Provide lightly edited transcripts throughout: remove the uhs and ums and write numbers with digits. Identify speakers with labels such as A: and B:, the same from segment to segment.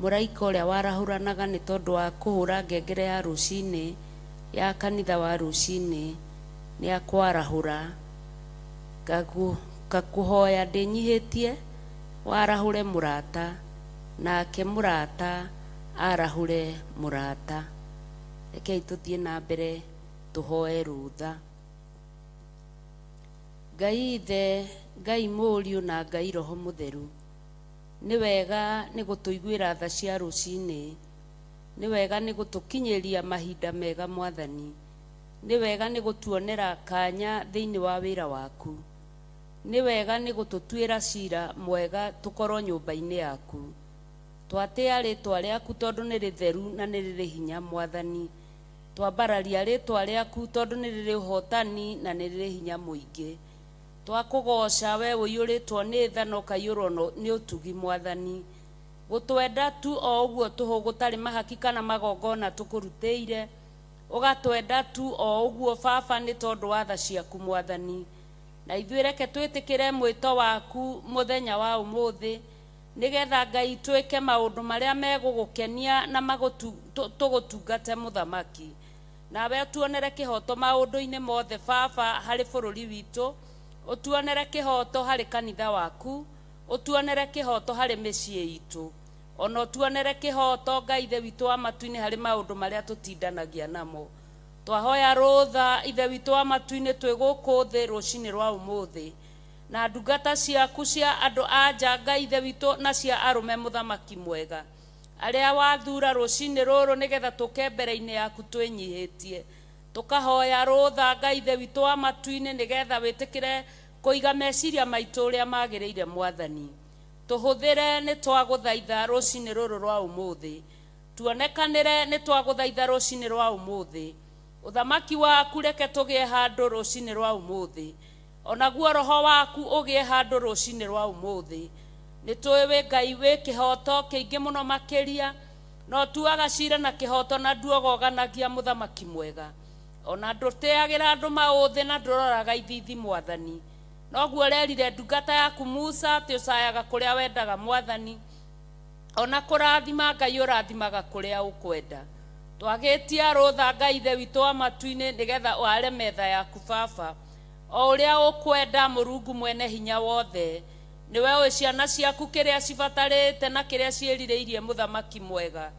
A: Mũraika ũrĩa warahũranaga nĩ tondũ wa kũhũra ngengere ya rũcinĩ ya kanitha wa rũcinĩ nĩ akwarahũra. Ngakũhoya ndĩnyihĩtie warahũre mũrata, nake mũrata arahũre mũrata. Rekei tũthiĩ na mbere tũhoe rũtha. Ngai Ithe, Ngai Mũriũ na Ngai Roho Mũtheru, nĩ wega nĩ gũtũiguĩra tha cia rũcinĩ, nĩ wega nĩ gũtũkinyĩria mahinda mega Mwathani, nĩ wega nĩ gũtuonera kanya thĩinĩ wa wĩra waku, nĩ wega nĩ gũtũtuĩra cira mwega tũkorwo nyũmba-inĩ yaku. Twatĩa rĩtwa rĩaku tondũ nĩ rĩtheru na nĩ rĩrĩ hinya Mwathani. Twambararia rĩtwa rĩaku tondũ nĩ rĩrĩ ũhotani na nĩ rĩrĩ hinya mũingĩ. Twakũgoca we ũiyũrĩtwo nĩ tha na ũkaiyũrwo nĩ ũtugi Mwathani. Gũtwenda tu o ũguo tũhũ gũtarĩ mahaki kana magongona tũkũrutĩire. Ũgatwenda tu o ũguo Baba nĩ tondũ wa tha ciaku Mwathani. Na ithuĩ reke twĩtĩkĩre mwĩto waku mũthenya wa ũmũthĩ, nĩgetha Ngai twĩke maũndũ marĩa megũgũkenia na tũgũtungate Mũthamaki. Nawe ũtuonere kĩhoto maũndũ-inĩ mothe Baba harĩ bũrũri witũ, ũtuonere kĩhoto harĩ kanitha waku, ũtuonere kĩhoto harĩ mĩciĩ itũ, ona ũtuonere kĩhoto Ngai Ithe witũ wa matu-inĩ harĩ maũndũ marĩa tũtindanagia namo. Twahoya rũtha Ithe witũ wa matu-inĩ twĩ gũkũ thĩ rũcinĩ rwa ũmũthĩ, na ndungata ciaku cia andũ a nja Ngai Ithe witũ na cia arũme Mũthamaki mwega, arĩa wathura rũcinĩ rũrũ nĩgetha tũke mbere-inĩ yaku twĩnyihĩtie. Tũkahoya rũtha Ngai Ithe witũ wa matu-inĩ nĩgetha wĩtĩkĩre kũiga meciria maitũ ũrĩa magĩrĩire Mwathani. Tũhũthĩre nĩ twagũthaitha rũcinĩ rũrũ rwa ũmũthĩ. Tuonekanĩre nĩ twagũthaitha rũcinĩ rwa ũmũthĩ. Ũthamaki waku reke tũgĩe handũ rũcinĩ rwa ũmũthĩ. Onaguo roho waku ũgĩe handũ rũcinĩ rwa ũmũthĩ. Nĩ tũĩ wĩ Ngai wĩ kĩhoto kĩingĩ mũno makĩria, na ũtuaga cira na kĩhoto na nduogoganagia Mũthamaki mwega. Ona ndũtĩagĩra andũ maũthĩ na ndũroraga ithithi Mwathani. Noguo ũrerire ndungata yaku Musa atĩ ũcayaga kũrĩa wendaga Mwathani, ona kũrathima Ngai ũrathimaga kũrĩa ũkwenda. Twagĩtia rũtha Ngai Ithe witũ wa matu-inĩ nĩgetha ware metha yaku Baba. O ũrĩa ũkwenda Mũrungu mwene hinya wothe. Nĩwe ũĩ ciana ciaku kĩrĩa cibatarĩte na kĩrĩa ciĩrirĩirie Mũthamaki mwega.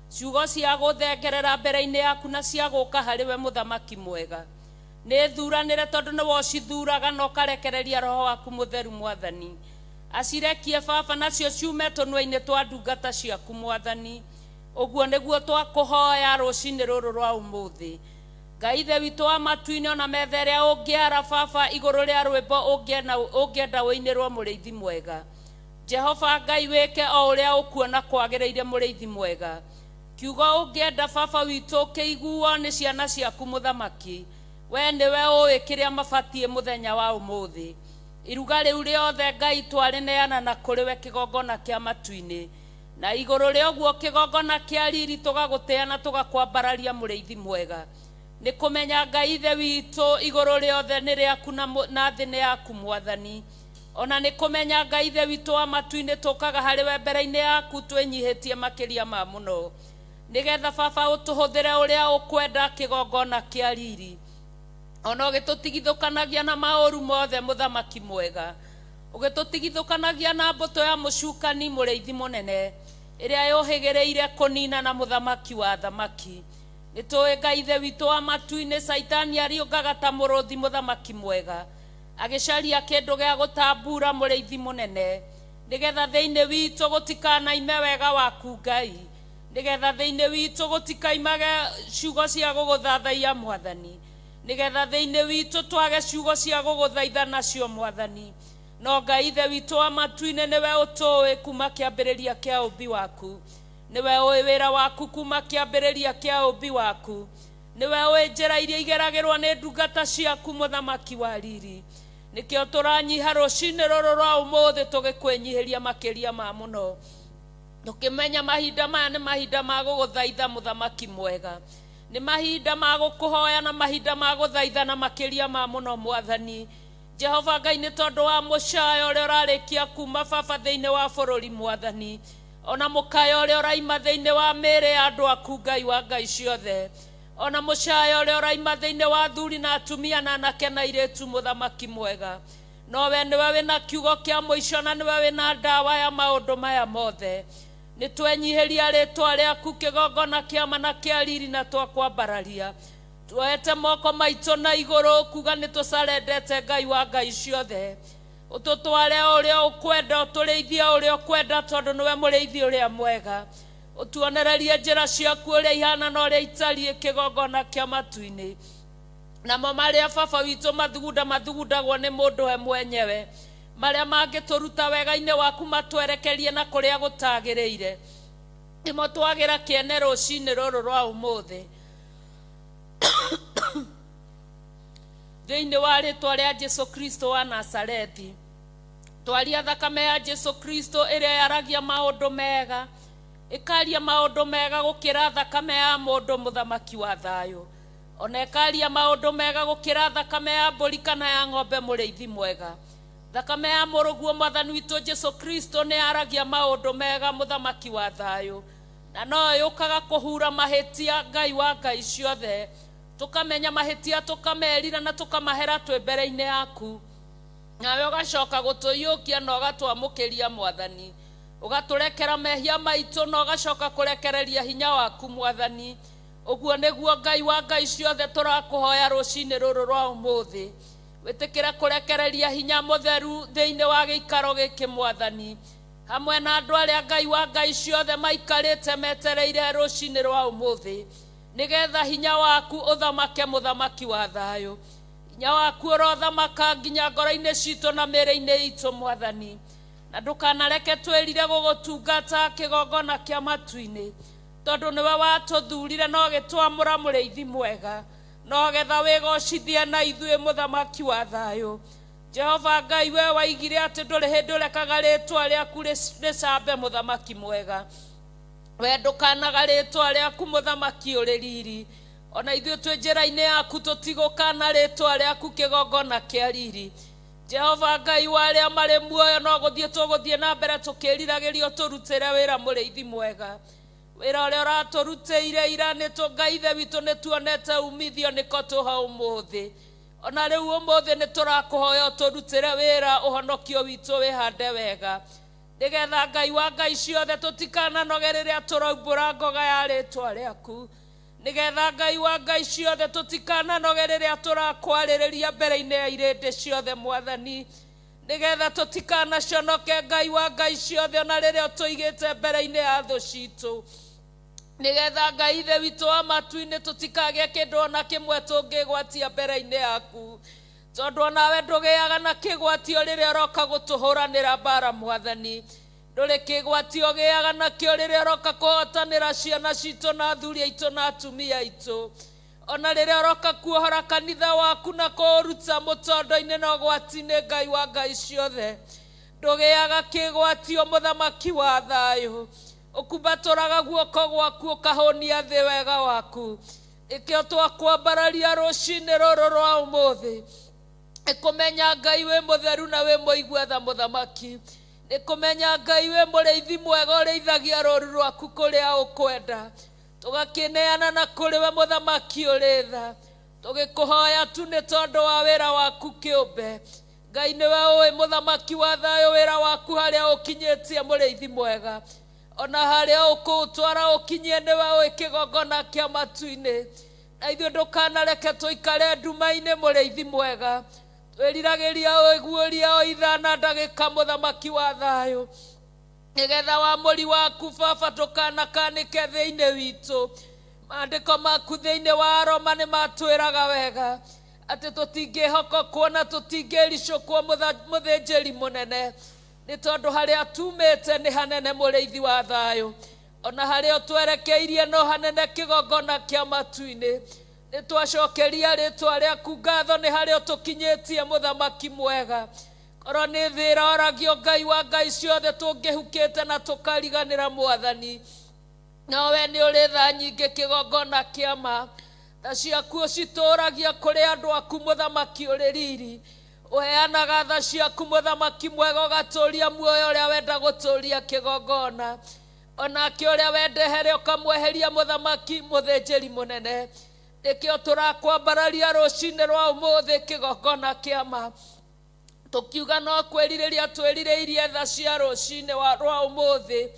A: Ciugo cia gũthengerera mbere-inĩ yaku na cia gũka harĩ we Mũthamaki mwega. Nĩ thuranĩre tondũ nĩwe ũcithuraga na ũkarekereria roho waku mũtheru Mwathani. Acirekie Baba nacio ciume tũnua-inĩ twa ndungata ciaku Mwathani. Ũguo nĩguo twakũhoya rũcinĩ rũrũ rwa ũmũthĩ. Ngai Ithe witũ wa matu-inĩ, ona metha ĩrĩa ũngĩara Baba igũrũ rĩa rwĩmbo ũngĩenda ũinĩrwo mũrĩithi mwega. Jehova Ngai wĩke o ũrĩa ũkuona kwagĩrĩire mũrĩithi mwega. Kiugo ũngĩenda Baba witũ kĩiguo nĩ ciana ciaku Mũthamaki. We nĩwe ũĩ kĩrĩa mabatiĩ mũthenya wa ũmũthĩ. Iruga rĩu rĩothe Ngai twarĩneana na kũrĩ we kĩgongona kĩa matu-inĩ. Na igũrũ rĩa ũguo kĩgongona kĩa riri tũgagũtĩa na tũgakwambararia mũrĩithi mwega. Nĩ kũmenya Ngai Ithe witũ igũrũ rĩothe nĩ rĩaku na thĩ nĩ yaku Mwathani. Ona nĩ kũmenya Ngai Ithe witũ wa matu-inĩ tũkaga harĩ we mbere-inĩ yaku twĩnyihĩtie makĩria ma mũno. Nĩgetha Baba ũtũhũthĩre ũrĩa ũkwenda kĩgongona kĩa riri. Ona ũgĩtũtigithũkanagia na maũru mothe Mũthamaki mwega. Ũgĩtũtigithũkanagia na mbũtũ ya mũcukani mũrĩithi mũnene, ĩrĩa yũhĩgĩrĩire kũnina na mũthamaki wa athamaki. Nĩ tũĩ Ngai Ithe witũ wa matu-inĩ, Caitani ariũngaga ta mũrũthi mũthamaki mwega, agĩcaria kĩndũ gĩa gũtambura mũrĩithi mũnene, nĩgetha thĩinĩ witũ gũtikanaime wega waku Ngai, nĩgetha thĩinĩ witũ gũtikaimage ciugo cia gũgũthathaiya Mwathani, nĩgetha thĩinĩ witũ twage ciugo cia gũgũthaitha nacio Mwathani. No Ngai Ithe witũ wa matu-inĩ nĩwe ũtũĩ kuma kĩambĩrĩria kĩa ũmbi waku, nĩwe ũĩ wĩra waku kuma kĩambĩrĩria kĩa ũmbi waku, nĩwe ũĩ njĩra iria igeragĩrwo nĩ ndungata ciaku Mũthamaki wa riri. Nĩkĩo tũranyiha rũcinĩ rũrũ rwa ũmũthĩ tũgĩkwĩnyihĩria makĩria ma mũno, tũkĩmenya mahinda maya nĩ mahinda ma gũgũthaitha Mũthamaki mwega, nĩ mahinda ma gũkũhoya na mahinda ma gũthaitha na makĩria ma mũno Mwathani. Jehova Ngai, nĩ tondũ wa mũcayo ũrĩa ũrarĩkia kuma Baba thĩinĩ wa bũrũri Mwathani. Ona mũkayo ũrĩa ũraima thĩinĩ wa mĩĩrĩ ya andũ aku, Ngai wa ngai ciothe. Ona mũcayo ũrĩa ũraima thĩinĩ wa athuri na atumia na anake na airĩtu, mũthamaki mwega. No we nĩwe wĩna kiugo kĩa mũico na nĩwe wĩna ndawa ya maũndũ maya mothe. Nĩ twenyihĩria rĩtwa rĩaku kĩgongona kĩa ma na kĩa riri na twakwambararia. Tuoete moko maitũ na igũrũ kuga nĩ tũcarendete Ngai wa ngai ciothe. Ũtũtware ũrĩa ũkwenda, ũtũrĩithie ũrĩa ũkwenda, tondũ nĩwe mũrĩithi ũrĩa mwega. Ũtuonererie njĩra ciaku ũrĩa ihana na ũrĩa itariĩ, kĩgongona kĩa matu-inĩ. Namo marĩa baba witũ mathugunda mathugundagwo nĩ mũndũ we mwenyewe, marĩa mangĩtũruta wega-inĩ waku matwerekerie na kũrĩa gũtagĩrĩire, nĩmo twagĩra kĩene rũcinĩ rũrũ rwa ũmũthĩ. Thĩinĩ wa rĩtwa rĩa Jesu Kristo wa Nazarethi, twaria thakame ya Jesu Kristo ĩrĩa yaragia maũndũ mega, ĩkaria maũndũ mega gũkĩra thakame ya mũndũ, mũthamaki wa thayũ. Ona ĩkaria maũndũ mega gũkĩra thakame ya mbũri kana ya ng'ombe, mũrĩithi mwega. Thakame ya mũrũguo mwathani witũ Jesu Kristo nĩ yaragia maũndũ mega, mũthamaki wa thayũ, na no yũkaga kũhura mahĩtia, Ngai wa ngai ciothe. Tũkamenya mahĩtia, tũkamerira na tũkamahera twĩ mbere-inĩ yaku, nawe ũgacoka gũtũiyũkia na ũgatwamũkĩria, mwathani. Ũgatũrekera mehia maitũ na ũgacoka kũrekereria hinya waku, mwathani. Ũguo nĩguo, Ngai wa ngai ciothe, tũrakũhoya rũcinĩ rũrũ rwa ũmũthĩ. Wĩtĩkĩre kũrekereria hinya mũtheru thĩinĩ wa gĩikaro gĩkĩ, mwathani, hamwe na andũ arĩa, Ngai wa ngai ciothe, maikarĩte metereire rũcinĩ rwa ũmũthĩ, nĩgetha hinya waku ũthamake, mũthamaki wa thayũ. Hinya waku ũrothamaka nginya ngoro-inĩ citũ na mĩĩrĩ-inĩ itũ, mwathani, na ndũkanareke twĩrire gũgũtungata, kĩgongona kĩa matu-inĩ, tondũ nĩwe watũthurire na ũgĩtwamũra, mũrĩithi mwega, no getha wĩgocithie na ithuĩ, mũthamaki wa thayũ. Jehova Ngai, we waigire atĩ ndũrĩ hĩndĩ ũrekaga rĩtwa rĩaku rĩcambe, mũthamaki mwega. We ndũkanaga rĩtwa rĩaku, mũthamaki ũrĩ riri. Ona ithuĩ twĩ njĩra-inĩ yaku, tũtigũkana rĩtwa rĩaku, kĩgongona kĩa riri. Jehova Ngai wa arĩa marĩ muoyo, no gũthiĩ tũgũthiĩ na mbere tũkĩriragĩrio tũrutĩre wĩra, mũrĩithi mwega. Wĩra ũrĩa ũratũrutĩire ira nĩ tũ Ngai ithe witũ nĩ tuonete umithio, nĩko tũha ũmũthĩ. Ona rĩu ũmũthĩ nĩ tũrakũhoya ũtũrutĩre wĩra, ũhonokio witũ wĩhande wega, nĩgetha, Ngai wa ngai ciothe, tũtikananoge rĩrĩa tũraumbũra ngoga ya rĩtwa rĩaku, nĩgetha, Ngai wa ngai ciothe, tũtikananoge rĩrĩa tũrakwarĩrĩria mbere-inĩ ya irĩndĩ ciothe, mwathani, nĩgetha tũtikanaconoke, Ngai wa ngai ciothe, ona rĩrĩa ũtũigĩte mbere-inĩ ya thũ citũ, nĩgetha, Ngai ithe witũ wa matu-inĩ, tũtikagĩe kĩndũ ona kĩmwe tũngĩgwatia mbere-inĩ yaku, tondũ onawe ndũgĩaga na kĩgwatio rĩrĩa ũroka gũtũhũranĩra mbara. Mwathani, ndũrĩ kĩgwatio ũgĩaga nakĩo rĩrĩa ũroka kũhotanĩra ciana citũ na athuri aitũ na atumia aitũ, ona rĩrĩa ũroka kuohora kanitha waku na kũũruta mũtondo-inĩ na ũgwati-inĩ. Ngai wa ngai ciothe, ndũgĩaga kĩgwatio. Mũthamaki wa thayũ, ũkumbatũraga guoko gwaku ũkahũnia thĩ wega waku. Nĩkĩo twakwambararia rũcinĩ rũrũ rwa ũmũthĩ, nĩ kũmenya, Ngai, wĩ mũtheru na wĩ mũigua tha. Mũthamaki, nĩ kũmenya, Ngai, wĩ mũrĩithi mwega, ũrĩithagia rũru rwaku kũrĩa ũkwenda. Tũgakĩneana na kũrĩ we, mũthamaki ũrĩ tha, tũgĩkũhoya tu nĩ tondũ wa wĩra waku kĩũmbe. Ngai, nĩwe ũĩ, mũthamaki wa thayũ, wĩra waku harĩa ũkinyĩtie, mũrĩithi mwega, ona harĩa ũkũũtwara ũkinyie nĩwe ũĩ, kĩgongona kĩa matu-inĩ. Na ithuĩ ndũkanareke tũikare nduma-inĩ, mũrĩithi mwega. Twĩriragĩria ũiguũria o ithaa na ndagĩka, mũthamaki wa thayũ, nĩgetha wa mũri waku, baba, ndũkanakanĩke thĩinĩ witũ. Maandĩko maku thĩinĩ wa Aroma nĩ matwĩraga wega atĩ tũtingĩhoka kuona, tũtingĩricũkwo mũthĩnjĩri mũnene, nĩ tondũ harĩa tumĩte nĩ hanene, mũrĩithi wa thayũ, ona harĩa ũtwerekeirie no hanene, kĩgongona kĩa matu-inĩ. Nĩ twacokeria rĩtwa rĩaku ngatho nĩ harĩa ũtũkinyĩtie, mũthamaki mwega. Korwo nĩ thĩ ĩroragio, Ngai wa ngai ciothe, tũngĩhukĩte na tũkariganĩra, mwathani, no we nĩ ũrĩ tha nyingĩ, kĩgongona kĩa ma. Tha ciaku ũcitũragia kũrĩ andũ aku, mũthamaki ũrĩ riri. Ũheanaga tha ciaku, mũthamaki mwega, ũgatũria muoyo ũrĩa wenda gũtũria, kĩgongona.
B: Onake ũrĩa wendehere ũkamweheria mũthamaki mũthĩnjĩri mũnene. Nĩkĩo tũrakwambararia rũcinĩ rwa ũmũthĩ kĩgongona kĩama, tũkiuga no kwĩrirĩria twĩrirĩirie tha cia rũcinĩ rwa ũmũthĩ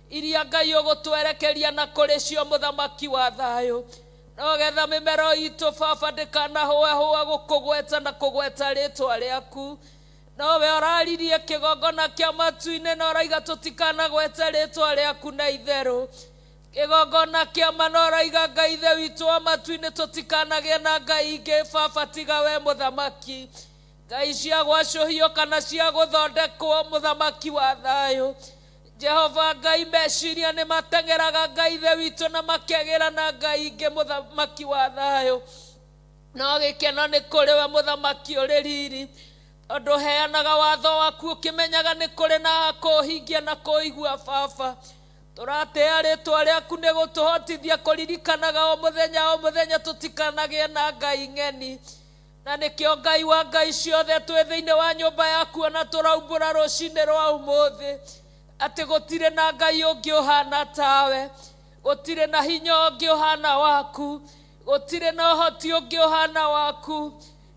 B: iria Ngai ũgũtwerekeria na kũrĩ cio mũthamaki wa thayũ, no getha mĩmero itũ baba ndĩkanahũahũa gũkũgweta na kũgweta rĩtwa rĩaku. Nowe ũraririe kĩgongona kĩa matu-inĩ na ũraiga tũtikanagwete rĩtwa rĩaku na itherũ. Kĩgongona kĩa ma na ũraiga Ngai Ithe witũ wa matu-inĩ tũtikanagĩe na ngai ingĩ baba tiga we mũthamaki, ngai cia gwacũhio kana cia gũthondekwo mũthamaki wa thayũ. Jehova Ngai, meciria nĩ mateng'eraga Ngai Ithe witũ na makegĩra na ngai ingĩ mũthamaki wa thayũ, no gĩkeno nĩ kũrĩ we mũthamaki ũrĩ riri, tondũ heanaga watho waku ũkĩmenyaga nĩ kũrĩ na kũũhingia na kũũigua. Baba, tũratĩĩa rĩtwa rĩaku nĩ gũtũhotithia kũririkanaga o mũthenya o mũthenya tũtikanagĩe na ngai ng'eni. Na nĩkĩo Ngai wa ngai ciothe twĩ thĩinĩ wa nyũmba yaku ona tũraumbũra rũcinĩ rwa ũmũthĩ atĩ gũtirĩ na ngai ũngĩ ũhana tawe, gũtirĩ na hinya ũngĩ ũhana waku, gũtirĩ na ũhoti ũngĩ ũhana waku,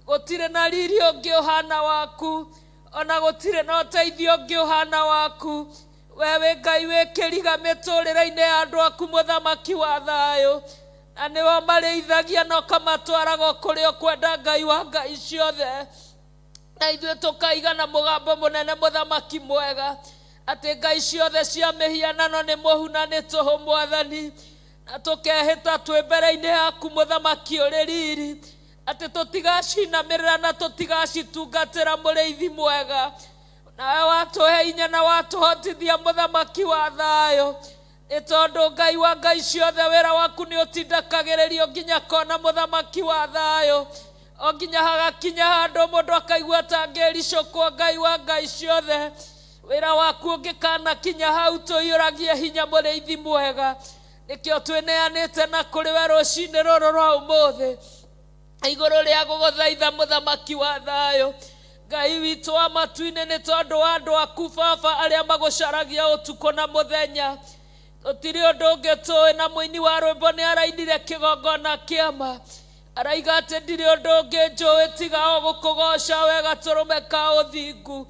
B: gũtirĩ na riri ũngĩ ũhana waku, ona gũtirĩ na ũteithio ũngĩ ũhana waku. We wĩ Ngai wĩ kĩriga mĩtũrĩre-inĩ ya andũ aku mũthamaki wa thayũ, na nĩwe ũmarĩithagia na ũkamatwaraga o kũrĩa ũkwenda Ngai wa ngai ciothe. Na ithuĩ tũkaiga na mũgambo mũnene mũthamaki mwega atĩ ngai ciothe cia mĩhianano nĩ mũhu na nĩ tũhũ mwathani, na tũkehĩta twĩ mbere-inĩ yaku mũthamaki ũrĩ riri atĩ tũtigacinamĩrĩra na tũtigacitungatĩra mũrĩithi mwega. Nawe watũhe inya na watũhotithia mũthamaki wa thayũ, nĩ tondũ Ngai wa ngai ciothe wĩra waku nĩ ũtindakagĩrĩrio nginya kona mũthamaki wa thayũ, o nginya hagakinya handũ mũndũ akaigua ta angĩricũkwo. Ngai wa ngai ciothe, wĩra waku ũngĩkanakinya hau, tũiyũragie hinya mũrĩithi mwega. Nĩkĩo twĩneanĩte na kũrĩ we rũcinĩ rũrũ rwa ũmũthĩ igũrũ rĩa gũgũthaitha mũthamaki wa thayũ, Ngai witũ wa matu-inĩ, nĩ tondũ wa andũ aku baba arĩa magũcaragia ũtukũ na mũthenya. Tũtirĩ ũndũ ũngĩ tũĩ, na mũini wa rwĩmbo nĩ arainire kĩgongona kĩama araiga atĩ ndirĩ ũndũ ũngĩ njũĩ tiga o gũkũgoca we gatũrũme ka ũthingu,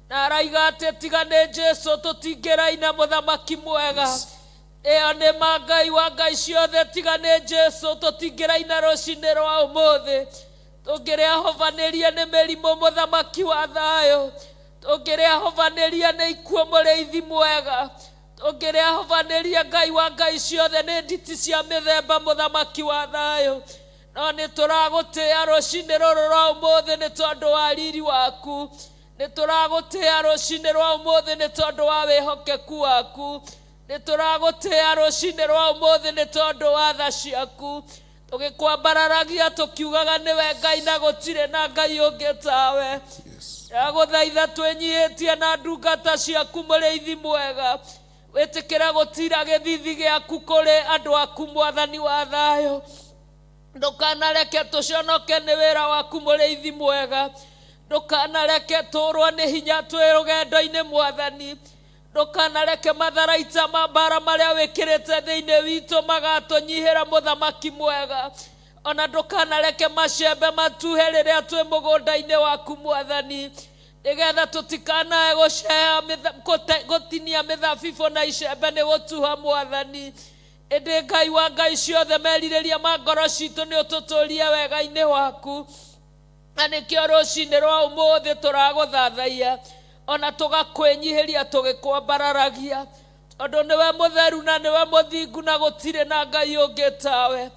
B: na araiga atĩ tiga nĩ Jesu tũtingĩraina mũthamaki mwega. Ĩyo nĩ ma, Ngai wa ngai ciothe, tiga nĩ Jesu tũtingĩraina rũcinĩ rwa ũmũthĩ. Tũngĩrĩahovanĩria nĩ mĩrimũ mũthamaki wa thayũ, tũngĩrĩahovanĩria nĩ ikuũ mũrĩithi mwega, tũngĩrĩahovanĩria Ngai wa ngai ciothe nĩ nditi cia mĩthemba mũthamaki wa thayũ, no nĩ tũragũtĩĩa rũcinĩ rũrũ rwa ũmũthĩ nĩ tondũ wa riri waku. Nĩ tũragũtĩĩa rũcinĩ rwa ũmũthĩ nĩ tondũ wa wĩhokeku waku. Nĩ tũragũtĩĩa rũcinĩ rwa ũmũthĩ nĩ tondũ wa tha ciaku, tũgĩkwambararagia tũkiugaga nĩwe Ngai na gũtirĩ na ngai ũngĩ tawe. Ndagũthaitha twĩnyihĩtie na ndungata ciaku mũrĩithi mwega, wĩtĩkĩre gũtira gĩthithi gĩaku kũrĩ andũ aku mwathani wa thayũ. Ndũkanareke tũconoke nĩ wĩra waku mũrĩithi mwega. Ndũkanareke tũrwo nĩ hinya twĩ rũgendo-inĩ mwathani. Ndũkanareke matharaita ma mbara marĩa wĩkĩrĩte thĩinĩ witũ magatũnyihĩra mũthamaki mwega, ona ndũkanareke macembe matuhe rĩrĩa twĩ mũgũnda-inĩ waku mwathani, nĩgetha tũtikanae gũceha gũtinia mĩthabibũ na icembe nĩ gũtuha mwathani. Ĩndĩ Ngai wa ngai ciothe, merirĩria ma ngoro citũ nĩ ũtũtũrie wega-inĩ waku, na nĩkĩo rũcinĩ rwa ũmũthĩ tũragũthathaiya ona tũgakwĩnyihĩria tũgĩkwambararagia, tondũ nĩwe mũtheru na nĩwe mũthingu na gũtirĩ na ngai ũngĩ tawe.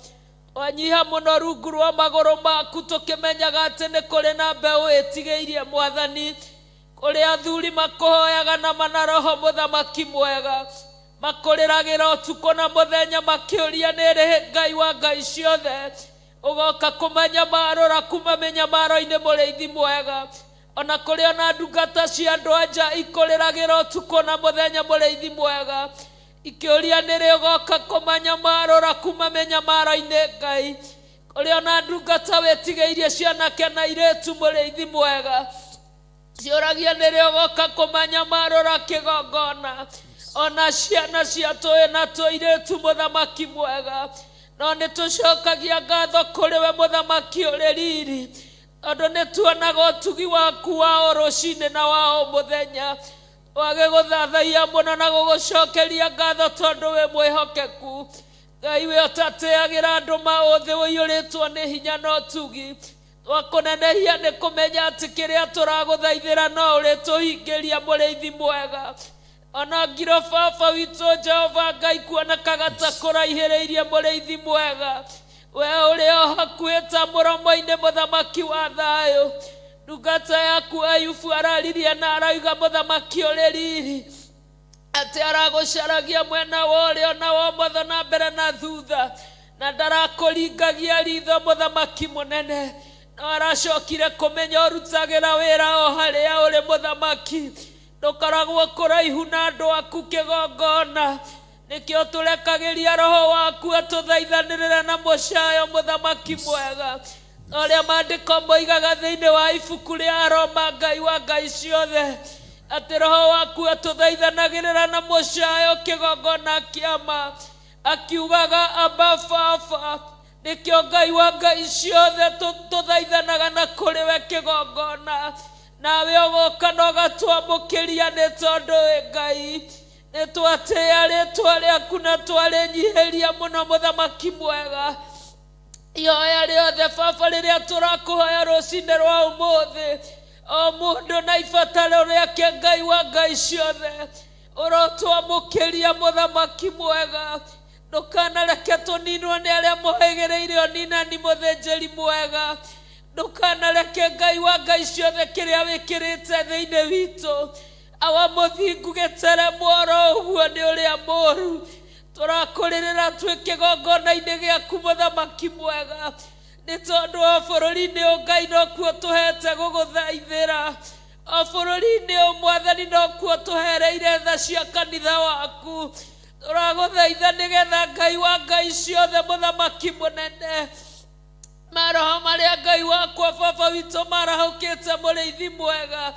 B: Twanyiha mũno rungu rwa magũrũ maku tũkĩmenyaga atĩ nĩ kũrĩ na mbeũ ĩtigĩirie mwathani, kũrĩ athuri makũhoyaga na mana roho mũthamaki mwega, makũrĩragĩra ũtukũ na mũthenya makĩũria nĩ rĩ Ngai wa ngai ciothe ũgoka kũmanyamarũra kuma mĩnyamaro-inĩ mũrĩithi mwega. Ona kũrĩ ona ndungata cia andũ anja ikũrĩragĩra ũtukũ na mũthenya mũrĩithi mwega, ikĩũria nĩ rĩ ũgoka kũmanyamarũra kuma mĩnyamaro-inĩ Ngai. Kũrĩ ona ndungata wĩtigĩirie cianake na irĩtu mũrĩithi mwega, ciũragia nĩ rĩ ũgoka kũmanyamarũra kĩgongona. Ona ciana cia tũĩ na tũirĩtu mũthamaki mwega, no nĩ tũcokagia ngatho kũrĩ we mũthamaki ũrĩ riri, tondũ nĩ tuonaga ũtugi waku wa o rũcinĩ na wa o mũthenya. Wagĩgũthathaiya mũno na gũgũcokeria ngatho tondũ wĩ mwĩhokeku. Ngai we ũtatĩagĩra andũ maũthĩ, ũiyũrĩtwo nĩ hinya na ũtugi. Twakũnenehia nĩ kũmenya atĩ kĩrĩa tũragũthaithĩra no ũrĩtũhingĩria mũrĩithi mwega. Ona ngiro baba witũ Jehova Ngai kuonekaga ta kũraihĩrĩirie mũrĩithi mwega, we ũrĩ o hakuhĩ ta mũromo-inĩ mũthamaki wa thayũ. Ndungata yaku Ayubu araririe na arauga mũthamaki ũrĩ riri, atĩ aragũcaragia mwena wa ũrĩo na wa ũmotho na mbere na thutha, na ndarakũringagia ritho mũthamaki mũnene, no aracokire kũmenya ũrutagĩra wĩra o harĩa ũrĩ mũthamaki. Ndũkoragwo kũraihu na andũ aku kĩgongona, nĩkĩo tũrekagĩria roho waku atũthaithanĩrĩre na mũcayo mũthamaki mwega. Ũrĩa maandĩko moigaga thĩinĩ wa ibuku rĩa Aroma, Ngai wa ngai ciothe, atĩ roho waku atũthaithanagĩrĩra na mũcayo kĩgongona kĩama, akiugaga aba baba. Nĩkĩo Ngai wa ngai ciothe tũthaithanaga na kũrĩ we kĩgongona, nawe ũgoka na ũgatwamũkĩria, nĩ tondũ wĩ Ngai. Nĩ twatĩĩa rĩtwa rĩaku na twarĩnyihĩria mũno mũthamaki mwega. Ihoya rĩothe baba rĩrĩa tũrakũhoya rũcinĩ rwa ũmũthĩ, o mũndũ na ibataro rĩake, Ngai wa ngai ciothe, ũrotwamũkĩria mũthamaki mwega. Ndũkanareke tũninwo nĩ arĩa mohĩgĩrĩire ũninani mũthĩnjĩri mwega. Ndũkanareke Ngai wa ngai ciothe kĩrĩa wĩkĩrĩte thĩinĩ witũ, awa mũthingu, gĩteremwo oro ũguo nĩ ũrĩa mũũru. Tũrakũrĩrĩra twĩ kĩgongona-inĩ gĩaku mũthamaki mwega, nĩ tondũ o bũrũri-inĩ ũyũ Ngai nokuo tũhete gũgũthaithĩra, o bũrũri-inĩ ũyũ mwathani nokuo tũhereire tha cia kanitha waku. Tũragũthaitha nĩgetha Ngai wa ngai ciothe mũthamaki mũnene, maroho marĩa Ngai wakwa baba witũ marahũkĩte mũrĩithi mwega,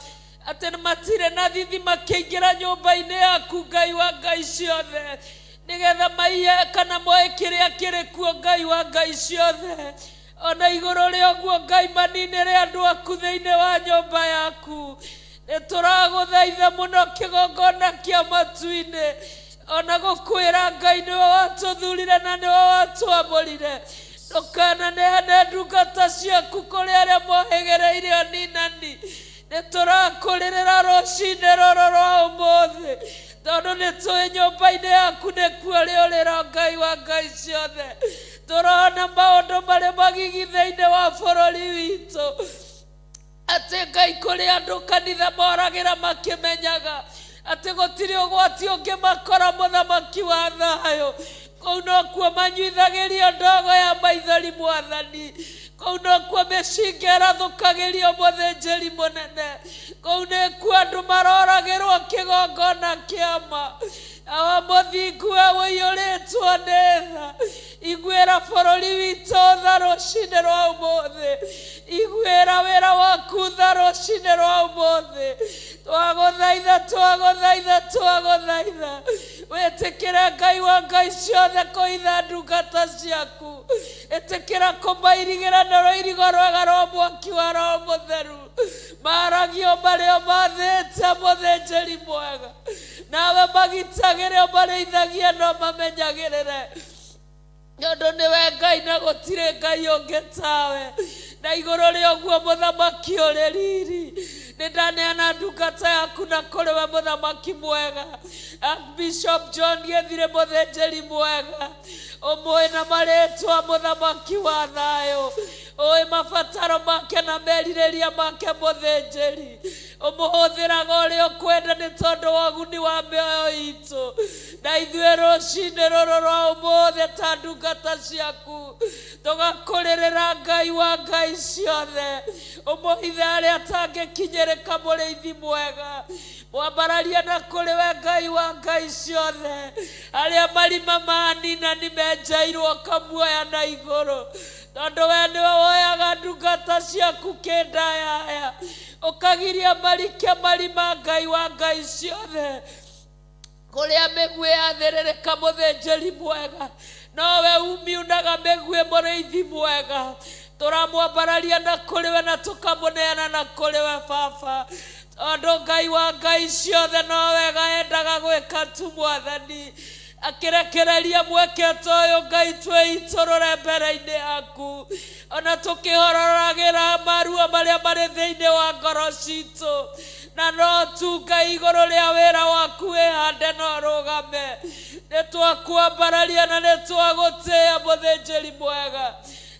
B: atĩ matirĩ na thithi makĩingĩra nyũmba-inĩ yaku Ngai wa ngai ciothe, nĩgetha maiye kana moe kĩrĩa kĩrĩ kuo Ngai wa ngai ciothe. Ona igũrũ rĩa ũguo Ngai, maninĩre andũ aku thĩinĩ wa nyũmba yaku. Nĩ tũragũthaitha mũno kĩgongona kĩa matu-inĩ, ona gũkwĩra Ngai nĩwe watũthurire na nĩwe watwamũrire. Ndũkananeane ndungata ciaku kũrĩ arĩa mohĩgĩrĩire ũninani. Nĩ tũrakũrĩrĩra rũcinĩ rũrũ rwa ũmũthĩ, tondũ nĩ tũĩ nyũmba-inĩ yaku nĩkuo rĩũrĩro Ngai wa ngai ciothe. Tũrona maũndũ marĩ magigi thĩinĩ wa bũrũri witũ, atĩ Ngai kũrĩ andũ kanitha moragĩra makĩmenyaga atĩ gũtirĩ ũgwati ũngĩmakora mũthamaki wa thayũ. Kũu nokuo manyuithagĩrio ndogo ya maithori mwathani, kũu nokuo mĩcinga ĩrathũkagĩrio mũthĩnjĩri mũnene, kũu nĩkuo andũ maroragĩrwo kĩgongona kĩama. Awa mũthingu, we ũiyũrĩtwo nĩ tha, iguĩra bũrũri witũ tha rũcinĩ rwa ũmũthĩ, iguĩra wĩra waku tha rũcinĩ rwa ũmũthĩ. Twagũthaitha, twagũthaitha, twagũthaitha, wĩtĩkĩre Ngai wa ngai ciothe kũitha ndungata ciaku, ĩtĩkĩra kũmairigĩra na rũirigo rwega rwa mwaki wa Roho Mũtheru, maragio marĩa mathĩte mũthĩnjĩri mwega, nawe magitagĩre, ũmarĩithagie no mamenyagĩrĩre, tondũ nĩwe Ngai na gũtirĩ Ngai ũngĩ tawe. Na igũrũ rĩa ũguo mũthamaki ũrĩ riri, nĩ ndaneana ndungata yaku na kũrĩ we mũthamaki mwega, Archbishop John Gĩthirĩ mũthĩnjĩri mwega, ũmũĩ na marĩtwa mũthamaki wa thayũ, ũĩ mabataro make na merirĩria make mũthĩnjĩri, ũmũhũthĩraga ũrĩa ũkwenda nĩ tondũ wa ũguni wa mĩoyo itũ. Na ithuĩ rũcinĩ rũrũ rwa ũmũthĩ ta ndungata ciaku tũgakũrĩrĩra Ngai wa ngai ciothe, ũmũhithe arĩa atangĩkinyĩrĩka mũrĩithi mwega, mwambararie na kũrĩ we Ngai wa ngai ciothe, arĩa marima manina nĩ menjeirwo kamuoya na igũrũ, tondũ we nĩwe woyaga ndungata ciaku kĩndayaya, ũkagiria marike marima Ngai wa ngai ciothe. Kũrĩa mĩguĩ yathĩrĩrĩka mũthĩnjĩri mwega, nowe umiunaga mĩguĩ mũrĩithi mwega. Tũramwambararia na kũrĩ we na tũkamũneana na kũrĩ we baba, tondũ Ngai wa ngai ciothe no wega endaga gwĩka tu mwathani. Akĩrekereria mweke ta ũyũ Ngai twĩitũrũre mbere-inĩ yaku, ona tũkĩhororagĩra maruo marĩa marĩ thĩinĩ wa ngoro citũ, na no tu Ngai igũrũ rĩa wĩra waku wĩhande na ũrũgame. Nĩ twakwambararia na nĩ twagũtĩĩa mũthĩnjĩri mwega,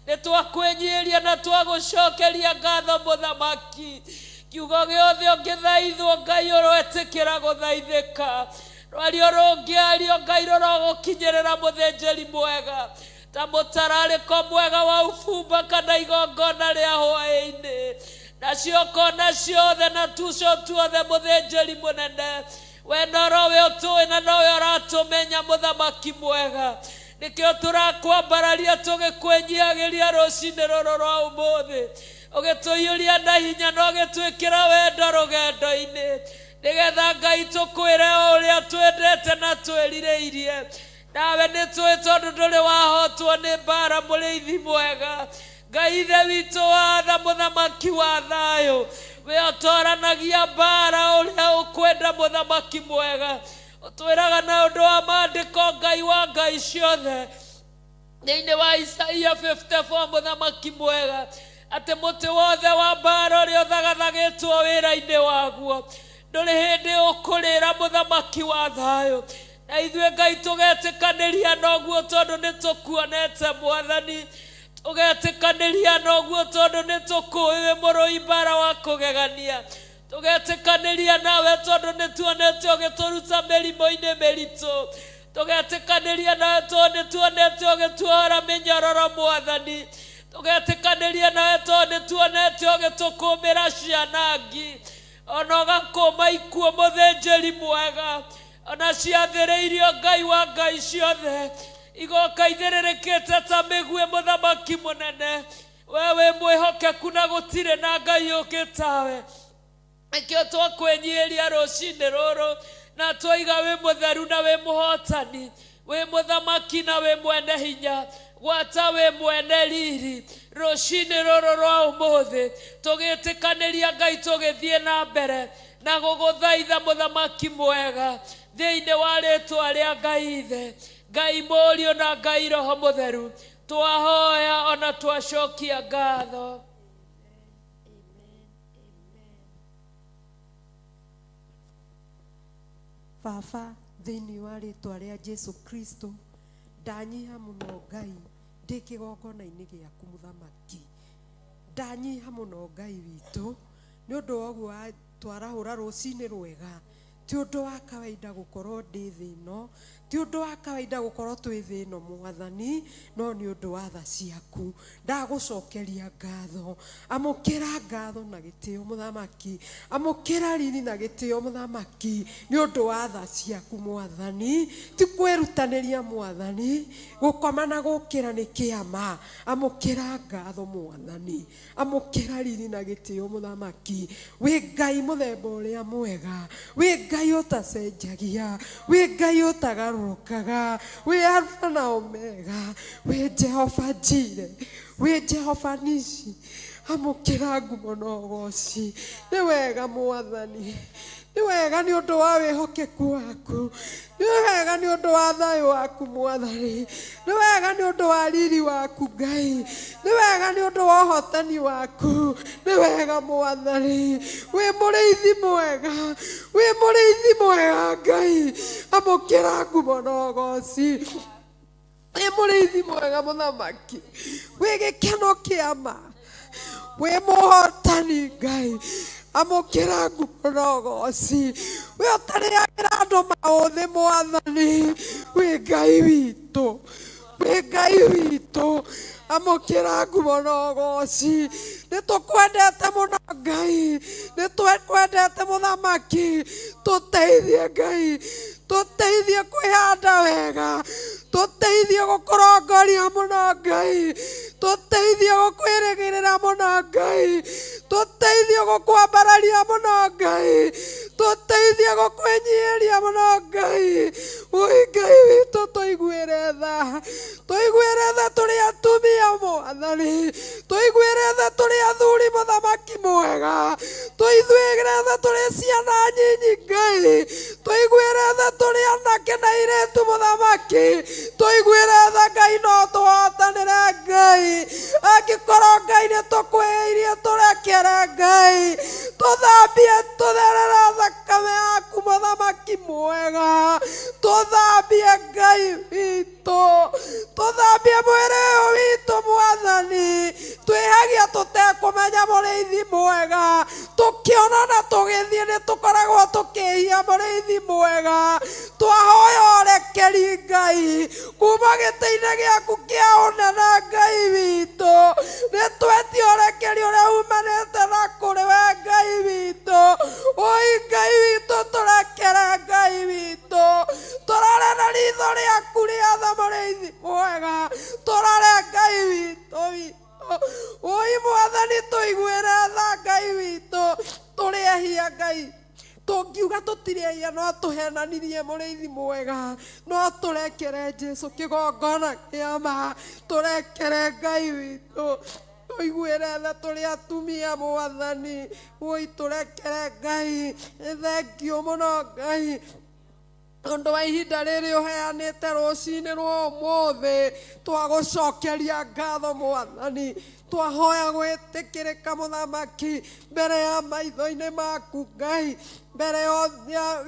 B: nĩ twakwĩnyihiria na twagũcokeria ngatho mũthamaki. Kiugo gĩothe ũngĩthaithwo Ngai ũroetĩkĩra gũthaithĩka, rwario rũngĩario Ngai rũrogũkinyĩrĩra mũthĩnjĩri mwega, ta mũtararĩko mwega wa ubumba kana igongona rĩa hwaĩ-inĩ. Nacio kona ciothe na tuco tuothe mũthĩnjĩri mũnene, we norowe ũtũĩ na nowe ũratũmenya mũthamaki mwega. Nĩkĩo tũrakwambararia tũgĩkwĩnyiagĩria rũcinĩ rũrũ rwa ũmũthĩ, ũgĩtũiyũria na hinya na ũgĩtwĩkĩra wendo rũgendo-inĩ, nĩgetha Ngai tũkwĩre o ũrĩa twendete na twĩrirĩirie. Nawe nĩ tũĩ tondũ ndũrĩ wahotwo nĩ mbara mũrĩithi mwega. Ngai ithe witũ wa tha, mũthamaki wa thayũ, we ũtoranagia mbara ũrĩa ũkwenda mũthamaki mwega. Ũtwĩraga na ũndũ wa maandĩko Ngai wa ngai ciothe thĩinĩ wa Isaia 54 mũthamaki mwega, atĩ mũtĩ wothe wa mbara ũrĩa ũthagathagĩtwo wĩra-inĩ waguo ndũrĩ hĩndĩ ũkũrĩra mũthamaki wa thayũ. Na ithuĩ Ngai tũgetĩkanĩria noguo tondũ nĩ tũkuonete mwathani, tũgetĩkanĩria noguo tondũ nĩ tũkũĩ wĩ mũrũi mbara wa kũgegania, tũgetĩkanĩria nawe tondũ nĩ tuonete ũgĩtũruta mĩrimũ-inĩ mĩritũ, tũgetĩkanĩria nawe tondũ nĩ tuonete ũgĩtuohora mĩnyororo mwathani, tũgetĩkanĩria nawe tondũ nĩ tuonete ũgĩtũkũmĩra cianangi, ona ũgakũma ikuũ mũthĩnjĩri mwega, ona ciathĩrĩirio Ngai wa ngai ciothe igoka ithĩrĩrĩkĩte ta mĩguĩ mũthamaki mũnene. We wĩ mwĩhokeku na gũtirĩ na Ngai ũngĩ tawe. Nĩkĩo twakwĩnyihiria rũcinĩ rũrũ na twaiga wĩ mũtheru na wĩ mũhotani, wĩ mũthamaki na wĩ mwene hinya, gwata wĩ mwene riri. Rũcinĩ rũrũ rwa ũmũthĩ tũgĩtĩkanĩria Ngai tũgĩthiĩ na mbere na gũgũthaitha mũthamaki mwega thĩinĩ wa rĩtwa rĩa Ngai Ithe, Ngai Mũriũ na Ngai Roho Mũtheru. Twahoya ona twacokia ngatho.
C: Baba, thĩinĩ wa rĩtwa rĩa Jesu Kristo, ndanyiha mũno Ngai ndĩ kĩgongona-inĩ gĩaku mũthamaki. Ndanyiha mũno Ngai witũ nĩ ũndũ wa ũguo twarahũra rũcinĩ rwega. Ti ũndũ wa kawaida gũkorwo ndĩ thĩ ĩno, ti ũndũ wa kawaida gũkorwo twĩ thĩ ĩno mwathani, no nĩ ũndũ wa tha ciaku. Ndagũcokeria ngatho, amũkĩra ngatho na gĩtĩo mũthamaki, amũkĩra riri na gĩtĩo mũthamaki, nĩ ũndũ wa tha ciaku mwathani. Ti kwĩrutanĩria mwathani, gũkoma na gũkĩra nĩ kĩama. Amũkĩra ngatho mwathani, amũkĩra riri na gĩtĩo mũthamaki. Wĩ Ngai mũthemba ũrĩa mwega, wĩ Ngai ũtacenjagia, wĩ Ngai ũtagarũrũkaga, wĩ Alpha na Omega, wĩ Jehova Jire, wĩ Jehova Nisi. Amũkĩra ngumo na ũgoci. Nĩ wega mwathani, nĩ wega nĩ ũndũ wa wĩhokeku waku, nĩ wega nĩ ũndũ wa thayũ waku mwathani, nĩ wega nĩ ũndũ wa riri waku Ngai, nĩ wega nĩ ũndũ wa ũhotani waku, nĩ wega mwathani. Wĩ mũrĩithi mwega, wĩ mũrĩithi mwega Ngai, amũkĩra ngumo na ũgoci. Wĩ mũrĩithi mwega mũthamaki, wĩ gĩkeno kĩa ma, wĩ mũhotani Ngai, amũkĩra ngumo na ũgoci. Wĩ ũtarĩagĩra andũ maũthĩ mwathani, wĩ Ngai witũ, wĩ Ngai witũ, amũkĩra ngumo na ũgoci. Nĩ tũkwendete mũno Ngai, nĩ tũkwendete mũthamaki, tũteithie Ngai, tũteithie kwĩhanda wega, tũteithie gũkũrongoria mũno Ngai, tũteithie gũkwĩrĩgĩrĩra mũno Ngai, tũteithie gũkwambararia mũno Ngai, Tũteithie gũkwĩnyihĩria mũno Ngai. Oi Ngai witũ, tũiguĩre tha, tũiguĩre tha tũrĩ atumia Mwathani, tũiguĩre tha tũrĩ athuri Mũthamaki mwega, tũiguĩre tha tũrĩ ciana nyinyi Ngai, tũiguĩre tha tũrĩ anake na airĩtu Mũthamaki, tũiguĩre tha Ngai, no tũhotanĩre Ngai. Angĩkorwo Ngai nĩ tũkwĩhĩirie, tũrekere Ngai, tũthambie tũtherere thakame yaku Mũthamaki mwega, tũthambie Ngai witũ, tũthambie mwĩrĩ ũyũ witũ Mwathani. Twĩhagia tũtekũmenya Mũrĩithi mwega, tũkĩona na tũgĩthiĩ nĩ tũkoragwo tũkĩhia Mũrĩithi mwega. Twahoya ũrekeri Ngai kuma gĩtĩ-inĩ gĩaku kĩa ũnene. Ngai witũ, nĩ twetie ũrekeri ũrĩa umanĩte na kũrĩ we Ngai witũ. Oi Ngai witũ, tũrekere Ngai witũ, tũrore na ritho rĩaku rĩa tha Mũrĩithi mwega, tũrore Ngai witũ witũ. Oi Mwathani, tũiguĩre tha Ngai witũ, tũrĩ ehia Ngai. Tũngiuga tũtirĩ ehia no tũhenanirie Mũrĩithi mwega. No tũrekere Jesu kĩgongona kĩa ma, tũrekere Ngai witũ, tũiguĩre tha tũrĩ atumia Mwathani. Woi, tũrekere Ngai. Nĩ thengiũ mũno Ngai ũndũ wa ihinda rĩrĩ ũheanĩte rũcinĩ rwa ũmũthĩ. Twagũcokeria ngatho Mwathani. Twahoya gwĩtĩkĩrĩka Mũthamaki mbere ya maitho-inĩ maku Ngai, mbere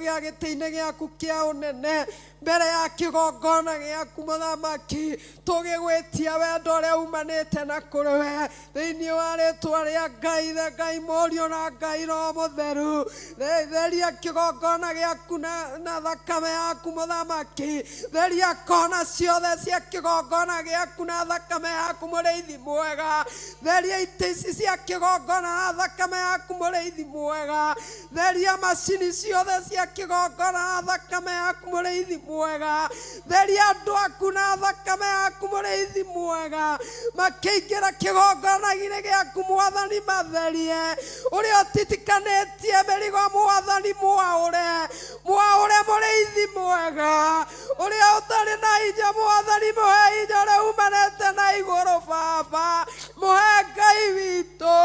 C: ya gĩtĩ-inĩ gĩaku kĩa ũnene, mbere ya kĩgongona gĩaku Mũthamaki, tũgĩgwĩtia wendo ũrĩa umanĩte na kũrĩ we, thĩinĩ wa rĩtwa rĩa Ngai Ithe, Ngai Mũriũ na Ngai Roho Mũtheru. Theria kĩgongona gĩaku na thakame yaku Mũthamaki. Theria kona ciothe cia kĩgongona gĩaku na thakame yaku Mũrĩithi mwega. Theria itĩ ici cia kĩgongona na thakame yaku Mũrĩithi mwega. Theria macini ciothe cia kĩgongona na thakame yaku Mũrĩithi mwega. Theria andũ aku na thakame yaku Mũrĩithi mwega. Makĩingĩra kĩgongona-inĩ gĩaku Mwathani, matherie. Ũrĩa ũtitikanĩtie mĩrigo Mwathani, mwaũre, mwaũre Mũrĩithi mwega. Ũrĩa ũtarĩ na hinya Mwathani, mũhe hinya ũrĩa umanĩte na igũrũ Baba, mũhe Ngai witũ.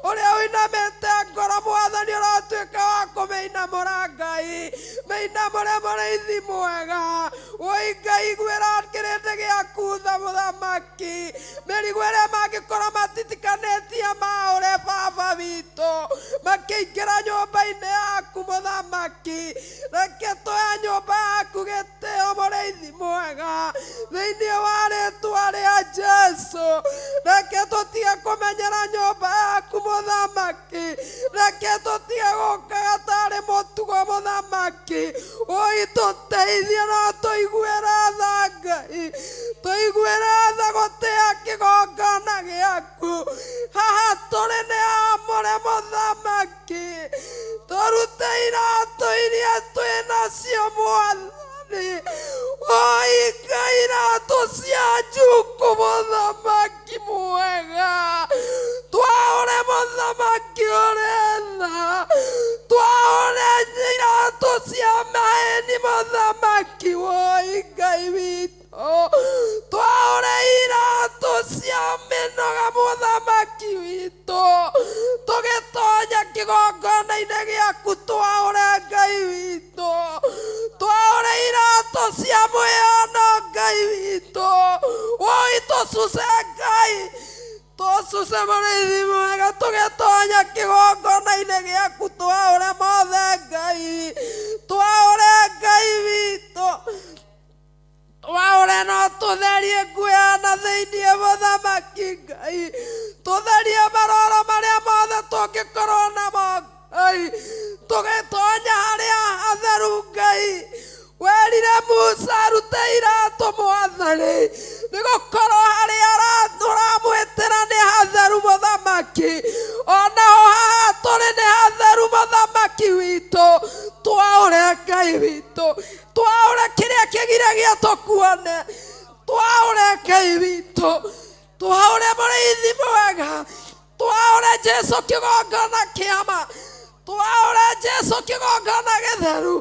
C: Ũrĩa ũinamĩte ngoro Mwathani, ũratuĩka wa kũmĩinamũra Ngai, mĩinamũre Mũrĩithi mwega. Woi Ngai, iguĩra kĩrĩndĩ gĩaku tha Mũthamaki. Mĩrigo ĩrĩa mangĩkorwo matitikanĩtie maũre Baba witũ makĩingĩra nyũmba-inĩ yaku Mũthamaki, reke tũhe nyũmba yaku gĩtĩo Mũrĩithi mwega, thĩinĩ wa rĩtwa rĩa Jesu. Reke tũtige kũmenyera nyũmba yaku Mũthamaki, reke tũtige gũkaga tarĩ mũtugo Mũthamaki. Oi, tũteithie no tũiguĩre tha Ngai, tũiguĩre tha gũtĩa kĩgongona gĩaku. Haha tũrĩ nĩ hamũre Mũthamaki. Tũrute iratũ iria twĩ nacio Mwathani. Oi Ngai, iratũ cia njuku Mũthamaki mwega, twaũre Mũthamaki ũrĩ tha, twaũre iratũ cia maheni Mũthamaki. Woi Ngai witũ, twaũre iratũ cia mĩnoga Mũthamaki witũ, tũgĩtonya kĩgongona-inĩ gĩaku. Twaũre Ngai witũ, twaũre iratũ cia mwĩono Ngai witũ. Woi, tũcuce Ngai, tũcuce Mũrĩithi mwega, tũgĩtonya kĩgongona-inĩ gĩaku. Twaũre mothe Ngai, twaũre Ngai witũ, twaũre. No tũtherie nguo na thĩinĩ Mũthamaki Ngai, tũtherie maroro marĩa mothe tũngĩkorwo namo Ngai, tũgĩtonya harĩa hatheru. Ngai, werire Musa arute iratũ Mwathani, nĩ gũkorwo harĩa ũramwĩtĩra nĩ hatheru Mũthamaki. Onaho haha tũrĩ nĩ hatheru Mũthamaki witũ. Twaũre Ngai witũ, twaũre kĩrĩa kĩgiragia tũkuone. Twaũre Ngai witũ, twaũre Mũrĩithi mwega, twaũre Jesu kĩgongona kĩama. Twaũre Jesu kĩgongona gĩtheru,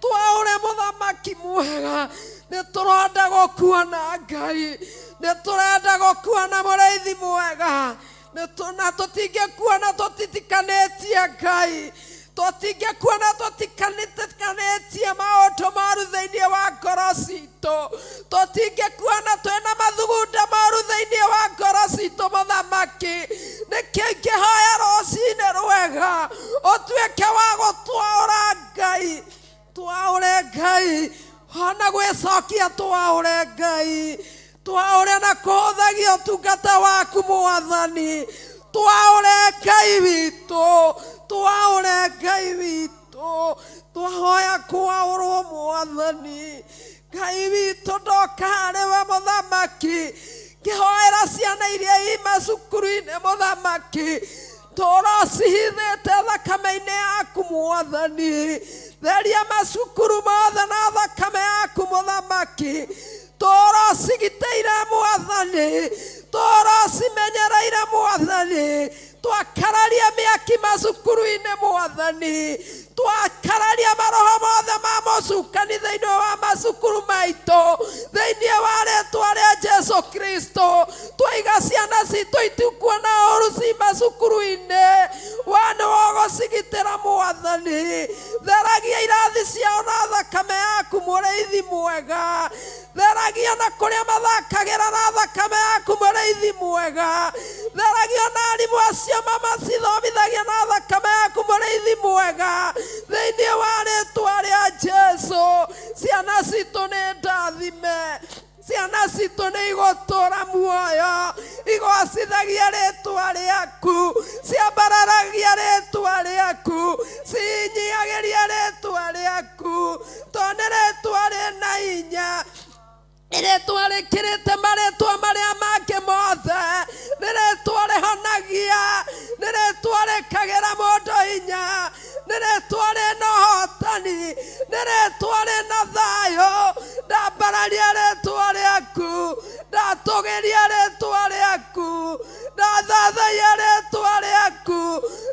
C: twaũre mũthamaki mwega. Nĩ tũrenda gũkuona Ngai, nĩ tũrenda gũkuona mũrĩithi mwega. Na tũtingĩkuona tũtitikanĩtie Ngai, tũtingĩkuona tũtikanĩtie maũndũ moru thĩinĩ wa ngoro citũ, tũtingĩkuona twĩna mathugunda moru thĩinĩ wa ngoro citũ. Mũthamaki, nĩkĩo ingĩhoya rũcinĩ rwega ũtuĩke wa gũtwaũra Ngai, twaũre Ngai ona gwĩcokia, twaũre Ngai, twaũre na kũhũthagia ũtungata waku Mwathani. Twaũre Ngai witũ, twaũre Ngai witũ, twahoya kwaũrwo Mwathani Ngai witũ. Ndoka harĩ we mũthamaki ngĩhoera ciana iria i macukuru-inĩ. Mũthamaki, tũrocihithĩte thakame-inĩ yaku. Mwathani, theria macukuru mothe na thakame yaku. Mũthamaki, tũrocigitĩire. Mwathani, tũrocimenyereire. Mwathani, twakararia mĩaki macukuru-inĩ. Mwathani, twakararia maroho mothe ma mũcukani thĩinĩ wa macukuru maitũ, thĩinĩ wa rĩtwa rĩa Jesu Kristo. Twaiga ciana citũ itikuona ũru ci macukuru-inĩ, we nĩ wogũcigitĩra. Mwathani, theragia irathi ciao na thakame yaku. Mũrĩithi mwega, theragia na kũrĩa mathakagĩra na thakame yaku. Mũrĩithi mwega, theragia na arimũ acio mamacithomithagia na thakame yaku. Mũrĩithi mwega, thĩinĩ wa rĩtwa rĩa Jesu, ciana citũ nĩ ndathime, ciana citũ nĩ igũtũra muoyo igocithagia rĩtwa rĩaku, ciambararagia rĩtwa rĩaku, cinyiagĩria rĩtwa rĩaku, tondũ nĩ rĩtwa rĩna hinya, nĩ rĩtwa rĩkĩrĩte marĩtwa marĩa mangĩ mothe, nĩ rĩtwa rĩhonagia, nĩ rĩtwa rĩkagĩra mũndũ hinya, nĩ rĩtwa rĩna ũhotani, nĩ rĩtwa rĩna thayũ. Ndambararia rĩtwa rĩaku, ndatũgĩria rĩtwa rĩaku, ndathathaiya rĩtwa rĩaku,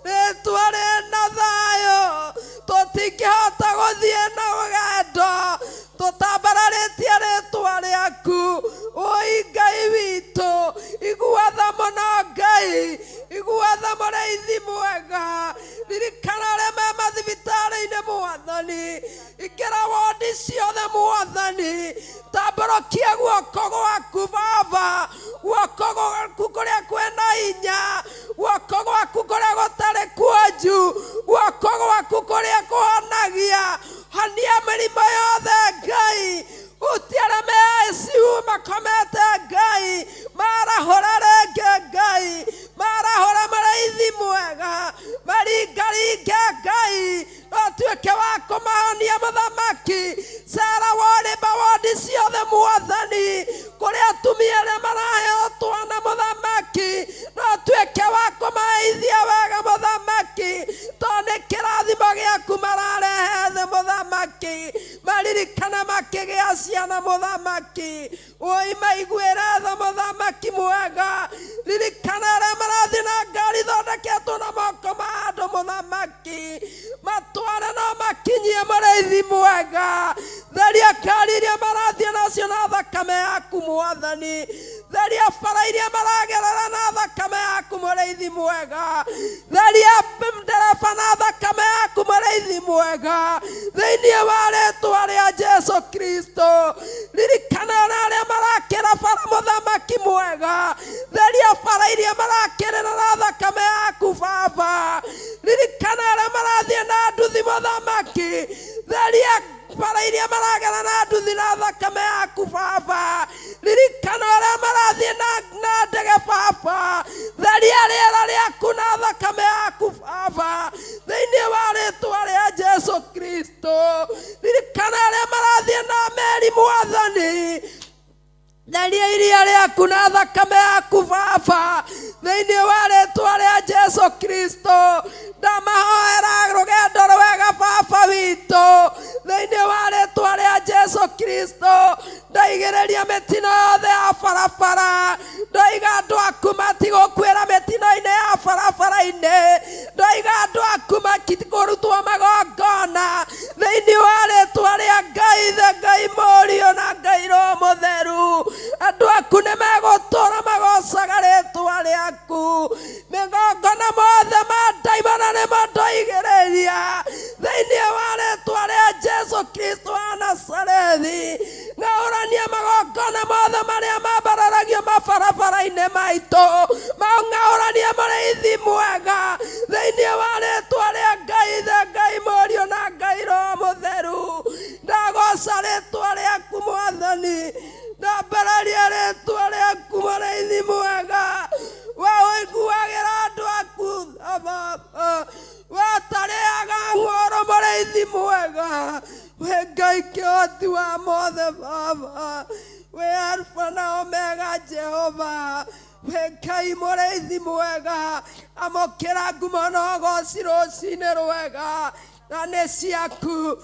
C: rĩtwa rĩna thayũ. Tũtingĩhota gũthiĩ na rũgendo tũtambararĩtie rĩtwa rĩaku. Ũi Ngai witũ, igua tha mũno. Ngai, igua tha. Mũrĩithi mwega, ririkana arĩa me mathibitarĩ-inĩ. Mwathani, ingĩra wondi ciothe. Mwathani, tambũrũkia guoko gwaku. Baba, guoko gwaku kũrĩa kwĩna hinya, guoko gwaku kũrĩa gũtarĩ kuonju, guoko gwaku kũrĩa kũhonagia, honia mĩrimũ yothe. Ngai, hutia arĩa me ICU makomete. Ngai, marahũra rĩngĩ. Ngai, marahũra. Mũrĩithi mwega, maringaringe. Ngai, ũtuĩke wa kũmahonia. Mũthamaki, cera wodi mawodi ciothe. Mwathani, kũrĩa atumia arĩa maraheo twana. Mũthamaki, no ũtuĩke wa kũmaheithia wega. Mũthamaki, tondũ nĩ kĩrathimo gĩaku mararehe thĩ. Mũthamaki, maririkana makĩgĩa ciana. Mũthamaki, oi maiguĩre tha. Mũthamaki mwega, ririkana arĩa marathiĩ na ngari thondeketwo na moko ma andũ. Mũthamaki, matware no makinyie. Mũrĩithi mwega, theria ngari iria marathiĩ nacio na thakame yaku. Mwathani, theria bara iria maragerera na thakame yaku. Mũrĩithi mwega, theria ndereba na thakame yaku. Mũrĩithi mwega, thĩinĩ wa rĩtwa rĩa Jesu Kristo, ririkana na arĩa marakĩra bara. Mũthamaki mwega, theria bara iria marakĩrĩra na thakame yaku. Baba, ririkana arĩa marathiĩ na nduthi. Mũthamaki, theria bara iria maragera na nduthi na thakame yaku. Baba, ririkana arĩa marathiĩ na ndege. Baba, theria rĩera rĩaku na thakame yaku. Baba, thĩinĩ wa rĩtwa rĩa Jesu Kristo, ririkana arĩa marathiĩ na meri. Mwathani, theria iria rĩaku na thakame yaku. Baba, thĩinĩ wa rĩtwa rĩa maitũ. Maũng'aũranie mũrĩithi mwega thĩinĩ wa rĩtwa rĩa Ngai Ithe, Ngai Mũriũ na Ngai Roho Mũtheru. Ndagoca rĩtwa rĩaku Mwathani, ndambararia rĩtwa rĩaku mũrĩithi mwega. We ũiguagĩra andũ aku tha Baba, we ũtarĩaga ng'oro mũrĩithi mwega. We Ngai kĩhoti wa mothe Baba, we Alfa na Omega Jehova, we Ngai mũrĩithi mwega. Amũkĩra ngumo na ũgoci rũcinĩ rwega, na nĩ ciaku.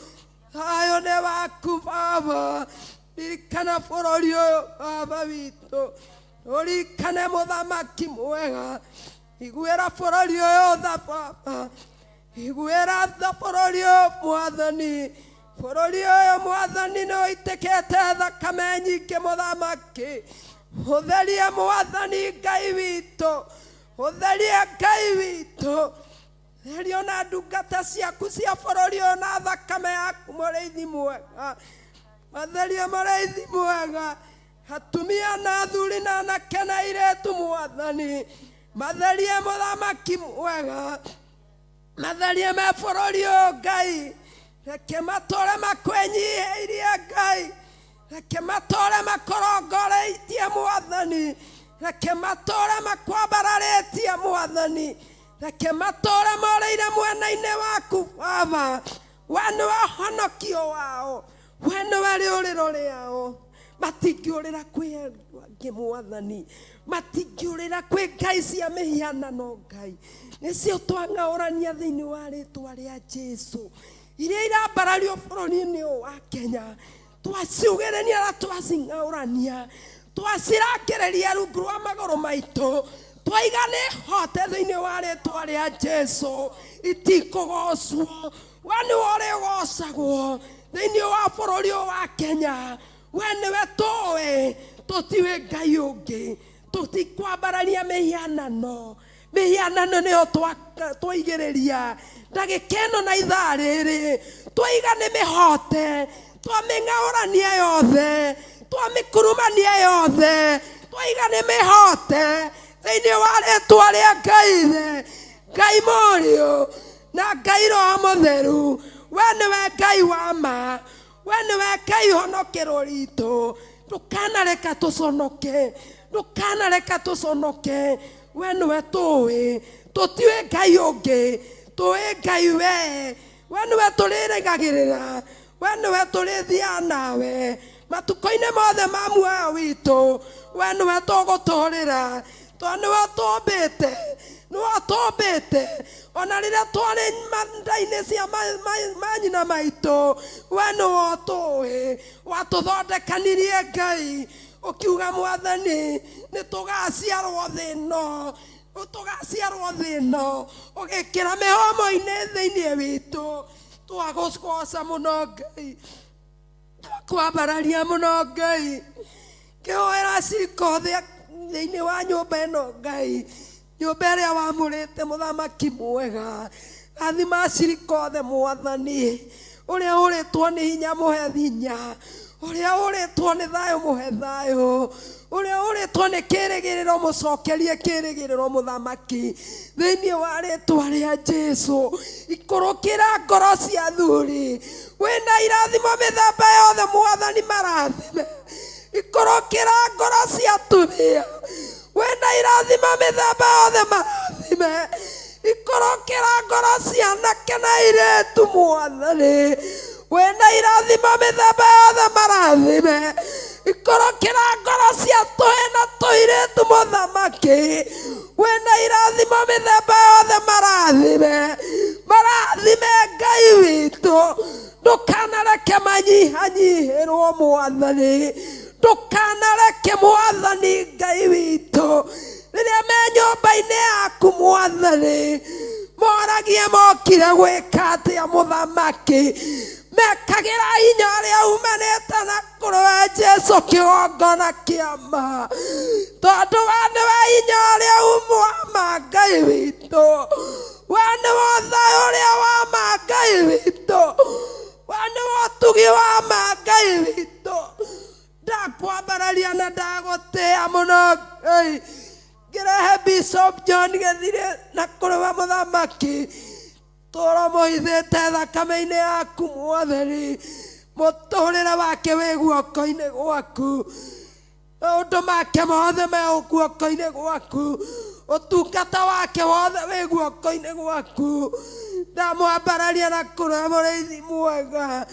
C: Thayũ nĩ waku Baba. Ririkana bũrũri ũyũ Baba witũ, ũririkane mũthamaki mwega. Iguĩra bũrũri ũyũ tha Baba, iguĩra tha bũrũri ũyũ Mwathani. Bũrũri ũyũ Mwathani nĩ ũitĩkĩte thakame nyingĩ mũthamaki. Ũtherie Mwathani Ngai witũ, ũtherie Ngai witũ. Theria ona ndungata ciaku cia bũrũri ũyũ na thakame yaku mũrĩithi mwega. Matherie mũrĩithi mwega, atumia na athuri na anake na airĩtu Mwathani. Matherie mũthamaki mwega, matherie me bũrũri ũyũ Ngai. Reke matũre makwĩnyihĩirie Ngai, reke matũre makũrongoreitie Mwathani, reke matũre makwambararĩtie Mwathani, reke matũre morĩire mwena-inĩ waku Baba. We nĩwe ũhonokio wao, we nĩwe rĩũrĩro rĩao. Matingĩũrĩra kwĩ andũ angĩ Mwathani, matingĩũrĩra kwĩ ngai cia mĩhianano Ngai. Nĩcio twang'aũrania thĩinĩ wa rĩtwa rĩa Jesu, iria irambarario bũrũri-inĩ ũyũ wa Kenya. Twaciugĩrĩria na twacing'aũrania, twacirangĩrĩria rungu rwa magũrũ maitũ, twaiga nĩ hote thĩinĩ wa rĩtwa rĩa Jesu. Itikũgocwo, we nĩwe ũrĩgocagwo thĩinĩ wa bũrũri ũyũ wa Kenya. We nĩwe tũĩ, tũtiũĩ Ngai ũngĩ. Tũtikwambararia mĩhianano, mĩhianano nĩyo twaigĩrĩria ndagĩka ĩno na ithaa rĩrĩ. Twaiga nĩ mĩhote, twamĩng'aũrania yothe, twamĩkurumania yothe, twaiga nĩ mĩhote thĩinĩ wa rĩtwa rĩa Ngai Ithe, Ngai Mũriũ na Ngai Roho Mũtheru. We nĩwe Ngai wa ma, we nĩwe Ngai honokero ritũ. Ndũkanareka tũconoke, ndũkanareka tũconoke. We nĩwe tũĩ, tũtiũĩ Ngai ũngĩ, tũĩ Ngai we. We nĩwe tũrĩrĩgagĩrĩra, we nĩwe tũrĩthiaga nawe matukũ-inĩ mothe ma muoyo witũ. We nĩwe tũgũtũrĩra, tondũ nĩwe ũtũmbĩte, nĩwe ũtũmbĩte ona rĩrĩa twarĩ nda-inĩ cia manyina maitũ. We nĩwe ũtũĩ, watũthondekanirie Ngai, ũkiuga Mwathani nĩ tũgaciarwo thĩ ĩno, tũgaciarwo thĩ ĩno, ũgĩkĩra mĩhomo-inĩ thĩinĩ witũ. Twagũgoca mũno Ngai, twakwambararia mũno Ngai. Ngĩhoera ciiko thĩinĩ wa nyũmba ĩno Ngai, nyũmba ĩrĩa wamũrĩte mũthamaki mwega. Rathima acirika othe Mwathani, ũrĩa ũrĩtwo nĩ hinya mũhe hinya, ũrĩa ũrĩtwo nĩ thayũ mũhe thayũ, ũrĩa ũrĩtwo nĩ kĩrĩgĩrĩro mũcokerie kĩrĩgĩrĩro mũthamaki thĩinĩ wa rĩtwa rĩa Jesu. Ikũrũkĩra ngoro cia athuri, wĩna irathimo mĩthemba yothe Mwathani, marathime. Ikũrũkĩra ngoro cia atumia, wĩna irathimo mĩthemba yothe, marathime. Ikũrũkĩra ngoro cia anake na airĩtu Mwathani, wĩna irathimo mĩthemba yothe, marathime. Ikũrũkĩra ngoro cia tũhĩ na tũirĩtu mũthamaki, wĩna irathimo mĩthemba yothe, marathime. Marathime Ngai witũ, ndũkanareke manyihanyihĩrwo Mwathani, ndũkanareke Mwathani Ngai witũ, rĩrĩa me nyũmba-inĩ yaku Mwathani, moragie mokire gwĩka atĩa mũthamaki. Mekagĩra hinya ũrĩa umanĩte na kũrĩ we Jesu kĩgongona kĩa ma, tondũ we nĩwe hinya ũrĩa wa ma Ngai witũ, we nĩwe thayũ ũrĩa wa ma Ngai witũ, we nĩwe ũtugi wa ma Ngai witũ. Ndakwambararia na ndagũtĩĩa mũno Ngai.
D: Ngĩrehe Bishop John Gĩthirĩ na kũrĩ we mũthamaki, tũra mũhithĩte thakame-inĩ yaku mwathani. Mũtũrĩre wake wĩ guoko-inĩ gwaku, maũndũ make mothe me guoko-inĩ gwaku, ũtungata wake wothe wĩ guoko-inĩ gwaku. Ndamwambararia na kũrĩ mũrĩithi mwega,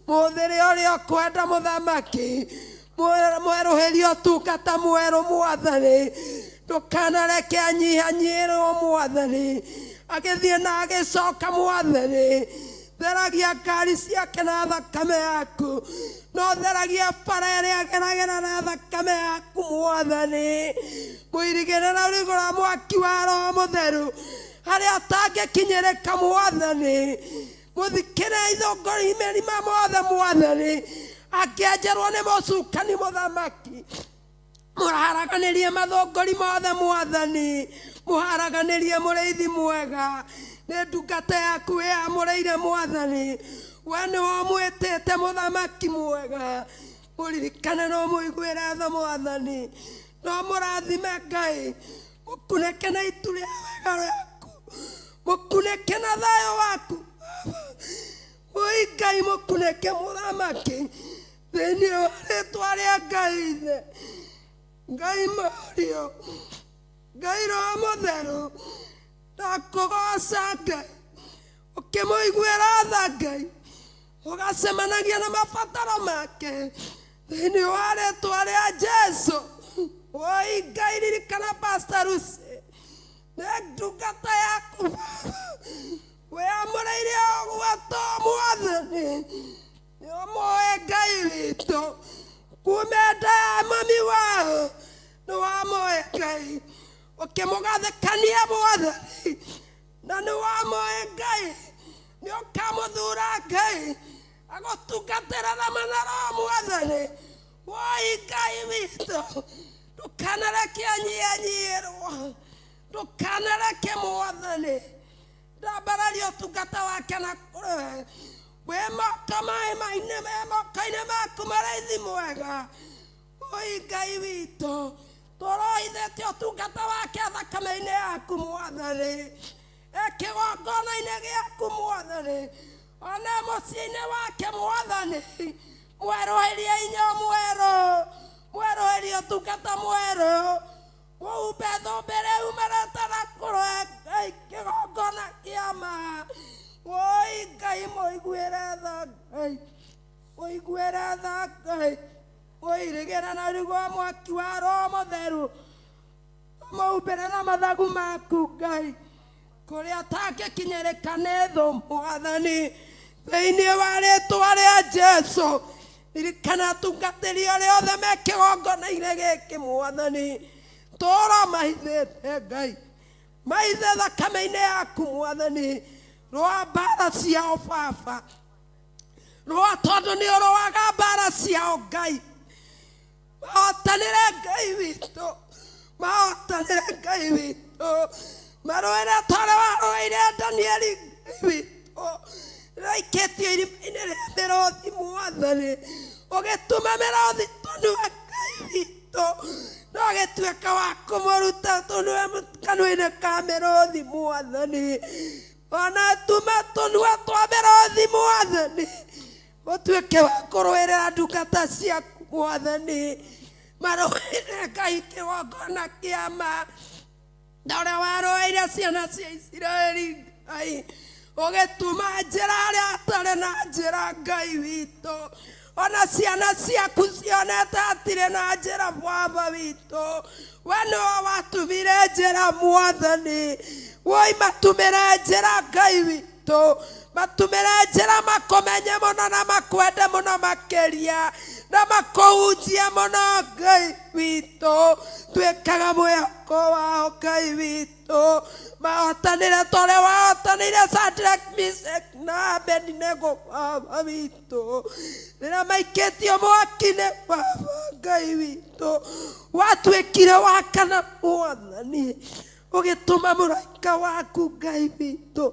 D: mũthĩre ũrĩa ũkwenda mũthamaki, mwerũhĩrie ũtungata mwerũ mwathani. Ndũkanareke anyihanyihĩrwo mwathani, agĩthiĩ na agĩcoka mwathani. Theragia ngari ciake na thakame yaku, no theragia bara ĩrĩa ageragĩra na thakame yaku mwathani. Mũirigĩre na rũrigo rwa mwaki wa Roho Mũtheru harĩa atangĩkinyĩrĩka mwathani. Mũthikĩre ithũngũri mĩrima mothe mwathani, akĩenjerwo nĩ mũcukani mũthamaki. Mũharaganĩrie mathũngũri mothe mwathani, mũharaganĩrie mũrĩithi mwega. Nĩ ndungata yaku ĩyamũrĩire mwathani, we nĩwe ũmwĩtĩte mũthamaki mwega. Mũririkane no mũiguĩre tha mwathani, no mũrathime Ngai, mũkunĩke na itu rĩa wega rĩaku, mũkunĩke na thayũ waku. Oi Ngai, mũkunĩke mũthamaki thĩinĩ wa rĩtwa rĩa Ngai Ithe, Ngai Mũriũ, Ngai Roho Mũtheru. Ndakũgoca Ngai, ũkĩmũiguĩra tha Ngai, ũgacemanagia na mabataro make thĩinĩ wa rĩtwa rĩa Jesu. Oi Ngai, ririkana Pastor Lucy, nĩ ndungata yaku Baba, wĩamũrĩire ũguo to mwathani. Nĩũmũĩ Ngai witũ kuma nda ya mami wao, nĩwamũĩ Ngai, ũkĩmũgathĩkania mwathani, na nĩwamũĩ Ngai, nĩũkamũthura Ngai agũtungatĩra na manaro mwathani. Woi Ngai witũ, ndũkanareke anyihanyiihĩrwo, ndũkanareke mwathani ndambararia ũtungata wake na kũrĩ we. Wĩ moko maĩ-inĩ, wĩ moko-inĩ maku mũrĩithi mwega. Oi Ngai witũ, tũroithĩtie ũtungata wake thakame-inĩ yaku mwathani, kĩgongona-inĩ gĩaku mwathani, ona mũciĩ-inĩ wake mwathani. Mwerũhĩrie inya mwerũ, mwerũhĩrie ũtungata mwerũ, mũhumbe thũmbĩ rĩu marete na kũrĩ Ngai kĩgongona kĩa ma. Woi Ngai, mũiguĩre tha Ngai, mũiguĩre tha Ngai, mũirigĩre na rugo mwaki wa Roho Mũtheru, mũhumbĩre na mathagu maku Ngai, kũrĩa atangĩkinyĩrĩka nĩ thũ mwathani, thĩinĩ wa rĩtwa rĩa Jesu. Ririkana atungatĩri arĩa othe me kĩgongona-inĩ gĩkĩ mwathani, tũra mahithĩte Ngai, maithe thakame-inĩ yaku mwathani. Rũa mbara ciao Baba, rũa tondũ nĩ ũrũaga mbara ciao Ngai. Mahotanĩre Ngai witũ, mahotanĩre Ngai witũ, marũĩre ta ũrĩa warũĩire Danieli Ngai witũ, rĩraikĩtio irima-inĩ rĩa mĩrũthi mwathani, ũgĩtũma mĩrũthi tũnua Ngai witũ, no ũgĩtuĩka wa kũmũruta tũnua kanua-inĩ ka mĩrũthi mwathani. Ona tuma tũnua twa mĩrũthi mwathani, ũtuĩke wa kũrũĩrĩra ndungata ciaku mwathani, marũĩrĩre Ngai kĩgongona kĩa ma, ta ũrĩa warũĩire ciana cia Isiraeli Ngai, ũgĩtuma njĩra arĩa atarĩ na njĩra Ngai witũ. Ona ciana ciaku cionete hatirĩ na njĩra Baba witũ, we nĩwe watumire njĩra mwathani. Woi matumĩre njĩra Ngai witũ, matumĩre njĩra makũmenye mũno na makwende mũno makĩria na makũhunjie mũno Ngai witũ. Tuĩkaga mwĩhoko wao Ngai witũ, mahotanĩre ta ũrĩa wahotanĩire Shadrach, Meshach na Abednego Baba witũ, rĩrĩa maikĩtio mwaki-inĩ Baba Ngai witũ, watuĩkire wa kana mwathani, ũgĩtũma mũraika waku Ngai witũ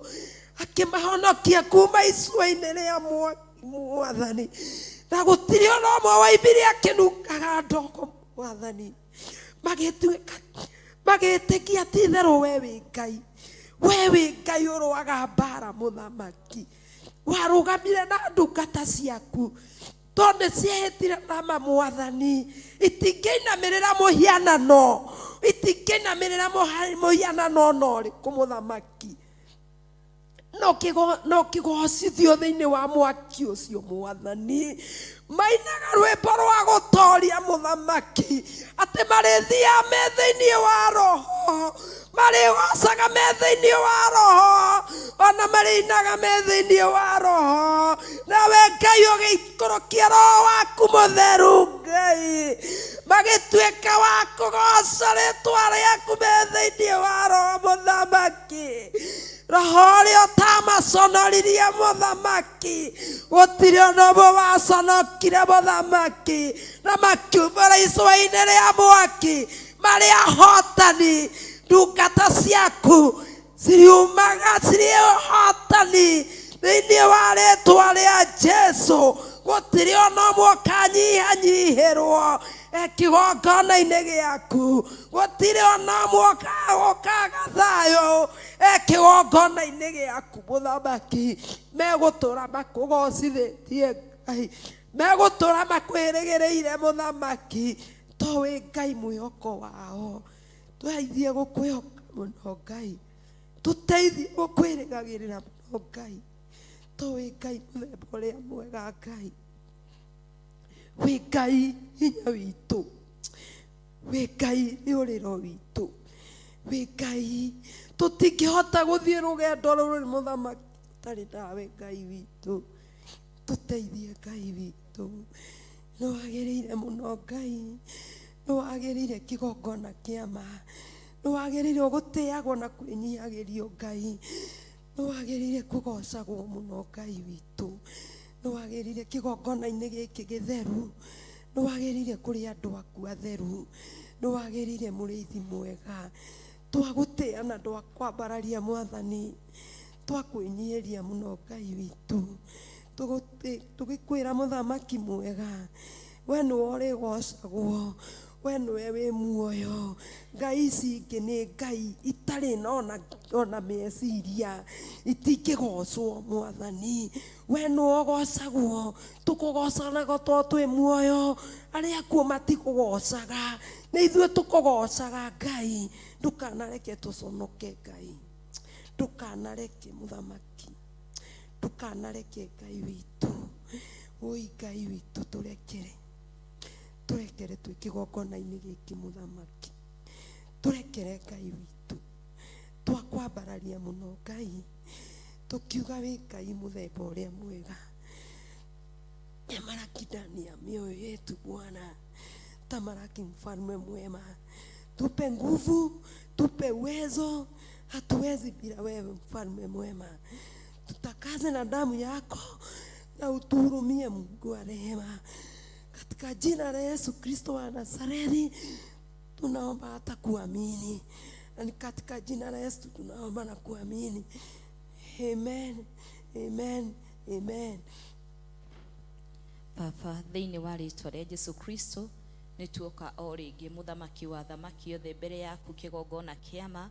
D: akĩmahonokia kuma icua-inĩ rĩa mwaki mwathani, na gũtirĩ ona ũmwe waimbire akĩnungaga ndogo mwathani. Magĩtuĩka Magĩtĩkia ti itherũ we wĩ Ngai, we wĩ Ngai ũrũaga mbara mũthamaki. Warũgamire na ndungata ciaku tondũ nĩ ciehĩtire nama mwathani, itingĩinamĩrĩra mũhianano, itingĩinamĩrĩra mũhianano ona ũrĩkũ mũthamaki. No kĩgocithio thĩinĩ wa mwaki ũcio mwathani. Mainaga rwĩmbo rwa gũtoria mũthamaki, atĩ marĩthiaga me thĩinĩ wa roho, marĩgocaga me thĩinĩ wa roho, ona marĩinaga me thĩinĩ wa roho. Nawe Ngai ũgĩikũrũkia roho waku mũtheru Ngai, magĩtuĩka wa kũgoca rĩtwa rĩaku me thĩinĩ wa roho mũthamaki. Roho ũrĩa ũtamaconoririe mũthamaki, gũtirĩ ona ũmwe waconokire mũthamaki, na makiumĩra icua-inĩ rĩa mwaki marĩ ahotani. Ndungata ciaku ciriumaga cirĩ ahotani thĩinĩ wa rĩtwa rĩa Jesu. Gũtirĩ ona ũmwe ũkanyihanyihĩrwo kĩgongona-inĩ gĩaku, gũtirĩ ona ũmwe ũkaga thayũ kĩgongona-inĩ gĩaku mũthamaki. Megũtũra makũgocithĩtie Ngai, megũtũra makwĩrĩgĩrĩire mũthamaki, to wĩ Ngai mwĩhoko wao. Tũteithie gũkwĩhoka mũno Ngai, tũteithie gũkwĩrĩgagĩrĩra mũno Ngai, to wĩ Ngai mũthemba ũrĩa mwega Ngai, wĩ Ngai hinya witũ, wĩ Ngai rĩũrĩro witũ, wĩ Ngai tũtingĩhota gũthiĩ rũgendo rũrũ mũthamaki tũtarĩ nawe Ngai witũ. Tũteithie Ngai witũ, nĩ wagĩrĩire mũno Ngai, nĩ wagĩrĩire kĩgongona kĩa ma, nĩ wagĩrĩire gũtĩagwo na kwĩnyihagĩrio Ngai, nĩ wagĩrĩire kũgocagwo mũno Ngai witũ, nĩ wagĩrĩire kĩgongona-inĩ gĩkĩ gĩtheru, nĩ wagĩrĩire kũrĩ andũ aku atheru, nĩ wagĩrĩire mũrĩithi mwega. Twagũtĩa na twakwambararia mwathani, twakwĩnyihĩria mũno Ngai witũ, tũgĩkwĩra mũthamaki mwega, we nĩwe ũrĩgocagwo, we nĩwe wĩ muoyo. Ngai ici ingĩ nĩ Ngai itarĩ ona meciria, itingĩgocwo mwathani. We nĩwe ũgocagwo, tũkũgocanaga to twĩ muoyo, arĩa akuũ matikũgocaga, nĩ ithuĩ tũkũgocaga Ngai. Ndũkanareke tũconoke Ngai, ndũkanareke mũthamaki, ndũkanareke Ngai witũ, woi Ngai witũ, tũrekere, tũrekere twĩ kĩgongona-inĩ gĩkĩ mũthamaki, tũrekere Ngai witũ. Twakwambararia mũno Ngai, tũkiuga wĩ Ngai mũthemba ũrĩa mwega. Tamalaki ndani ya mioyo yetu Bwana, tamalaki mfalme mwema, tupe nguvu, tupe uwezo, hatuwezi bila wewe mfalme mwema. Tutakaze na damu yako na utuhurumie Mungu wa rehema, katika jina la Yesu Kristo wa Nazareti tunaomba hata kuamini, na ni katika jina la Yesu tunaomba na kuamini. Amen, amen, amen.
E: Baba, thĩinĩ wa rĩtwa rĩa Jesu Kristo nĩ tuoka o rĩngĩ mũthamaki wa thamaki othe mbere yaku kĩgongona kĩama.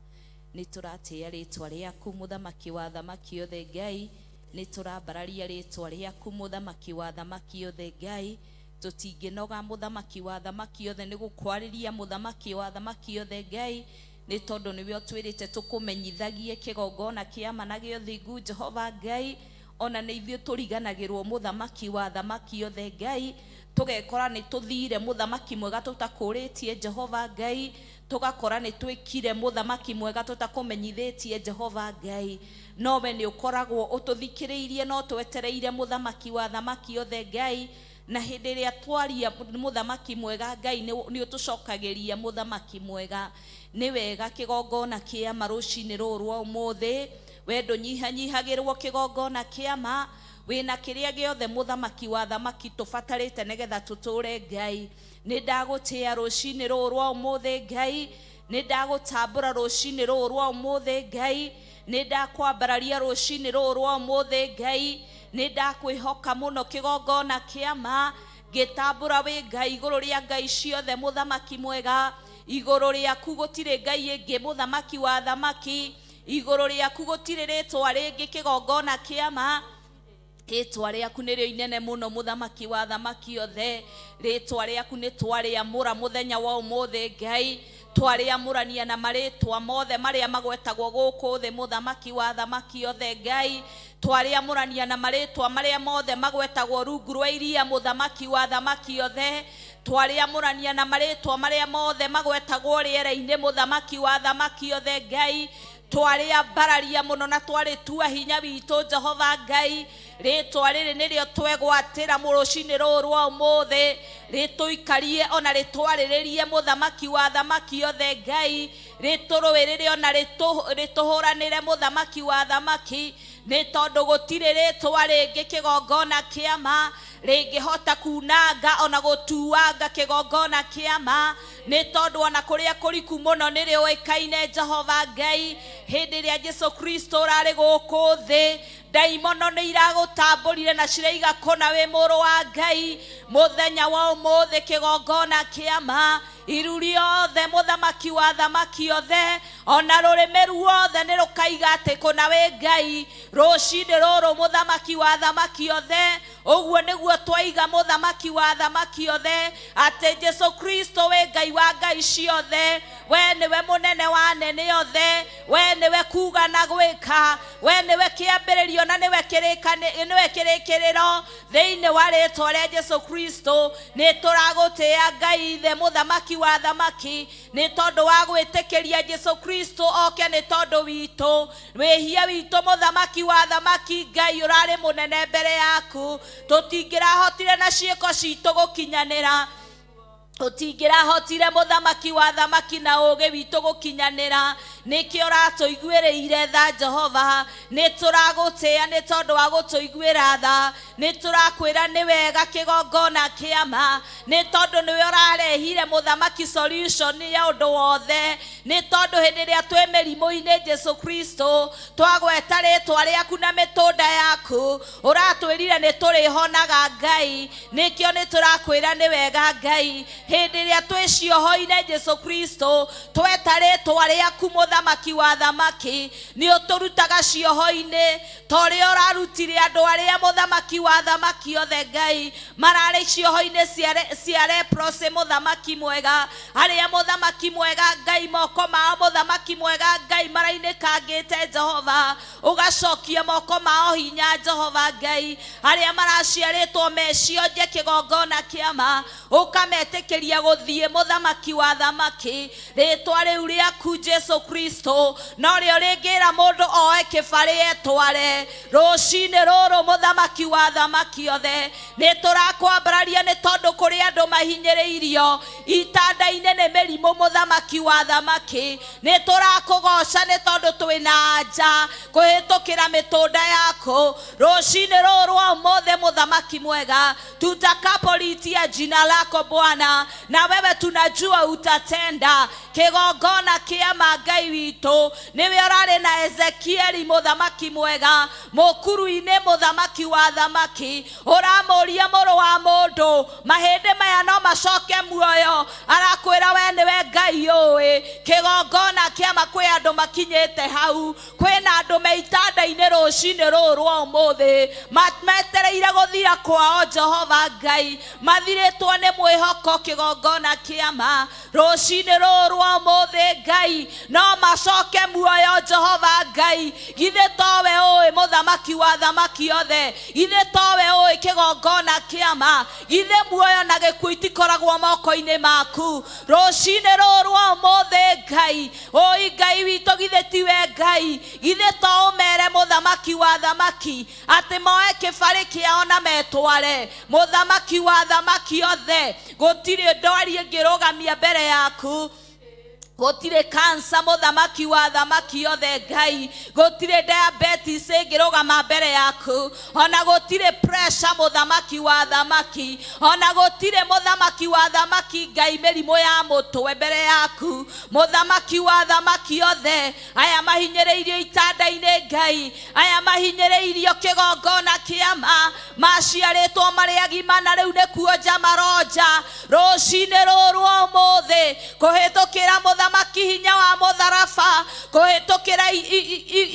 E: Nĩ tũratĩĩa rĩtwa rĩaku mũthamaki wa thamaki othe Ngai, nĩ tũrambararia rĩtwa rĩaku mũthamaki wa thamaki othe Ngai. Tũtingĩnoga mũthamaki wa thamaki othe nĩ gũkwarĩria mũthamaki wa thamaki othe Ngai, nĩ tondũ nĩwe ũtwĩrĩte tũkũmenyithagie kĩgongona kĩama na gĩa ũthingu Jehova Ngai. Ona nĩ ithuĩ tũriganagĩrwo mũthamaki wa thamaki othe Ngai, tũgekora nĩ tũthire mũthamaki mwega tũtakũrĩtie Jehova Ngai, tũgakora nĩ twĩkire mũthamaki mwega tũtakũmenyithĩtie Jehova Ngai. Nowe nĩ ũkoragwo ũtũthikĩrĩirie no twetereire mũthamaki wa thamaki othe Ngai, na hĩndĩ ĩrĩa twaria mũthamaki mwega Ngai nĩ ũtũcokagĩria mũthamaki mwega. Nĩ wega kĩgongona kĩama rũcinĩ rũrũ rwa ũmũthĩ, we ndũnyihanyihagĩrwo kĩgongona kĩama, wĩna kĩrĩa gĩothe mũthamaki wa thamaki tũbatarĩte nĩgetha tũtũre Ngai. Nĩ ndagũtĩĩa rũcinĩ rũrũ rwa ũmũthĩ Ngai, nĩ ndagũtambũra rũcinĩ rũrũ rwa ũmũthĩ Ngai, nĩ ndakwambararia rũcinĩ rũrũ rwa ũmũthĩ Ngai, nĩ ndakwĩhoka mũno kĩgongona kĩama, ngĩtambũra wĩ Ngai igũrũ rĩa Ngai ciothe mũthamaki mwega. Igũrũ rĩaku gũtirĩ ngai ĩngĩ, mũthamaki wa thamaki. Igũrũ rĩaku gũtirĩ rĩtwa rĩngĩ, kĩgongona kĩama. Rĩtwa rĩaku nĩrĩo inene mũno, mũthamaki wa thamaki othe. Rĩtwa rĩaku nĩ twarĩamũra mũthenya wa ũmũthĩ, Ngai. Twarĩamũrania na marĩtwa mothe marĩa magwetagwo gũkũ thĩ, mũthamaki wa thamaki othe, Ngai. Twarĩamũrania na marĩtwa marĩa mothe magwetagwo rungu rwa iria, mũthamaki wa thamaki othe. Twarĩamũrania na marĩtwa marĩa mothe magwetagwo rĩera-inĩ, mũthamaki wa thamaki othe, Ngai. Twarĩambararia mũno na twarĩtua hinya witũ, Jehova Ngai. Rĩtwa rĩrĩ nĩrĩo twegwatĩra rũcinĩ rũrũ rwa ũmũthĩ, rĩtũikarie ona rĩtwarĩrĩrie, mũthamaki wa thamaki othe, Ngai. Rĩtũrũĩrĩre ona rĩtũhũranĩre, mũthamaki wa thamaki, nĩ tondũ gũtirĩ rĩtwa rĩngĩ, kĩgongona kĩama, rĩngĩhota kunanga ona gũtuanga, kĩgongona kĩama, nĩ tondũ ona kũrĩa kũriku mũno nĩ rĩũĩkaine, Jehova Ngai. Hĩndĩ ĩrĩa Jesu Kristo ũrarĩ gũkũ thĩ, ndaimono nĩ iragũtambũrire na ciraiga kũna wĩ mũrũ wa Ngai. Mũthenya wa ũmũthĩ, kĩgongona kĩama, iru rĩothe, mũthamaki wa thamaki othe, ona rũrĩmĩ ruothe nĩ rũkaiga atĩ kũna wĩ Ngai. Rũcinĩ rũrũ, mũthamaki wa thamaki othe, ũguo nĩguo twaiga, mũthamaki wa thamaki othe, atĩ Jesu Kristo wĩ Ngai wa ngai ciothe. We nĩwe mũnene wa anene othe, we nĩwe kuga na gwĩka, we nĩwe kĩambĩrĩrio na nĩwe nĩwe kĩrĩkĩrĩro. Thĩinĩ wa rĩtwa rĩa Jesu Kristo nĩ tũragũtĩĩa, Ngai Ithe, mũthamaki wa thamaki, nĩ tondũ wa gwĩtĩkĩria Jesu Kristo oke nĩ tondũ witũ. Wĩhia witũ, mũthamaki wa thamaki, Ngai, ũrarĩ mũnene mbere yaku. Tũtingĩrahotire na ciĩko citũ gũkinyanĩra, tũtingĩrahotire, mũthamaki wa thamaki, na ũũgĩ witũ gũkinyanĩra. Nĩkĩo ũratũiguĩrĩire tha, Jehova. Nĩ tũragũtĩĩa nĩ tondũ wa gũtũiguĩra tha. Nĩ tũrakwĩra nĩ wega, kĩgongona kĩama, nĩ tondũ nĩwe ũrarehire, mũthamaki, solution ya ũndũ wothe, nĩ tondũ hĩndĩ ĩrĩa twĩ mĩrimũ-inĩ, Jesu Kristo, twagweta rĩtwa rĩaku na mĩtũnda yaku, ũratwĩrire nĩ tũrĩhonaga, Ngai. Nĩkĩo nĩ tũrakwĩra nĩ wega, Ngai. Hĩndĩ ĩrĩa twĩ cioho-inĩ, Jesu Kristo, tweta rĩtwa rĩaku, mũthamaki wa thamaki, nĩ ũtũrutaga cioho-inĩ, ta ũrĩa ũrarutire andũ arĩa, mũthamaki wa thamaki othe, Ngai, mararĩ cioho-inĩ cia leprosy, mũthamaki mwega, arĩa, mũthamaki mwega, Ngai, moko mao, mũthamaki mwega, Ngai, marainĩkangĩte, Jehova, ũgacokia moko mao hinya, Jehova Ngai. Arĩa maraciarĩtwo mecionje, kĩgongona kĩama, ũkametĩkĩria gũthiĩ, mũthamaki wa thamaki. Rĩtwa rĩu rĩaku, Jesu Kristo, norĩo rĩngĩra mũndũ oe kĩbarĩ etware. Rũcinĩ rũrũ, mũthamaki wa thamaki othe, nĩ tũrakwambararia nĩ tondũ kũrĩ andũ mahinyĩrĩirio itanda-inĩ nĩ mĩrimũ, mũthamaki wa thamaki. Nĩ tũrakũgoca nĩ tondũ twĩna anja kũhĩtũkĩra mĩtũnda yaku. Rũcinĩ rũrũ rwa ũmũthĩ, mũthamaki mwega, tutakapolitia jina lako Bwana, na wewe tunajua utatenda. Kĩgongona kĩama, Ngai witũ, nĩwe ũrarĩ na Ezekieli, mũthamaki mwega, mũkuru-inĩ, mũthamaki wa thamaki. Ũramũria, "Mũrũ wa mũndũ, mahĩndĩ maya no macoke muoyo?" Arakwĩra, "We nĩwe Ngai ũĩ." Kĩgongona kĩama, kwĩ andũ makinyĩte hau, kwĩna andũ me itanda-inĩ rũcinĩ rũrũ rwa ũmũthĩ, metereire gũthira kwao, Jehova Ngai, mathirĩtwo nĩ mwĩhoko. Kĩgongona kĩama, rũcinĩ rũrũ rwa ũmũthĩ, Ngai, no macoke muoyo, Jehova Ngai. Githĩ towe ũĩ, mũthamaki wa thamaki othe? Githĩ towe ũĩ, kĩgongona kĩama? Githĩ muoyo na gĩkuũ itikoragwo moko-inĩ maku rũcinĩ rũrũ rwa ũmũthĩ, Ngai? Ũi Ngai witũ, githĩ tiwe Ngai? Githĩ to ũmere, mũthamaki wa thamaki, atĩ moe kĩbarĩ kĩao na metware, mũthamaki wa thamaki othe? Gũtirĩ ndwari ĩngĩrũgamia mbere yaku. Gũtirĩ kansa mũthamaki wa thamaki yothe Ngai, gũtirĩ diabetes ĩngĩrũgama mbere yaku, ona gũtirĩ pressure mũthamaki wa thamaki, ona gũtirĩ mũthamaki wa thamaki Ngai mĩrimũ ya mũtwe mbere yaku. Mũthamaki wa thamaki yothe, aya mahinyĩrĩirio itanda-inĩ Ngai, aya mahinyĩrĩirio kĩgongona kĩama, maciarĩtwo marĩ agima na rĩu nĩ kuonja maronja. Rũcinĩ rũrũ ũmũthĩ kũhĩtũkĩra mũthamaki hinya wa mũtharaba, kũhĩtũkĩra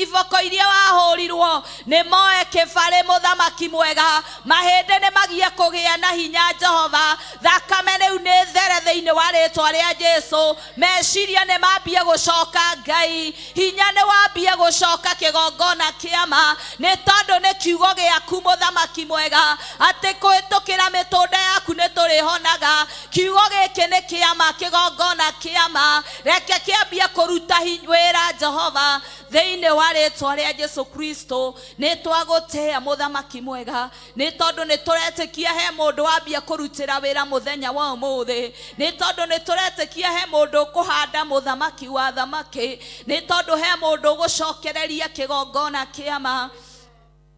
E: iboko iria wahũrirwo nĩ moe kĩbarĩ mũthamaki mwega, mahĩndĩ nĩ magie kũgĩa na hinya Jehova, thakame rĩu nĩ there thĩinĩ wa rĩtwa rĩa Jesu, meciria nĩ mambie gũcoka Ngai, hinya nĩ wambie gũcoka kĩgongona kĩama, nĩ tondũ nĩ kiugo gĩaku mũthamaki mwega atĩ kũhĩtũkĩra mĩtũnda yaku nĩ tũrĩhonaga. Kiugo gĩkĩ nĩ kĩama, kĩgongona kĩama, reke kĩambie kũruta wĩra Jehova thĩinĩ wa rĩtwa rĩa Jesu Kristo. Nĩ twagũtĩĩa mũthamaki mwega, nĩ tondũ nĩ tũretĩkia he mũndũ wambia kũrutĩra wĩra mũthenya wa ũmũthĩ, nĩ tondũ nĩ tũretĩkia he mũndũ ũkũhanda mũthamaki wa thamaki, nĩ tondũ he mũndũ ũgũcokereria kĩgongona kĩama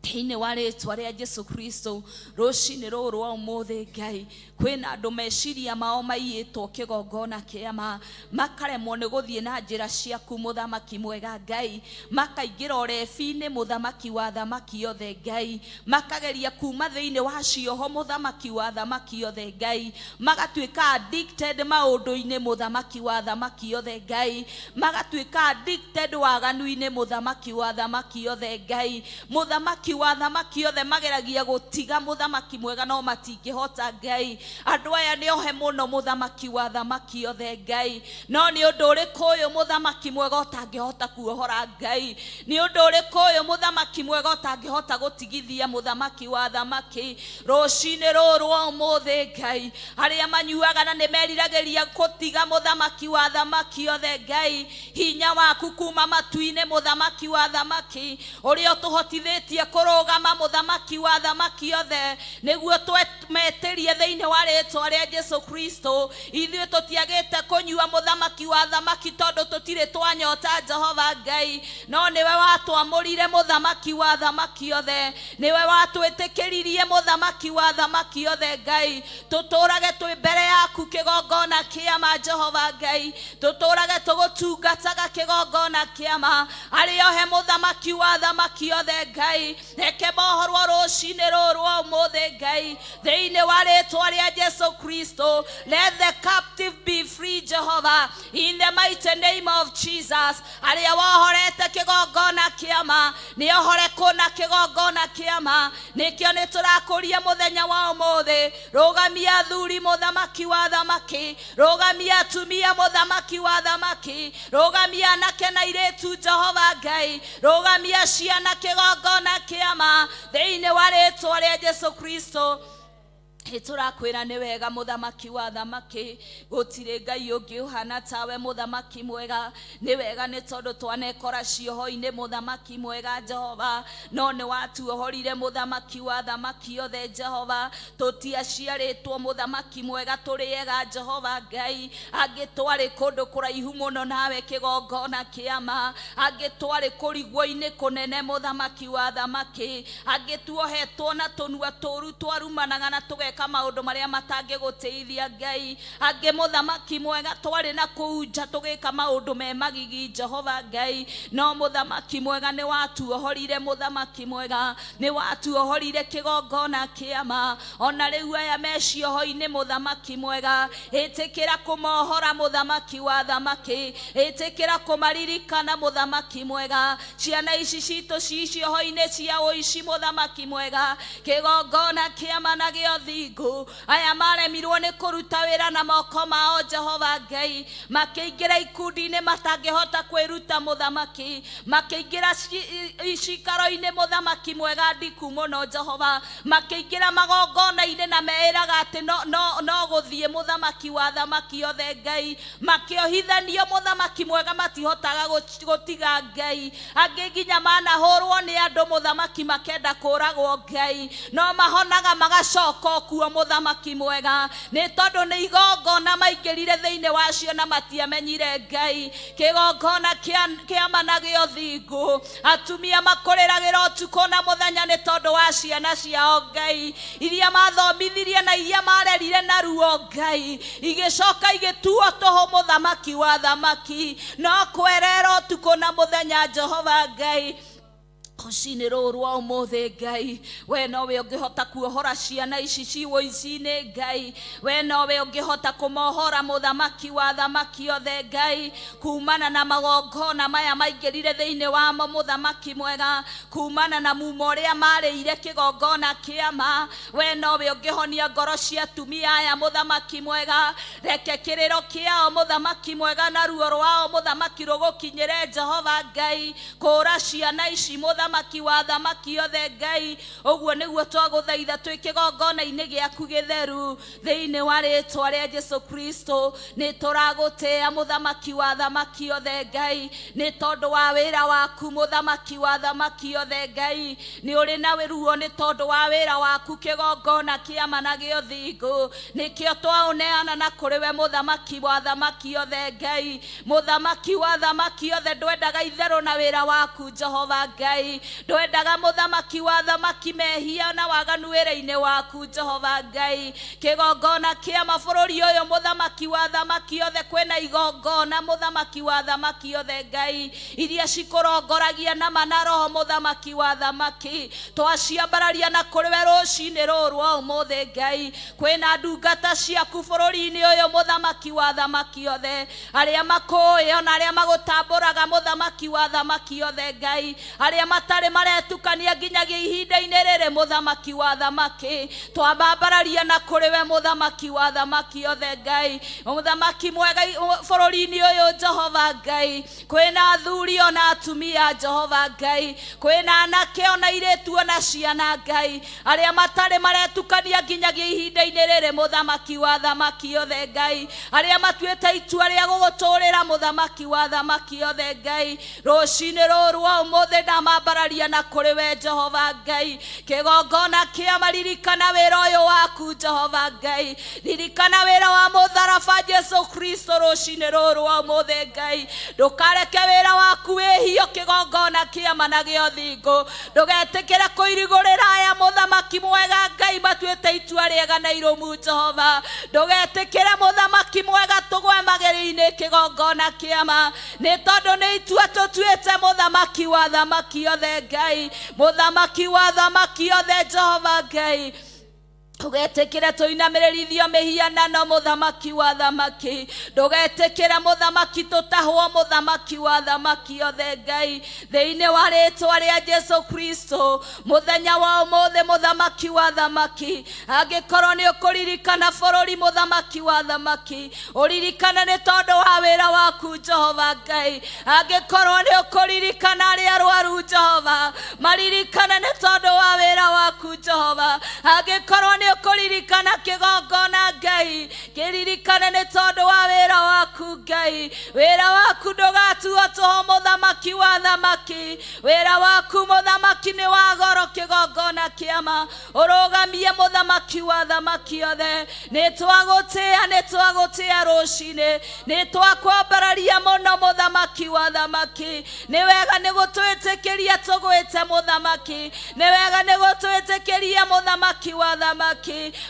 E: thĩinĩ wa rĩtwa rĩa Jesu Kristo. Rũcinĩ rũrũ rwa ũmũthĩ Ngai, kwĩna andũ meciria mao maiyĩtwo kĩgongona kĩama, makaremwo nĩ gũthiĩ na njĩra ciaku mũthamaki mwega Ngai, makaingĩra ũrebi-inĩ mũthamaki wa thamaki yothe Ngai, makageria kuma thĩinĩ wa cioho mũthamaki wa thamaki yothe Ngai, magatuĩka addicted maũndũ-inĩ mũthamaki wa thamaki yothe Ngai, magatuĩka addicted waganu-inĩ mũthamaki wa thamaki yothe Ngai, mũthamaki wa thamaki yothe mageragia gũtiga mũthamaki mwega no matingĩhota Ngai. Andũ aya nĩ ohe mũno mũthamaki wa thamaki yothe Ngai, no nĩ ũndũ ũrĩkũ ũyũ mũthamaki mwega ũtangĩhota kuohora Ngai? Nĩ ũndũ ũrĩkũ ũyũ mũthamaki mwega ũtangĩhota gũtigithia mũthamaki wa thamaki? Rũcinĩ rũrũ rwa ũmũthĩ Ngai, arĩa manyuaga na nĩ meriragĩria gũtiga mũthamaki wa thamaki yothe Ngai, hinya waku kuma matu-inĩ mũthamaki wa thamaki, ũrĩa ũtũhotithĩtie kũrũgama mũthamaki wa thamaki yothe, nĩguo twetĩrie thĩinĩ wa rĩtwa rĩa Jesu Kristo. Ithuĩ tũtiagĩte kũnyua mũthamaki wa thamaki tondũ tũtirĩ twanyota Jehova Ngai, no nĩwe watwamũrire mũthamaki wa thamaki yothe, nĩwe watwĩtĩkĩririe mũthamaki wa thamaki yothe Ngai, tũtũrage twĩ mbere yaku kĩgongona kĩama Jehova Ngai, tũtũrage tũgũtungataga kĩgongona kĩama. Arĩa ohe mũthamaki wa thamaki yothe Ngai, reke mohorwo rũcinĩ rũrũ rwa ũmũthĩ Ngai, thĩinĩ wa rĩtwa rĩa Jesu Kristo. Let the captive be free Jehovah, in the mighty name of Jesus. Arĩa wohorete kĩgongona kĩama nĩ ohore kũna kĩgongona kĩama, nĩkĩo nĩ tũrakũria mũthenya wa ũmũthĩ. Rũgamia athuri mũthamaki wa thamaki, rũgamia atumia mũthamaki wa thamaki, rũgamia anake na airĩtu Jehova Ngai, rũgamia ciana kĩgongona kĩama thĩinĩ wa rĩtwa rĩa Jesu Kristo. Tũrakwĩra nĩ wega mũthamaki wa thamaki, gũtirĩ Ngai ũngĩ ũhana tawe mũthamaki mwega. Nĩ wega nĩ tondũ twanekora cioho-inĩ mũthamaki mwega Jehova, no nĩ watuohorire mũthamaki wa thamaki yothe Jehova. Tũtiaciarĩtwo mũthamaki mwega tũrĩ ega Jehova Ngai, angĩ twarĩ kũndũ kũraihu mũno nawe kĩgongona kĩama, angĩ twarĩ kũrigwo-inĩ kũnene mũthamaki wa thamaki, angĩ tuohetwo na tũnua tũru twarumanaga na tũgeka maũndũ marĩa matangĩgũtĩithia Ngai, angĩ mũthamaki mwega twarĩ na kũu nja tũgĩka maũndũ me magigi Jehova Ngai, no mũthamaki mwega nĩ watuohorire, mũthamaki mwega nĩ watuohorire kĩgongona kĩama. Ona rĩu aya me cioho-inĩ mũthamaki mwega, ĩtĩkĩra kũmohora mũthamaki wa thamaki, ĩtĩkĩra kũmaririkana mũthamaki mwega. Ciana ici citũ ci cioho-inĩ cia ũici mũthamaki mwega, kĩgongona kĩama na gĩa ũthingu, aya maremirwo nĩ kũruta wĩra na moko mao Jehova Ngai, makĩingĩra ikundi-inĩ matangĩhota kwĩruta mũthamaki, makĩingĩra cikaro-inĩ mũthamaki mwega ndiku mũno Jehova, makĩingĩra magongona-inĩ na meĩraga atĩ no gũthiĩ mũthamaki wa thamaki yothe Ngai, makĩohithanio mũthamaki mwega matihotaga gũtiga Ngai, angĩ nginya manahũrwo nĩ andũ mũthamaki makenda kũragwo Ngai, no mahonaga magacoka kuo. Kuo mũthamaki mwega, nĩ tondũ nĩ igongona maingĩrire thĩinĩ wacio na matiamenyire Ngai. Kĩgongona kĩama na gĩa ũthingu, atumia makũrĩragĩra ũtukũ na mũthenya nĩ tondũ wa ciana ciao Ngai, iria mathomithirie na iria marerire na ruo Ngai, igĩcoka igĩtuo tũhũ mũthamaki wa thamaki, no kwerera ũtukũ na mũthenya Jehova Ngai. Rũcinĩ rũrũ rwa ũmũthĩ Ngai, we nowe ũngĩhota kuohora ciana ici ci ũici-inĩ Ngai, we nowe ũngĩhota kũmohora mũthamaki wa thamaki othe Ngai, kumana na magongona maya maingĩrire thĩinĩ wamo mũthamaki mwega, kumana na mumo ũrĩa marĩire kĩgongona kĩama, we nowe ũngĩhonia ngoro cia atumia aya mũthamaki mwega. Reke kĩrĩro kĩao mũthamaki mwega na ruo rwao mũthamaki rũgũkinyĩre Jehova Ngai, kũra ciana ici mũthamaki wa thamaki othe Ngai. Ũguo nĩguo twagũthaitha twĩ kĩgongona-inĩ gĩaku gĩtheru thĩinĩ wa rĩtwa rĩa Jesu Kristo. Nĩ tũragũtĩĩa mũthamaki wa thamaki othe Ngai, nĩ tondũ wa wĩra waku mũthamaki wa thamaki othe Ngai. Nĩ ũrĩ na ruo nĩ tondũ wa wĩra waku kĩgongona kĩama na gĩa ũthingu, nĩkĩo twaũneana na kũrĩ we mũthamaki wa thamaki othe Ngai. Mũthamaki wa thamaki othe, ndwendaga itherũ na wĩra waku Jehova Ngai, ndwendaga mũthamaki wa thamaki mehia na waganu wĩra-inĩ waku Jehova Ngai. Kĩgongona kĩa mabũrũri ũyũ mũthamaki wa thamaki othe, kwĩna igongona mũthamaki wa thamaki othe Ngai, iria cikũrongoragia na mana roho mũthamaki wa thamaki, twaciambararia na kũrĩ we rũcinĩ rũrũ rwa ũmũthĩ Ngai. Kwĩna ndungata ciaku bũrũri-inĩ ũyũ mũthamaki wa thamaki othe, arĩa makũĩ ona arĩa magũtambũraga mũthamaki wa thamaki othe Ngai, arĩa matarĩ maretukania nginyagia ihinda-inĩ rĩrĩ mũthamaki wa thamaki, twambambararia na kũrĩ we mũthamaki wa thamaki othe Ngai. Mũthamaki mwega bũrũri-inĩ ũyũ Jehova Ngai, kwĩna athuri ona atumia Jehova Ngai, kwĩna anake ona airĩtu ona ciana Ngai, arĩa matarĩ maretukania nginyagia ihinda-inĩ rĩrĩ mũthamaki wa thamaki othe Ngai, arĩa matuĩte itua rĩa gũgũtũrĩra mũthamaki wa thamaki othe Ngai. Rũcinĩ rũrũ rwa ũmũthĩ ndamambararia na kũrĩ we Jehova Ngai. Kĩgongona kĩa maririkana wĩra ũyũ waku Jehova Ngai, ririkana wĩra wa mũtharaba Jesu Kristo rũcinĩ rũrũ rwa ũmũthĩ Ngai. Ndũkareke wĩra waku wĩhio kĩgongona kĩama na gĩa ũthingu, ndũgetĩkĩre kũirigũrĩra aya mũthamaki mwega Ngai matuĩte itua rĩega na irũmu Jehova. Ndũgetĩkĩre mũthamaki mwega tũgwe magĩrĩ-inĩ kĩgongona kĩama, nĩ tondũ nĩ itua tũtuĩte mũthamaki wa thamaki othe Ngai, mũthamaki wa thamaki othe Jehova Ngai. Ndũgetĩkĩre tũinamĩrĩrithio mĩhianano mũthamaki wa thamaki, ndũgetĩkĩre mũthamaki tũtahwo mũthamaki wa thamaki othe Ngai, thĩinĩ wa rĩtwa rĩa Jesu Kristo. Mũthenya wa ũmũthĩ mũthamaki wa thamaki, angĩkorwo nĩ ũkũririkana bũrũri mũthamaki wa thamaki, ũririkane nĩ tondũ wa wĩra waku Jehova Ngai. Angĩkorwo nĩ ũkũririkana arĩa arwaru Jehova, maririkane nĩ tondũ wa wĩra waku Jehova. Angĩkorwo nĩ ũkũririkana kĩgongona Ngai, kĩririkane nĩ tondũ wa wĩra waku Ngai. Wĩra waku ndũgatuo tũhũ mũthamaki wa thamaki, wĩra waku mũthamaki nĩ wa goro kĩgongona kĩama, ũrũgamie mũthamaki wa thamaki othe. Nĩ twagũtĩĩa, nĩ twagũtĩĩa rũcinĩ, nĩ twakwambararia mũno mũthamaki wa thamaki. Nĩ wega nĩ gũtwĩtĩkĩria tũgwĩte mũthamaki, nĩ wega nĩ gũtwĩtĩkĩria mũthamaki wa thamaki.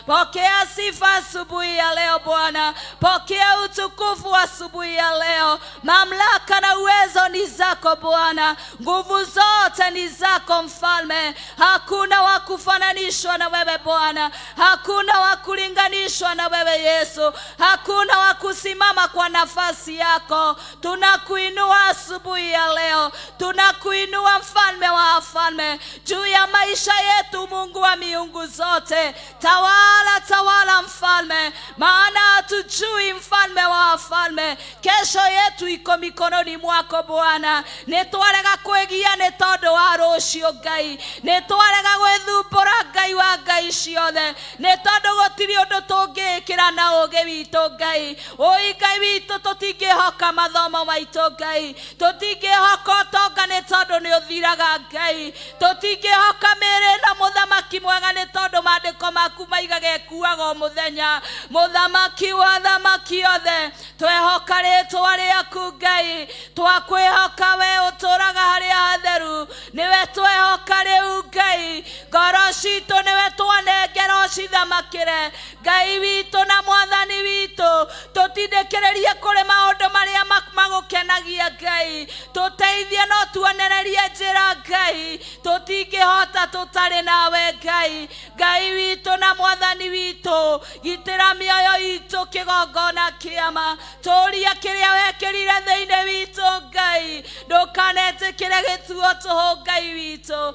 E: Pokea sifa asubuhi ya leo Bwana, pokea utukufu asubuhi ya leo. Mamlaka na uwezo ni zako Bwana, nguvu zote ni zako Mfalme. Hakuna wa kufananishwa na wewe Bwana, hakuna wa kulinganishwa na wewe Yesu, hakuna wa kusimama kwa nafasi yako. Tunakuinua asubuhi ya leo, tunakuinua Mfalme wa wafalme juu ya maisha yetu, Mungu wa miungu zote. Tawala, tawala Mfalme, maana hatujui Mfalme wa wafalme. Kesho yetu iko mikononi mwako Bwana.
B: Nĩ twarega kwĩgia nĩ tondũ wa rũciũ Ngai. Nĩ twarega gwĩthumbũra Ngai wa Ngai ciothe, nĩ tondũ gũtirĩ ũndũ tũngĩĩkĩra na ũũgĩ witũ Ngai. Ũi Ngai witũ, tũtingĩhoka mathomo maitũ Ngai, tũtingĩhoka ũtonga nĩ tondũ nĩ ũthiraga Ngai, tũtingĩhoka mĩĩrĩ na mũthamaki mwega nĩ tondũ maandĩko maku maigaga ĩkuaga o mũthenya. Mũthamaki wa thamaki othe, twehoka rĩtwa rĩaku Ngai, twakwĩhoka we ũtũraga harĩa hatheru, nĩwe twehoka rĩu Ngai. Ngoro citũ nĩwe twanengera ũcithamakĩre Ngai witũ na mwathani witũ. Tũtindĩkĩrĩrie kũrĩ maũndũ marĩa magũkenagia Ngai, tũteithie no tuonererie njĩra Ngai, tũtingĩhota tũtarĩ nawe Ngai. Ngai witũ na mwathani witũ, gitĩra mĩoyo itũ kĩgongona kĩama, tũria kĩrĩa wekĩrire thĩinĩ witũ Ngai, ndũkanetĩkĩre gĩtuo tũhũ Ngai witũ,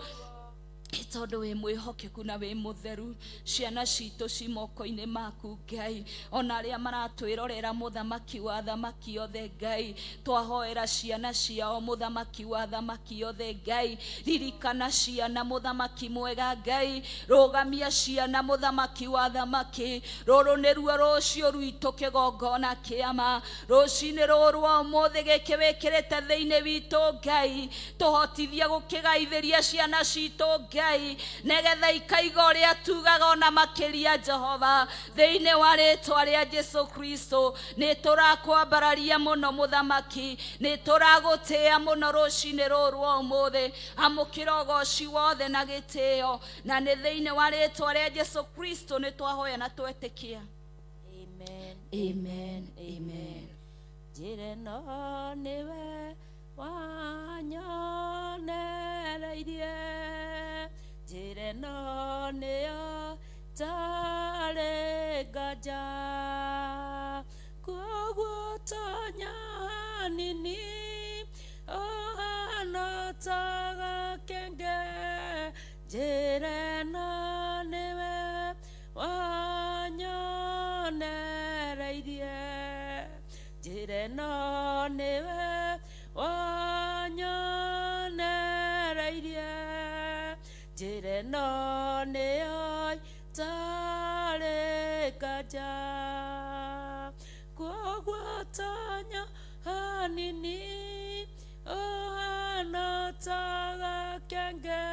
B: tondũ wĩ mwĩhokeku na wĩ mũtheru. Ciana citũ ci moko-inĩ maku Ngai, ona arĩa maratwĩrorera mũthamaki wa thamaki othe Ngai, twahoera ciana ciao mũthamaki wa thamaki othe Ngai. Ririkana ciana mũthamaki mwega Ngai, rũgamia ciana mũthamaki wa thamaki. Rũrũ nĩruo rũciũ rwitũ kĩgongona kĩama, rũcinĩ rũrũ rwa ũmũthĩ gĩkĩ wĩkĩrĩte thĩinĩ witũ Ngai, tũhotithie gũkĩgaithĩria ciana citũ Ngai, nĩgetha ikaiga ũrĩa tugaga ona makĩria Jehova. Thĩinĩ wa rĩtwa rĩa Jesu Kristo, nĩ tũrakwambararia mũno mũthamaki, nĩ tũragũtĩĩa mũno rũcinĩ rũrũ rwa ũmũthĩ. Amũkĩra ũgoci wothe na gĩtĩo, na nĩ thĩinĩ wa rĩtwa rĩa Jesu Kristo nĩ twahoya na twetĩkia.
A: Amen.
B: Amen. Amen.
A: Njĩra ĩno nĩwe wanyonereirie, njĩra ĩno nĩyo tarĩ nganja, koguo tonya hanini ũhana ta gakenge, njĩra ĩno nĩwe wanyonereirie, njĩra ĩno nĩwe wanyonereirie, njĩra ĩno nĩyo itarĩ nganja, koguo tonya hanini ũhana ta gakenge,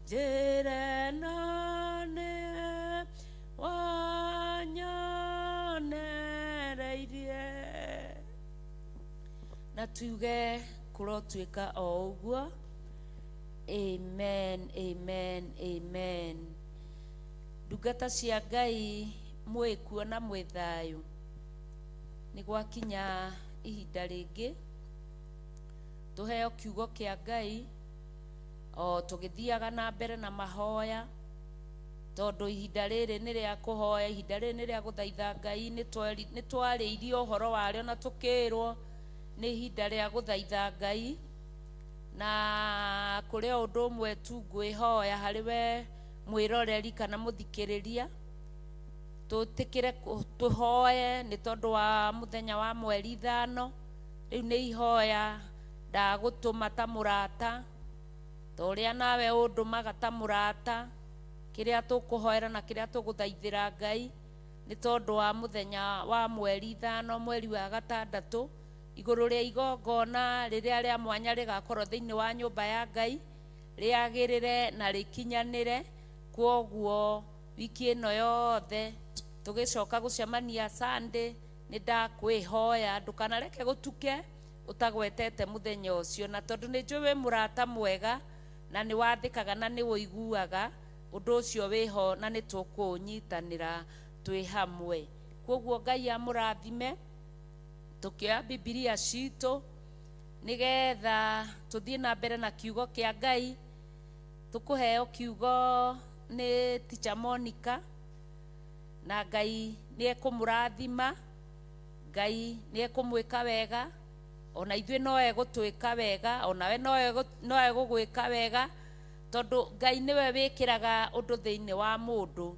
A: njĩra ĩno nĩwe wanyonereirie. Na tuge kũrotuĩka o ũguo. Amen, amen, amen. Ndungata cia Ngai, mwĩ kuo na mwĩ thayũ. Nĩ gwakinya ihinda rĩngĩ tũheo kiugo kĩa Ngai o tũgĩthiaga na mbere na mahoya, tondũ ihinda rĩrĩ nĩ rĩa kũhoya, ihinda rĩrĩ nĩ rĩa gũthaitha Ngai. Nĩ twarĩirio ũhoro warĩo na tũkĩrwo nĩ ihinda rĩa gũthaitha Ngai, na kũrĩ o ũndũ ũmwe tu ngwĩhoya harĩ we mwĩroreri kana mũthikĩrĩria, tũtĩkĩre tũhoe nĩ tondũ wa mũthenya wa mweri 5. Rĩu nĩ ihoya ndagũtũma ta mũrata, ta ũrĩa nawe ũndũmaga ta mũrata. Kĩrĩa tũkũhoera na kĩrĩa tũgũthaithĩra Ngai nĩ tondũ wa mũthenya wa mweri 5 mweri wa gatandatũ, igũrũ rĩa igongona rĩrĩa rĩa mwanya rĩgakorwo thĩinĩ wa nyũmba ya Ngai, rĩagĩrĩre na rĩkinyanĩre. Kwoguo wiki ĩno yothe tũgĩcoka gũcemania Sunday, nĩ ndakwĩhoya ndũkanareke gũtuke ũtagwetete mũthenya ũcio, na tondũ nĩ njũĩ wĩ mũrata mwega na nĩ wathĩkaga na nĩ ũiguaga ũndũ ũcio wĩho, na nĩ tũkũũnyitanĩra twĩ hamwe. Kwoguo Ngai amũrathime. Tũkĩoya Bibilia citũ nĩgetha tũthiĩ na mbere na kiugo kĩa Ngai, tũkũheo kiugo nĩ Teacher Monica, na Ngai nĩ ekũmũrathima, Ngai nĩ ekũmwĩka wega, ona ithuĩ no egũtwĩka wega, onawe no egũgwĩka wega, tondũ Ngai nĩwe wĩkĩraga ũndũ thĩinĩ wa mũndũ.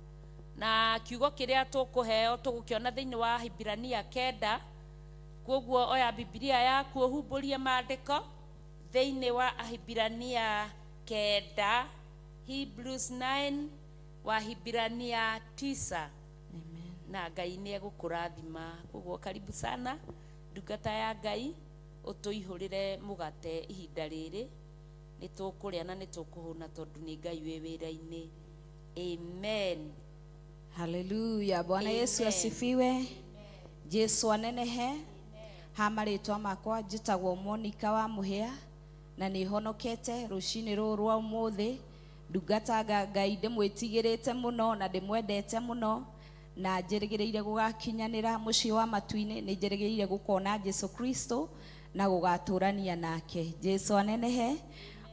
A: Na kiugo kĩrĩa tũkũheo tũgũkĩona thĩinĩ wa Hibrania 9. Kwoguo oya Bibilia yaku ũhumbũrie maandĩko. Thĩinĩ wa Ahibirania 9, Hebrews 9, Wahibirania 9. Na Ngai nĩ egũkũrathima. Koguo karibu sana ndungata ya Ngai, ũtũihũrĩre mũgate ihinda rĩrĩ, nĩ tũkũrĩa na nĩ tũkũhũna tondũ nĩ Ngai wĩ wĩra-inĩ. Amen.
E: Haleluya. Bwana Yesu
A: Amen.
E: asifiwe. Jesu anenehe. Ha marĩtwa makwa njĩtagwo Monica wa Mũhĩa na nĩ honokete rũcinĩ rũrũ rwa ũmũthĩ. Ndungataga Ngai ndĩmwĩtigĩrĩte mũno na ndĩmwendete mũno na njĩrĩgĩrĩire gũgakinyanĩra mũciĩ wa matu-inĩ. Nĩ njĩrĩgĩrĩire gũkona Jesu Kristo na gũgatũrania nake. Jesu anenehe.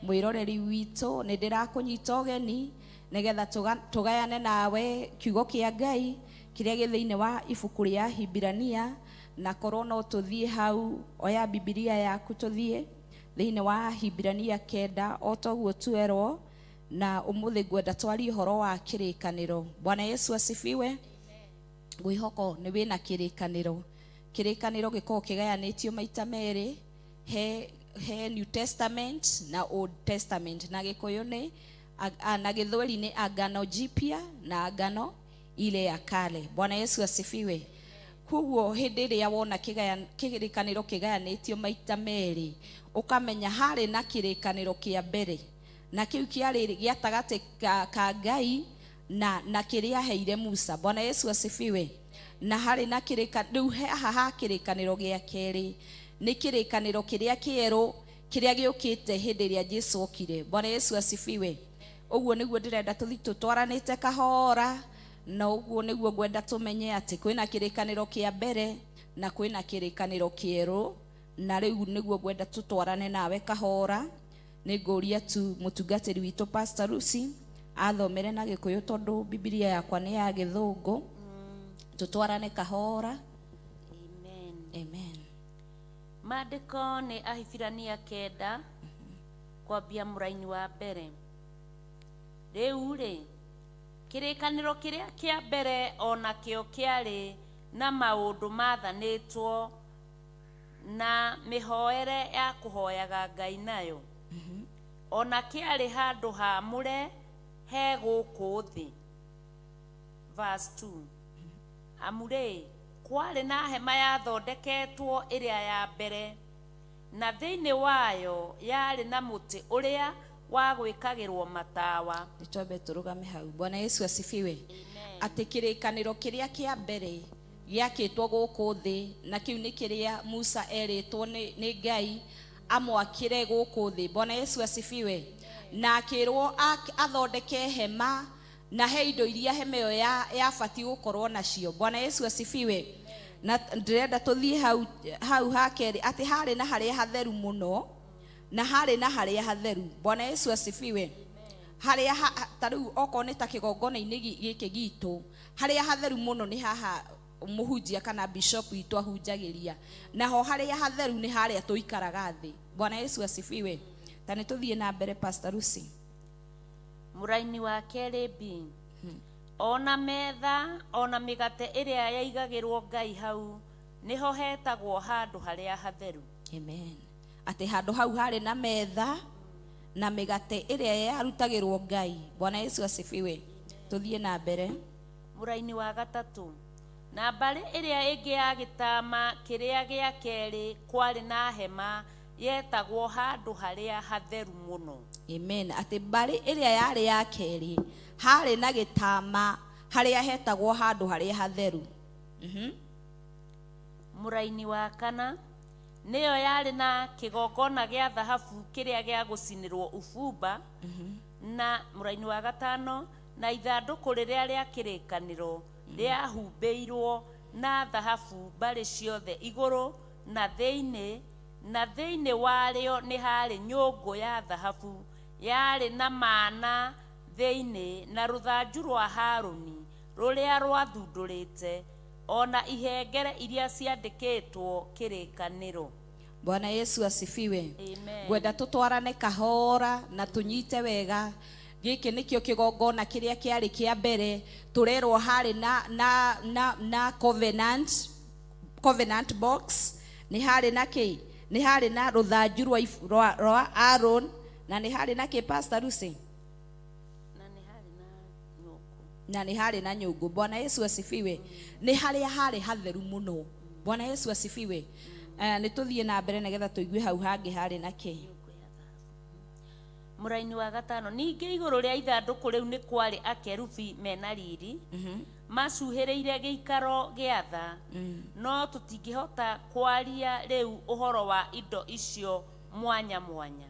E: Mwĩroreri witũ, nĩ ndĩrakũnyita ũgeni nĩgetha tũgayane nawe kiugo kĩa Ngai kĩrĩa gĩ thĩinĩ wa ibuku rĩa Hibirania, na korwo no tũthiĩ hau, oya Bibilia yaku tũthiĩ thĩinĩ wa Hibirania 9 o toguo tuerwo, na ũmũthĩ ngwenda twarie ũhoro wa kĩrĩkanĩro. Bwana Yesu asifiwe. Ngwĩhoko nĩ wĩna kĩrĩkanĩro. Kĩrĩkanĩro gĩkoragwo kĩgayanĩtio maita merĩ, he New Testament na Old Testament, na Gĩkũyũ nĩ na Gĩthweri nĩ Agano Jipya na Agano ile ya Kale. Bwana Yesu asifiwe. Koguo hĩndĩ ĩrĩa wona kĩrĩkanĩro kĩgayanĩtio maita merĩ, ũkamenya harĩ na kĩrĩkanĩro kĩa mbere, na kĩu kĩarĩ gĩatagatĩ ka Ngai na kĩrĩa aheire Musa. Bwana Yesu asifiwe. Na harĩ na rĩu haha ha kĩrĩkanĩro gĩa kerĩ nĩ kĩrĩkanĩro kĩrĩa kĩerũ kĩrĩa gĩũkĩte hĩndĩ ĩrĩa Jesu okire. Bwana Yesu asifiwe. Ũguo nĩguo ndĩrenda tũthiĩ tũtwaranĩte kahora, na ũguo nĩguo ngwenda tũmenye atĩ kwĩna kĩrĩkanĩro kĩa mbere na kwĩna kĩrĩkanĩro kĩerũ, na rĩu nĩguo ngwenda tũtwarane nawe kahora. Nĩ ngũria tu mũtungatĩri witũ Pastor Lucy athomere na Gĩkũyũ tondũ Bibilia yakwa nĩ ya Gĩthũngũ. Tũtwarane kahora.
A: Amen.
E: Amen.
A: Maandĩko nĩ Ahibirania 9 kwambia mũraini wa mbere. Rĩu rĩ, kĩrĩkanĩro kĩrĩa kĩa mbere onakĩo kĩarĩ na maũndũ mathanĩtwo na mĩhoere ya kũhoyaga Ngai nayo. Ona kĩarĩ handũ haamũre he gũkũ thĩ. Verse 2. Amu rĩ, kwarĩ na hema yathondeketwo ĩrĩa ya mbere, na thĩinĩ wayo yarĩ na mũtĩ ũrĩa wa gwĩkagĩrwo matawa.
E: Nĩ twambe tũrũgame hau. Bwana Yesu asifiwe. Atĩ kĩrĩkanĩro kĩrĩa kĩa mbere gĩakĩtwo gũkũ thĩ, na kĩu nĩ kĩrĩa Musa erĩtwo nĩ Ngai amwakĩre gũkũ thĩ. Bwana Yesu asifiwe. Na akĩrwo athondeke hema, na he indo iria hema ĩyo yabatiĩ gũkorwo nacio. Bwana Yesu asifiwe. Na ndĩrenda tũthiĩ hau ha kerĩ, atĩ harĩ na harĩa hatheru mũno na harĩ na harĩa hatheru. Bwana Yesu asifiwe. Harĩa ta rĩu okorwo nĩ ta kĩgongona-inĩ gĩkĩ gitũ, harĩa hatheru mũno nĩ haha mũhunjia kana bishop witũ ahunjagĩria, naho harĩa hatheru nĩ harĩa tũikaraga thĩ. Bwana Yesu asifiwe. Ta nĩ tũthiĩ na mbere Pastor Lucy.
A: Mũraini wa kerĩ B. Ona metha ona mĩgate ĩrĩa yaigagĩrwo Ngai hau nĩho hetagwo handũ harĩa hatheru.
E: Amen. Atĩ handũ hau harĩ na metha na mĩgate ĩrĩa yarutagĩrwo Ngai. Bwana Yesu asifiwe. Tũthiĩ na mbere.
A: Mũraini wa gatatũ. Na mbarĩ ĩrĩa ĩngĩ ya gĩtama kĩrĩa gĩa kerĩ kwarĩ na hema yetagwo handũ harĩa hatheru mũno.
E: Amen. Atĩ mbarĩ ĩrĩa yarĩ ya kerĩ harĩ na gĩtama harĩa hetagwo handũ harĩa hatheru.
A: Mũraini wa kana nĩyo yarĩ na kĩgongona gĩa thahabu kĩrĩa gĩa gũcinĩrwo ubumba. Na mũraini wa gatano na ithandũkũ rĩrĩa rĩa kĩrĩkanĩro rĩahumbĩirwo na thahabu mbarĩ ciothe igũrũ na thĩinĩ, na thĩinĩ warĩo nĩ harĩ nyũngũ ya thahabu yarĩ na mana thĩinĩ na rũthanju rwa Harũni rũrĩa rwathundũrĩte, ona ihengere iria ciandĩkĩtwo kĩrĩkanĩro.
E: Bwana Yesu asifiwe.
A: Amen.
E: Ngwenda tũtwarane kahora na tũnyite wega. Gĩkĩ nĩkĩo kĩgongona kĩrĩa kĩarĩ kĩa mbere tũrerwo harĩ na covenant box, nĩ harĩ na kĩ? Nĩ harĩ na rũthanju rwa, rwa, rwa Aaron, na nĩ harĩ na kĩ, Pastor Lucy?
A: Na nĩ harĩ na nyũngũ.
E: Na nĩ harĩ na nyũngũ. Bwana Yesu asifiwe. Nĩ harĩa harĩ hatheru mũno. Bwana Yesu asifiwe. Nĩ tũthiĩ na mbere nĩgetha tũigue hau hangĩ harĩ na kĩ.
A: Mũraini wa gatano: ningĩ igũrũ rĩa ithandũkũ rĩu nĩ kwarĩ akerubi mena riri macuhĩrĩire gĩikaro gĩa tha, no tũtingĩhota kwaria rĩu ũhoro wa indo icio mwanya mwanya.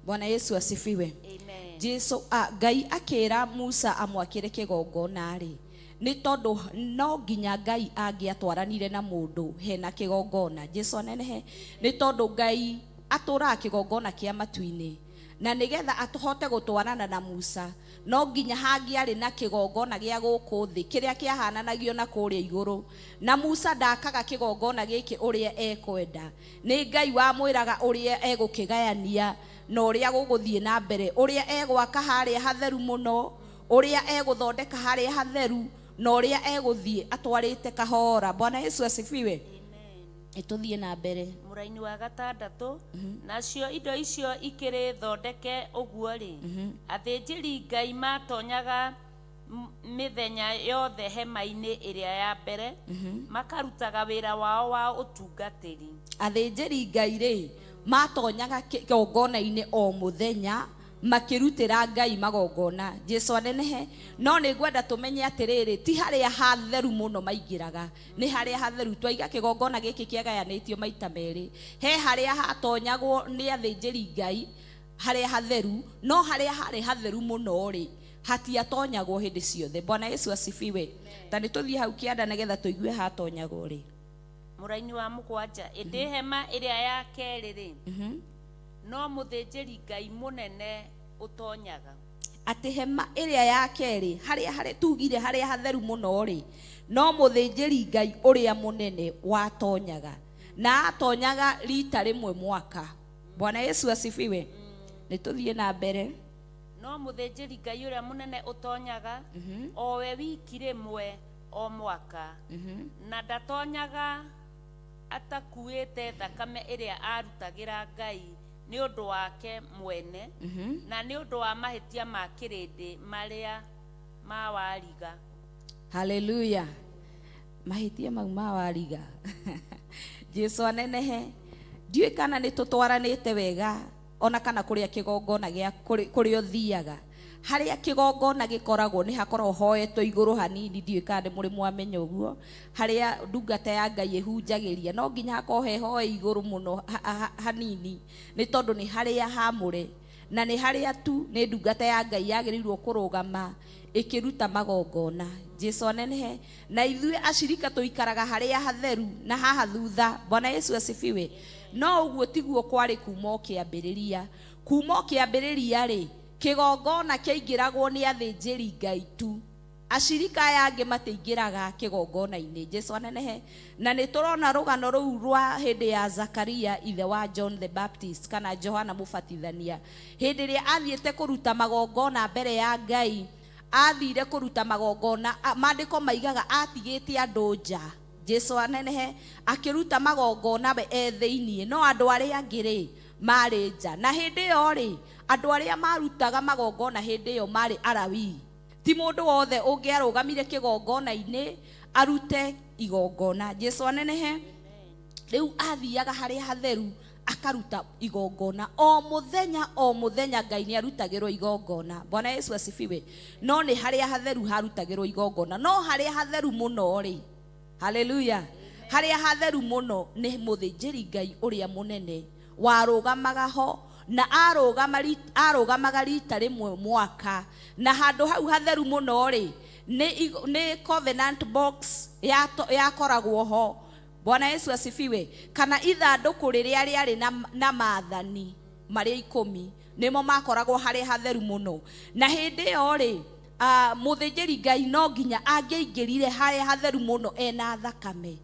E: Bwana Yesu asifiwe.
A: Amen.
E: Jesu a, Ngai akĩra Musa amwakĩre kĩgongona rĩ, nĩ tondũ no nginya Ngai angĩatwaranire na mũndũ hena kĩgongona. Jesu anenehe. Nĩ tondũ Ngai atũraga kĩgongona kĩa matu-inĩ, na nĩgetha atũhote gũtwarana na Musa no nginya hangĩarĩ na kĩgongona gĩa gũkũ thĩ kĩrĩa kĩahananagio na kũrĩa igũrũ. Na Musa ndakaga kĩgongona gĩkĩ ũrĩa ekwenda, nĩ Ngai wamwĩraga ũrĩa egũkĩgayania na ũrĩa gũgũthiĩ na mbere, ũrĩa egwaka harĩa hatheru mũno, ũrĩa egũthondeka harĩa hatheru, na ũrĩa egũthiĩ atwarĩte kahora. Bwana Yesu asifiwe. Ĩtũthiĩ na mbere.
A: Mũraini wa gatandatũ: nacio indo icio ikĩrĩ thondeke ũguo rĩ, athĩnjĩri Ngai matonyaga mĩthenya yothe hema-inĩ ĩrĩa ya mbere, makarutaga wĩra wao wa ũtungatĩri.
E: Athĩnjĩri Ngai rĩ, matonyaga kĩgongona-inĩ o mũthenya makĩrutĩra Ngai magongona. Jesu anenehe. No nĩ ngwenda tũmenye atĩrĩrĩ, ti harĩa hatheru mũno maingĩraga, nĩ harĩa hatheru. Twaiga kĩgongona gĩkĩ kĩagayanĩtio maita merĩ. He harĩa hatonyagwo nĩ athĩnjĩri Ngai, harĩa hatheru, no harĩa harĩ hatheru mũno rĩ, hatiatonyagwo hĩndĩ ciothe. Bwana Yesu asifiwe. Ta nĩ tũthiĩ hau kĩanda nĩgetha tũigue hatonyagwo rĩ.
A: Mũraini wa mũgwanja: ĩndĩ hema ĩrĩa ya kerĩ rĩ, no mũthĩnjĩri Ngai mũnene ũtonyaga.
E: Atĩ hema ĩrĩa ya kerĩ, harĩa harĩ tugire harĩa hatheru mũno rĩ, no mũthĩnjĩri Ngai ũrĩa mũnene watonyaga, na atonyaga rita rĩmwe mwaka. Bwana Yesu asifiwe. Nĩ tũthiĩ na mbere.
A: No mũthĩnjĩri Ngai ũrĩa mũnene ũtonyaga, o we wiki rĩmwe o mwaka, na ndatonyaga atakuĩte thakame ĩrĩa arutagĩra Ngai nĩ ũndũ wake mwene na nĩ ũndũ wa mahĩtia ma kĩrĩndĩ marĩa mawariga.
E: Haleluya. Mahĩtia mau ma wariga. Jesu anenehe. Ndiũĩ kana nĩ tũtwaranĩte wega, ona kana kũrĩa kĩgongona gĩa kũrĩa ũthiaga, harĩa kĩgongona gĩkoragwo nĩ hakoragwo hoetwo igũrũ hanini. Ndiũĩ kana nĩ mũrĩ mwamenya ũguo. Harĩa ndungata ya Ngai ĩhunjagĩria no nginya hakorwo he hoe igũrũ mũno hanini, nĩ tondũ nĩ harĩa hamũre na nĩ harĩa tu nĩ ndungata ya Ngai yagĩrĩirwo kũrũgama ĩkĩruta magongona. Jesu anenehe. Na ithuĩ acirika tũikaraga harĩa hatheru na haha thutha. Bwana Yesu asifiwe. No ũguo tiguo kwarĩ kuma o kĩambĩrĩria. Kuma o kĩambĩrĩria rĩ, kĩgongona kĩaingĩragwo nĩ athĩnjĩri Ngai tu, acirika aya angĩ matiingĩraga kĩgongona-inĩ. Jesu anenehe. Na nĩ tũrona rũgano rũu rwa hĩndĩ ya Zakaria, ithe wa John the Baptist kana Johana Mũbatithania, hĩndĩ ĩrĩa athiĩte kũruta magongona mbere ya Ngai. Athire kũruta magongona, maandĩko maigaga atigĩte andũ nja. Jesu anenehe. Akĩruta magongona we e thĩiniĩ, no andũ arĩa angĩ rĩ, marĩ nja. Na hĩndĩ ĩyo rĩ, andũ arĩa marutaga magongona hĩndĩ ĩyo marĩ Arawii. Ti mũndũ wothe ũngĩarũgamire kĩgongona-inĩ arute igongona. Jesu anenehe. Rĩu athiaga harĩa hatheru akaruta igongona o mũthenya o mũthenya. Ngai nĩ arutagĩrwo igongona. Bwana Yesu asifiwe. No nĩ harĩa hatheru harutagĩrwo igongona, no harĩa hatheru mũno rĩ, haleluya, harĩa hatheru mũno nĩ mũthĩnjĩri Ngai ũrĩa mũnene warũgamaga ho, na arũgamaga rita rĩmwe mwaka. Na handũ hau hatheru mũno rĩ, nĩ covenant box yakoragwo ho. Bwana Yesu asifiwe. Kana ithandũkũ rĩrĩa rĩarĩ na maathani marĩa 10, nĩmo makoragwo harĩa hatheru mũno. Na hĩndĩ ĩyo rĩ, mũthĩnjĩri Ngai no nginya angĩaingĩrire harĩa hatheru mũno ena thakame,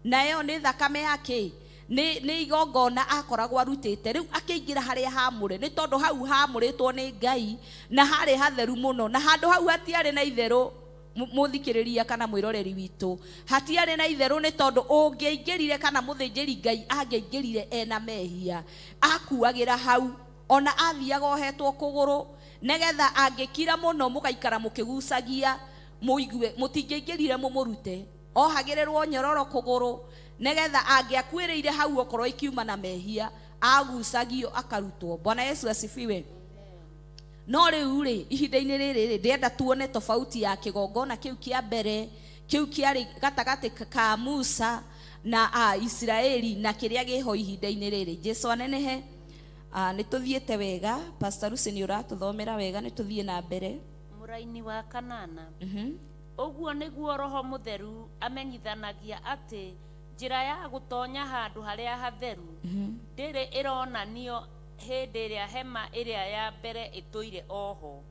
E: na ĩyo nĩ thakame yake nĩ igongona akoragwo arutĩte. Rĩu akĩingĩra harĩa hamũre, nĩ tondũ hau hamũrĩtwo nĩ Ngai na harĩ hatheru mũno, na handũ hau hatiarĩ na itherũ. Mũthikĩrĩria kana mwĩroreri witũ, hatiarĩ na itherũ nĩ tondũ ũngĩaingĩrire kana mũthĩnjĩri Ngai angĩaingĩrire ena mehia, akuagĩra hau, ona athiaga ohetwo kũgũrũ nĩgetha angĩkira mũno mũgaikara mũkĩgucagia mũigue mũtingĩingĩrire mũmũrute, ohagĩrĩrwo nyororo kũgũrũ nĩgetha angĩakuĩrĩire hau okorwo ikiuma na mehia agucagio akarutwo. Bwana Yesu asifiwe. No rĩu rĩ, ihinda-inĩ rĩrĩ rĩ, ndĩrenda tuone tofauti ya kĩgongona kĩu kĩa mbere, kĩu kĩarĩ gatagatĩ ka Musa na a Isiraeli na kĩrĩa gĩho ihinda-inĩ rĩrĩ. Jesu anenehe. Nĩ tũthiĩte wega. Pastor Lucy nĩ ũratũthomera wega, nĩ tũthiĩ na mbere.
A: Mũraini wa kanana. Ũguo nĩguo Roho Mũtheru amenyithanagia atĩ njĩra ya gũtonya handũ harĩa hatheru ndĩrĩ ĩronanio hĩndĩ ĩrĩa hema ĩrĩa ya mbere ĩtũire oho.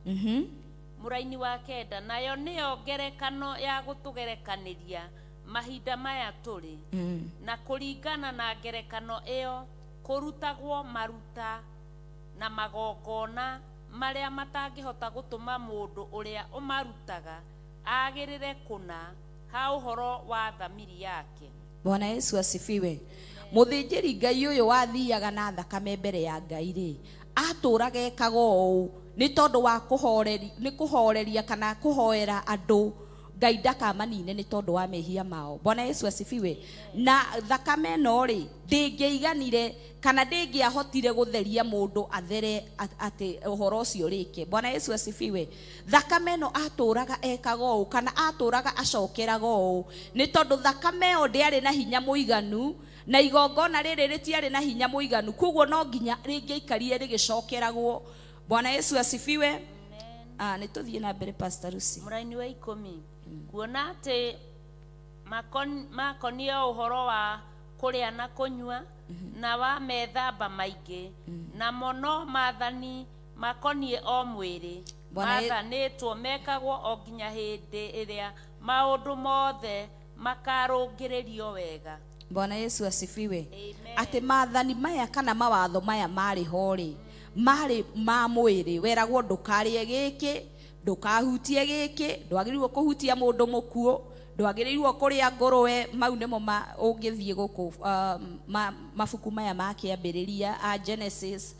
A: Mũraini wa kenda, nayo nĩyo ngerekano ya gũtũgerekanĩria mahinda maya tũrĩ, na kũringana na ngerekano ĩyo kũrutagwo maruta na magongona marĩa matangĩhota gũtũma mũndũ ũrĩa ũmarutaga agĩrĩre kũna ha ũhoro wa thamiri yake.
E: Bwana Yesu asifiwe. Mũthĩnjĩri Ngai ũyũ wathiaga na thakame mbere ya Ngai rĩ, atũraga ekaga ũũ nĩ tondũ wa kũhoreri, nĩ kũhoreria kana kũhoera andũ Ngai ndakamanine nĩ tondũ wa mehia mao. Bwana Yesu asifiwe. Na thakame ĩno rĩ, ndĩngĩaiganire kana ndĩngĩahotire gũtheria mũndũ athere atĩ ũhoro ũcio ũrĩke. Bwana Yesu asifiwe. Thakame ĩno atũraga ekaga ũũ kana atũraga acokeraga ũũ nĩ tondũ thakame ĩyo ndĩarĩ na hinya mũiganu na igongona rĩrĩ rĩtiarĩ na hinya mũiganu, koguo no nginya rĩngĩaikarire rĩgĩcokeragwo. Bwana Yesu asifiwe. Nĩ tũthiĩ na mbere, Pastor Lucy.
A: Mũraini wa 10, kuona atĩ makonie ũhoro wa kũrĩa na kũnyua na wa methamba maingĩ, namo no maathani makoniĩ o mwĩrĩ, maathanĩtwo mekagwo o nginya hĩndĩ ĩrĩa maũndũ mothe makarũngĩrĩrio wega.
E: Bwana Yesu asifiwe.
A: Amen.
E: Atĩ maathani maya kana mawatho maya marĩ ho rĩ, marĩ ma mwĩrĩ, weragwo ndũkarĩe gĩkĩ, ndũkahutie gĩkĩ, ndwagĩrĩirwo kũhutia mũndũ mũkuũ, ndwagĩrĩirwo kũrĩa ngũrwe. Mau nĩmo ũngĩthiĩ gũkũ mabuku maya ma kĩambĩrĩria a Genesis,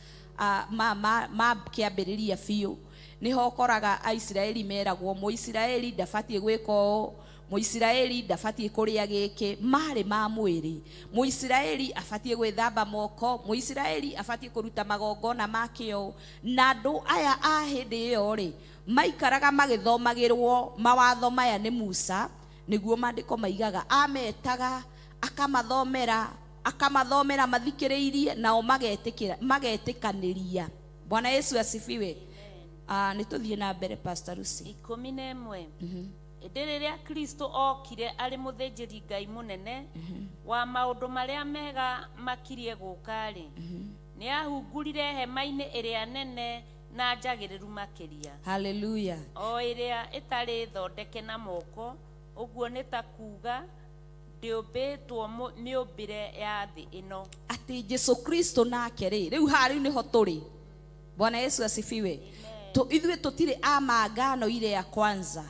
E: ma kĩambĩrĩria biũ, nĩho ũkoraga Aisiraeli meragwo Mũisiraeli ndabatiĩ gwĩka ũũ, Mũisiraeli ndabatiĩ kũrĩa gĩkĩ, marĩ ma mwĩrĩ. Mũisiraeli abatiĩ gwĩthamba moko, Mũisiraeli abatiĩ kũruta magongona ma kĩo. Na andũ aya a hĩndĩ ĩyo rĩ, maikaraga magĩthomagĩrwo mawatho maya nĩ Musa, nĩguo maandĩko maigaga, ametaga akamathomera, akamathomera mathikĩrĩirie, nao magetĩkĩra, magetĩkanĩria. Bwana Yesu asifiwe. Nĩ tũthiĩ na mbere, Pastor Lucy.
A: 11, ĩndĩ rĩrĩa Kristo okire arĩ mũthĩnjĩri Ngai mũnene wa maũndũ marĩa mega makirie gũka-rĩ, nĩ ahungurire hema-inĩ ĩrĩa nene na njagĩrĩru makĩria,
E: Haleluya.
A: o ĩrĩa ĩtarĩ thondeke na moko, ũguo nĩ ta kuga ndĩũmbĩtwo mĩũmbĩre ya thĩ ĩno.
E: Atĩ Jesu Kristo nake rĩ, rĩu haha rĩu nĩho tũrĩ. Bwana Yesu asifiwe. Ithuĩ tũtirĩ a maagano ile ya kwanza,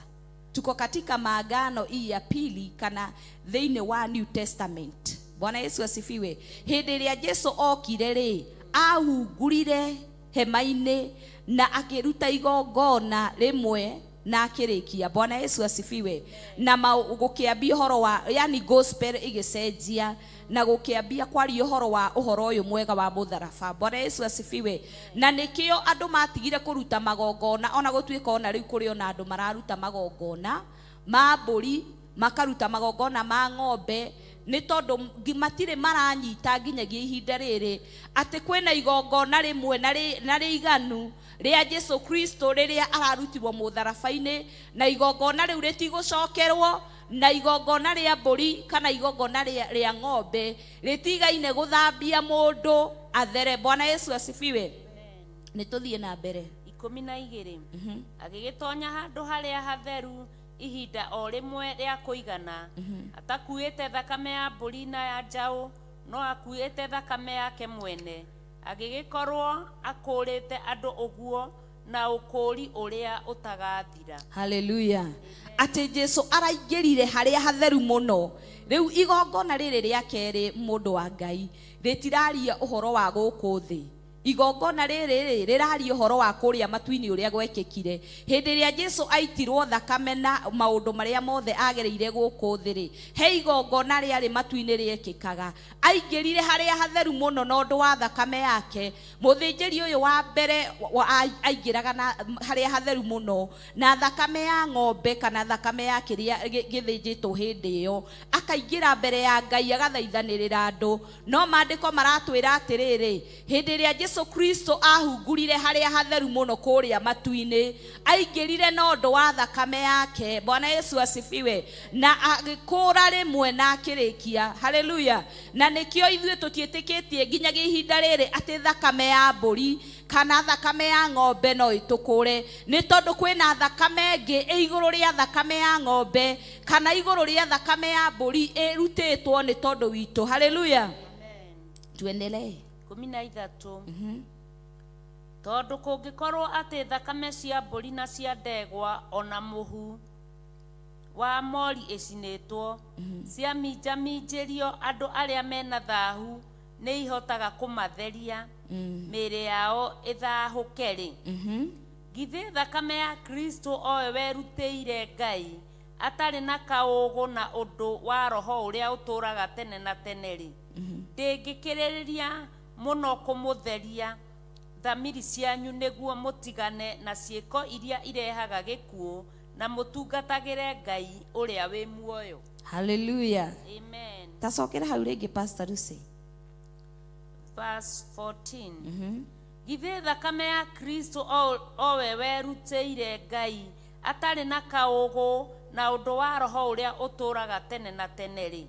E: tuko katika maagano hii ya pili kana thĩinĩ wa New Testament. Bwana Yesu asifiwe. Hĩndĩ ĩrĩa Jesu okire rĩ, ahungurire hema-inĩ na akĩruta igongona rĩmwe na akĩrĩkia. Bwana Yesu asifiwe. Na gũkĩambia ũhoro wa, yani gospel ĩgĩcenjia na gũkĩambia kwaria ũhoro wa ũhoro ũyũ mwega wa mũtharaba. Bwana Yesu asifiwe. Na nĩkĩo andũ matigire kũruta magongona, ona gũtuĩka ona rĩu kũrĩ ona andũ mararuta magongona ma mbũri, makaruta magongona ma ng'ombe, nĩ tondũ matirĩ maranyita nginyagia ihinda rĩrĩ atĩ kwĩna igongona rĩmwe na rĩiganu rĩa Jesu Kristo rĩrĩa ararutirwo mũtharaba-inĩ, na igongona rĩu rĩtigũcokerwo, na igongona rĩa mbũri kana igongona rĩa ng'ombe rĩtigaine gũthambia mũndũ athere. Bwana Yesu asifiwe. Nĩ tũthiĩ na mbere.
A: 12, agĩgĩtonya handũ harĩa hatheru ihinda o rĩmwe rĩa kũigana, atakuĩte thakame ya mbũri na ya njaũ, no akuĩte thakame yake mwene, agĩgĩkorwo akũrĩte andũ ũguo Na ũkũũri ũrĩa ũtagathira.
E: Haleluya! Atĩ Jesu araingĩrire harĩa hatheru mũno. Rĩu igongona rĩrĩ rĩa kerĩ, mũndũ wa Ngai, rĩtiraria ũhoro wa gũkũ thĩ. Igongona rĩrĩ rĩ rĩraria ũhoro wa kũrĩa matu-inĩ, ũrĩa gwekĩkire hĩndĩ ĩrĩa Jesu aitirwo thakame na maũndũ marĩa mothe agereire gũkũ thĩ rĩ. He igongona rĩarĩ matu-inĩ rĩekĩkaga. Aingĩrire harĩa hatheru mũno na ũndũ wa thakame yake. Mũthĩnjĩri ũyũ wa mbere aingĩraga na harĩa hatheru mũno na thakame ya ng'ombe kana thakame ya kĩrĩa gĩthĩnjĩtwo hĩndĩ ĩyo, akaingĩra mbere ya Ngai agathaithanĩrĩra andũ. No maandĩko maratwĩra atĩrĩrĩ, hĩndĩ ĩrĩa Jesu Kristo ahungurire harĩa hatheru mũno kũrĩa matu-inĩ, aingĩrire na ũndũ wa thakame yake. Bwana Yesu asifiwe! Na agĩkũra rĩmwe na akĩrĩkia. Haleluya! Na nĩkĩo ithuĩ tũtiĩtĩkĩtie nginyagia ihinda rĩrĩ atĩ thakame ya mbũri kana thakame ya ng'ombe no ĩtũkũre, nĩ tondũ kwĩna thakame ĩngĩ ĩ igũrũ rĩa thakame ya ng'ombe kana igũrũ rĩa thakame ya mbũri ĩrutĩtwo nĩ tondũ witũ. Haleluya! Tuendelee.
A: 13. Tondũ kũngĩkorwo atĩ thakame cia mbũri na cia ndegwa ona mũhu wa mori ĩcinĩtwo ciaminjaminjĩrio andũ arĩa mena thahu nĩ ihotaga kũmatheria mĩĩrĩ yao ĩthahũke-rĩ, githĩ thakame ya Kristo, owe werutĩire Ngai atarĩ na kaũgũ na ũndũ wa Roho ũrĩa ũtũũraga tene na tene-rĩ, ndĩngĩkĩrĩrĩria mũno kũmũtheria thamiri cianyu nĩguo mũtigane na ciĩko iria irehaga gĩkuũ na mũtungatagĩre Ngai ũrĩa wĩ muoyo?
E: Haleluya!
A: Amen.
E: Tacokera hau rĩngĩ, Pastor Lucy.
A: Verse 14. Githĩ thakame ya Kristo, owe werutĩire Ngai atarĩ na kaũgũ na ũndũ wa Roho ũrĩa ũtũũraga tene na tene rĩ,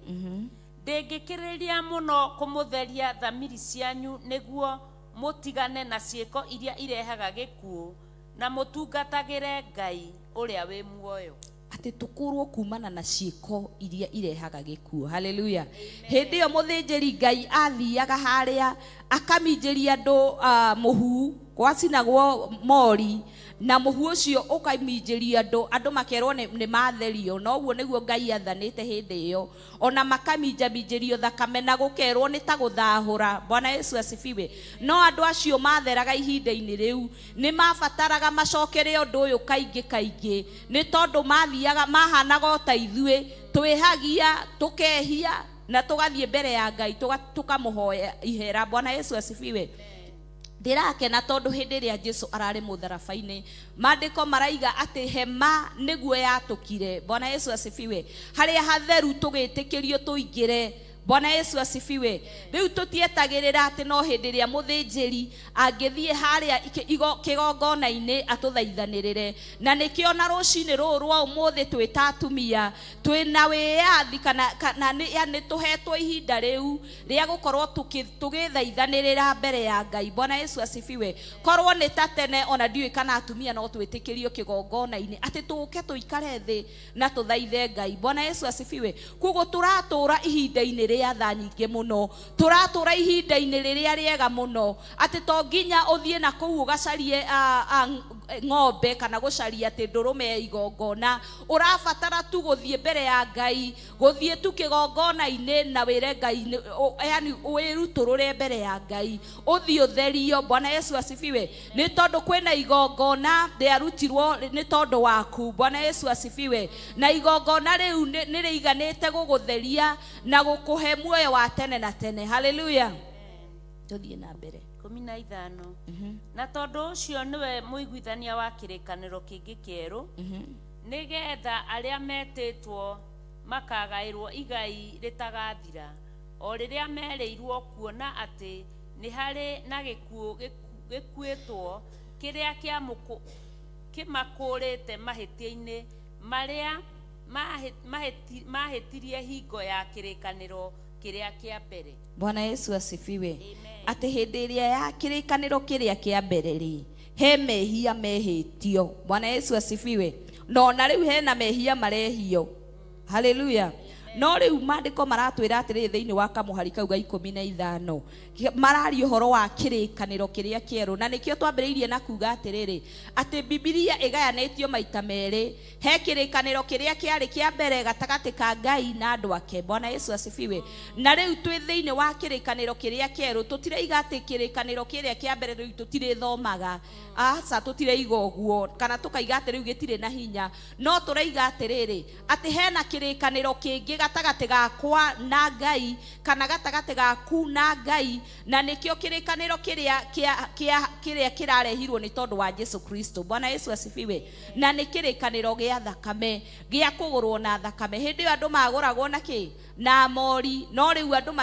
A: ndĩngĩkĩrĩria mũno kũmũtheria thamiri cianyu nĩguo mũtigane na ciĩko iria irehaga gĩkuũ na mũtungatagĩre Ngai ũrĩa wĩ muoyo?
E: Atĩ tũkũrwo kumana na ciĩko iria irehaga gĩkuũ. Haleluya! Hĩndĩ ĩyo mũthĩnjĩri Ngai athiaga harĩa akaminjĩria andũ mũhu, gwacinagwo mori na mũhu ũcio ũkaminjĩrio andũ, andũ makerwo nĩ matherio. Na ũguo nĩguo Ngai athanĩte hĩndĩ ĩyo. Ona makaminjaminjĩrio thakame na gũkerwo nĩ ta gũthahũra. Bwana Yesu asifiwe! No andũ acio matheraga ihinda-inĩ rĩu nĩ mabataraga macokere ũndũ ũyũ kaingĩ kaingĩ, nĩ tondũ mathiaga mahanaga o ta ithuĩ twĩhagia, tũkehia na tũgathiĩ mbere ya Ngai tũkamũhoya ihera. Bwana Yesu asifiwe! Ndĩrakena tondũ hĩndĩ ĩrĩa Jesu ararĩ mũtharaba-inĩ, maandĩko maraiga atĩ hema nĩguo yatũkire. Bwana Yesu asifiwe! Harĩa hatheru tũgĩtĩkĩrio tũingĩre. Bwana Yesu asifiwe! Rĩu tũtietagĩrĩra atĩ no hĩndĩ ĩrĩa mũthĩnjĩri angĩthiĩ harĩa kĩgongona-inĩ atũthaithanĩrĩre. Na nĩkĩo na rũcinĩ rũrũ rwa ũmũthĩ twĩ ta atumia twĩna wĩyathi kana nĩ tũhetwo ihinda rĩu rĩa gũkorwo tũgĩthaithanĩrĩra mbere ya Ngai. Bwana Yesu asifiwe! Korwo nĩ ta tene, ona ndiũĩ kana atumia no twĩtĩkĩrio kĩgongona-inĩ atĩ tũke tũikare thĩ na tũthaithe Ngai. Bwana Yesu asifiwe! Koguo tũratũra ihinda-inĩ rĩa tha nyingĩ mũno, tũratũra ihinda-inĩ rĩrĩa rĩega mũno, atĩ to nginya ũthiĩ na kũu ũgacarie ng'ombe kana gũcaria atĩ ndũrũme ya igongona. Ũrabatara tu gũthiĩ mbere ya Ngai, gũthiĩ tu kĩgongona-inĩ na wĩre Ngai yani wĩrutũrũre mbere ya Ngai, ũthiĩ ũtherio. Bwana Yesu asifiwe! Nĩ tondũ kwĩna igongona rĩarutirwo nĩ tondũ waku. Bwana Yesu asifiwe! Na igongona rĩu nĩ rĩiganĩte gũgũtheria na gũkũhe muoyo wa tene na tene. Haleluya! Tũthiĩ na mbere.
A: 15. Na tondũ ũcio nĩwe mũiguithania wa kĩrĩkanĩro kĩngĩ kĩerũ, nĩgetha arĩa metĩtwo makagaĩrwo igai rĩtagathira, o rĩrĩa merĩirwo, kuona atĩ nĩ harĩ na gĩkuũ gĩkuĩtwo kĩrĩa kĩmakũũrĩte mahĩtia-inĩ marĩa mahĩtirie hingo ya kĩrĩkanĩro kĩrĩa kĩa mbere.
E: Bwana Yesu asifiwe!
A: Amen.
E: Atĩ hĩndĩ ĩrĩa ya kĩrĩkanĩro kĩrĩa kĩa mbere rĩ, he mehia mehĩtio. Bwana Yesu asifiwe! Na ona rĩu hena mehia marehio. Haleluya! No rĩu maandĩko maratwĩra atĩrĩrĩ thĩinĩ wa kamũhari kau ga 15, mararia ũhoro wa kĩrĩkanĩro kĩrĩa kĩerũ, na nĩkĩo twambĩrĩirie na kuga atĩrĩrĩ, atĩ Bibilia ĩgayanĩtio maita merĩ. He kĩrĩkanĩro kĩrĩa kĩarĩ kĩa mbere gatagatĩ ka Ngai na andũ ake. Bwana Yesu asifiwe. Na rĩu twĩ thĩinĩ wa kĩrĩkanĩro kĩrĩa kĩerũ. Tũtiraiga atĩ kĩrĩkanĩro kĩrĩa kĩa mbere rĩu tũtirĩthomaga, aca, tũtiraiga ũguo, kana tũkaiga atĩ rĩu gĩtirĩ na hinya. No tũraiga atĩrĩrĩ, atĩ hena kĩrĩkanĩro kĩngĩ gatagatĩ gakwa na Ngai, kana gatagatĩ gaku na Ngai, na nĩkĩo kĩrĩkanĩro kĩrĩa kĩa kĩrĩa kĩrarehirwo nĩ tondũ wa Jesu Kristo. Bwana Yesu asifiwe. Na nĩ kĩrĩkanĩro gĩa thakame, gĩa kũgũrwo na thakame. Hĩndĩ ĩyo andũ magũragwo na kĩ? Na mori. No rĩu andũ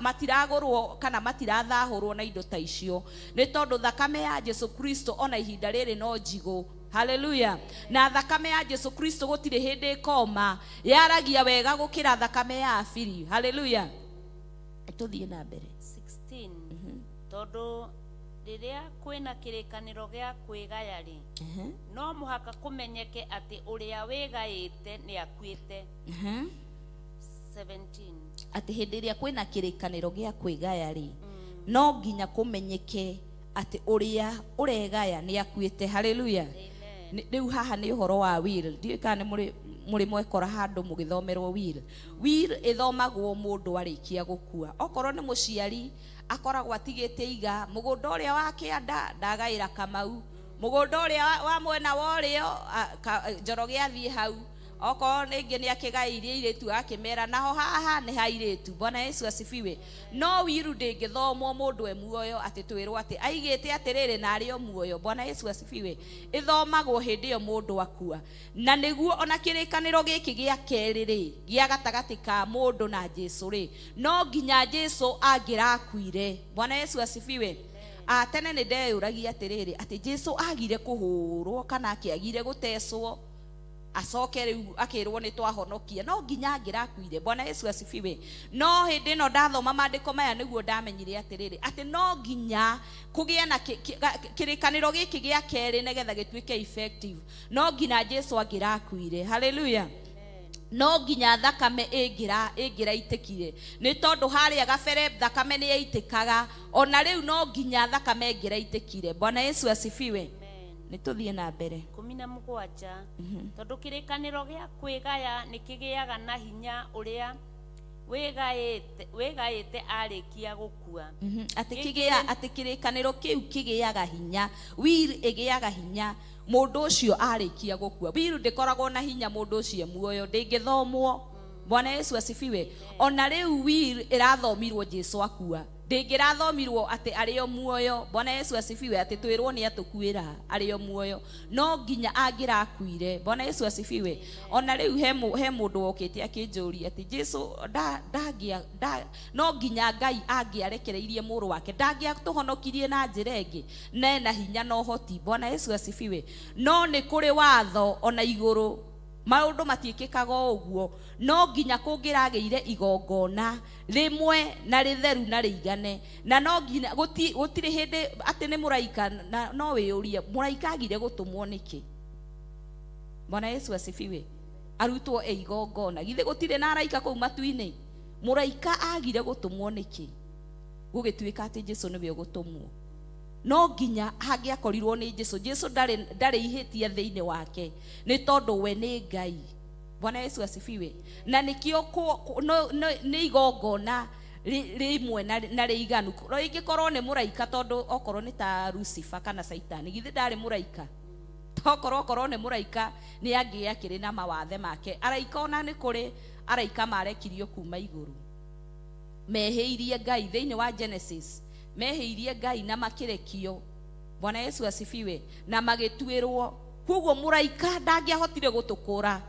E: matiragũrwo kana matirathahũrwo na indo ta icio, nĩ tondũ thakame ya Jesu Kristo ona ihinda rĩrĩ no njigũ. Haleluya. Na thakame ya Jesu Kristo gũtirĩ hĩndĩ ĩkoma, yaragia wega gũkĩra thakame ya Abiri. Haleluya. Tũthiĩ na mbere.
A: 16. Tondũ rĩrĩa kwĩna kĩrĩkanĩro gĩa kwĩgaya rĩ, no mũhaka kũmenyeke atĩ ũrĩa wĩgaĩte nĩ akuĩte. 17.
E: Atĩ hĩndĩ ĩrĩa kwĩna kĩrĩkanĩro gĩa kwĩgaya rĩ, no nginya kũmenyeke atĩ ũrĩa ũregaya nĩ akuĩte. Haleluya. Rĩu haha nĩ ũhoro wa will. Ndiũĩ kana nĩ mũrĩ mwekora handũ mũgĩthomerwo will. Will ĩthomagwo mũndũ arĩkia gũkua. Okorwo nĩ mũciari akoragwo atigĩte iga mũgũnda ũrĩa wa kĩanda, ndagaĩra Kamau, mũgũnda ũrĩa wa mwena wa ũrĩo, Njoroge athiĩ hau. Okorwo rĩngĩ nĩ akĩgaĩirie airĩtu, akĩmera naho haha nĩ ha airĩtu. Bwana Yesu asifiwe. No will ndĩngĩthomwo mũndũ e muoyo, atĩ twĩrwo atĩ aigĩte atĩrĩrĩ na arĩ o muoyo. Bwana Yesu asifiwe. Ĩthomagwo hĩndĩ ĩyo mũndũ akua. Na nĩguo ona kĩrĩkanĩro gĩkĩ gĩa kerĩ rĩ, gĩa gatagatĩ ka mũndũ na Jesu rĩ, no nginya Jesu angĩrakuire. Bwana Yesu asifiwe. Tene nĩ ndeyũragia atĩrĩrĩ, atĩ Jesu agire kũhũrwo kana akĩagire gũtecwo, acoke rĩu akĩrwo nĩ twahonokia, no nginya angĩrakuire. Bwana Yesu asifiwe. No hĩndĩ ĩno ndathoma maandĩko maya, nĩguo ndamenyire atĩrĩrĩ, atĩ no nginya kũgĩe na kĩrĩkanĩro gĩkĩ gĩa kerĩ, nĩgetha gĩtuĩke effective, no nginya Jesu angĩrakuire. Haleluya. No nginya thakame ĩngĩraitĩkire, nĩ tondũ harĩa gabere thakame nĩ yaitĩkaga, ona rĩu no nginya thakame ĩngĩraitĩkire. Bwana Yesu asifiwe. Nĩ tũthiĩ na mbere.
A: 17. Tondũ kĩrĩkanĩro gĩa kwĩgaya nĩ kĩgĩaga na hinya ũrĩa wĩgaĩte arĩkia gũkua.
E: Atĩ kĩgĩa, atĩ kĩrĩkanĩro kĩu kĩgĩaga hinya, will ĩgĩaga hinya mũndũ ũcio arĩkia gũkua. Will ndĩkoragwo na hinya mũndũ ũcio e muoyo, ndĩngĩthomwo. Bwana Yesu asifiwe. Ona rĩu will ĩrathomirwo Jesu akua, ndĩngĩrathomirwo atĩ arĩ o muoyo. Bwana Yesu asifiwe. Atĩ twĩrwo nĩ atũkuĩra arĩ o muoyo, no nginya angĩrakuire. Bwana Yesu asifiwe. Ona rĩu he mũndũ wokĩte akĩnjũria atĩ Jesu no nginya Ngai angĩarekereirie mũrũ wake, ndangĩatũhonokirie na njĩra ĩngĩ, na ena hinya na ũhoti. Bwana Yesu asifiwe. No nĩ kũrĩ watho, ona igũrũ maũndũ matiĩkĩkaga o ũguo. No nginya kũngĩragĩire igongona rĩmwe na rĩtheru na rĩigane, na no nginya gũtirĩ hĩndĩ atĩ nĩ mũraika. Na no wĩyũrie, mũraika agire gũtũmwo nĩkĩ? Bwana Yesu asifiwe. Arutwo e igongona, githĩ gũtirĩ na araika kũu matu-inĩ? Mũraika agire gũtũmwo nĩkĩ, gũgĩtuĩka atĩ Jesu nĩwe ũgũtũmwo? No nginya hangĩakorirwo nĩ Jesu. Jesu ndarĩ ihĩtia thĩinĩ wake, nĩ tondũ we nĩ Ngai. Bwana Yesu asifiwe. Na nĩkĩo nĩ igongona rĩmwe na rĩiganu. No ingĩkorwo nĩ mũraika, tondũ okorwo nĩ ta Lucifer kana Saitani, githĩ ndarĩ mũraika? Tokorwo okorwo nĩ mũraika, nĩ angĩakĩrĩ na mawathe make. Araika, ona nĩ kũrĩ araika marekirio kuma igũrũ, mehĩirie Ngai. Thĩinĩ wa Genesis, mehĩirie Ngai na makĩrekio. Bwana Yesu asifiwe. Na magĩtuĩrwo. Koguo mũraika ndangĩahotire gũtũkũra.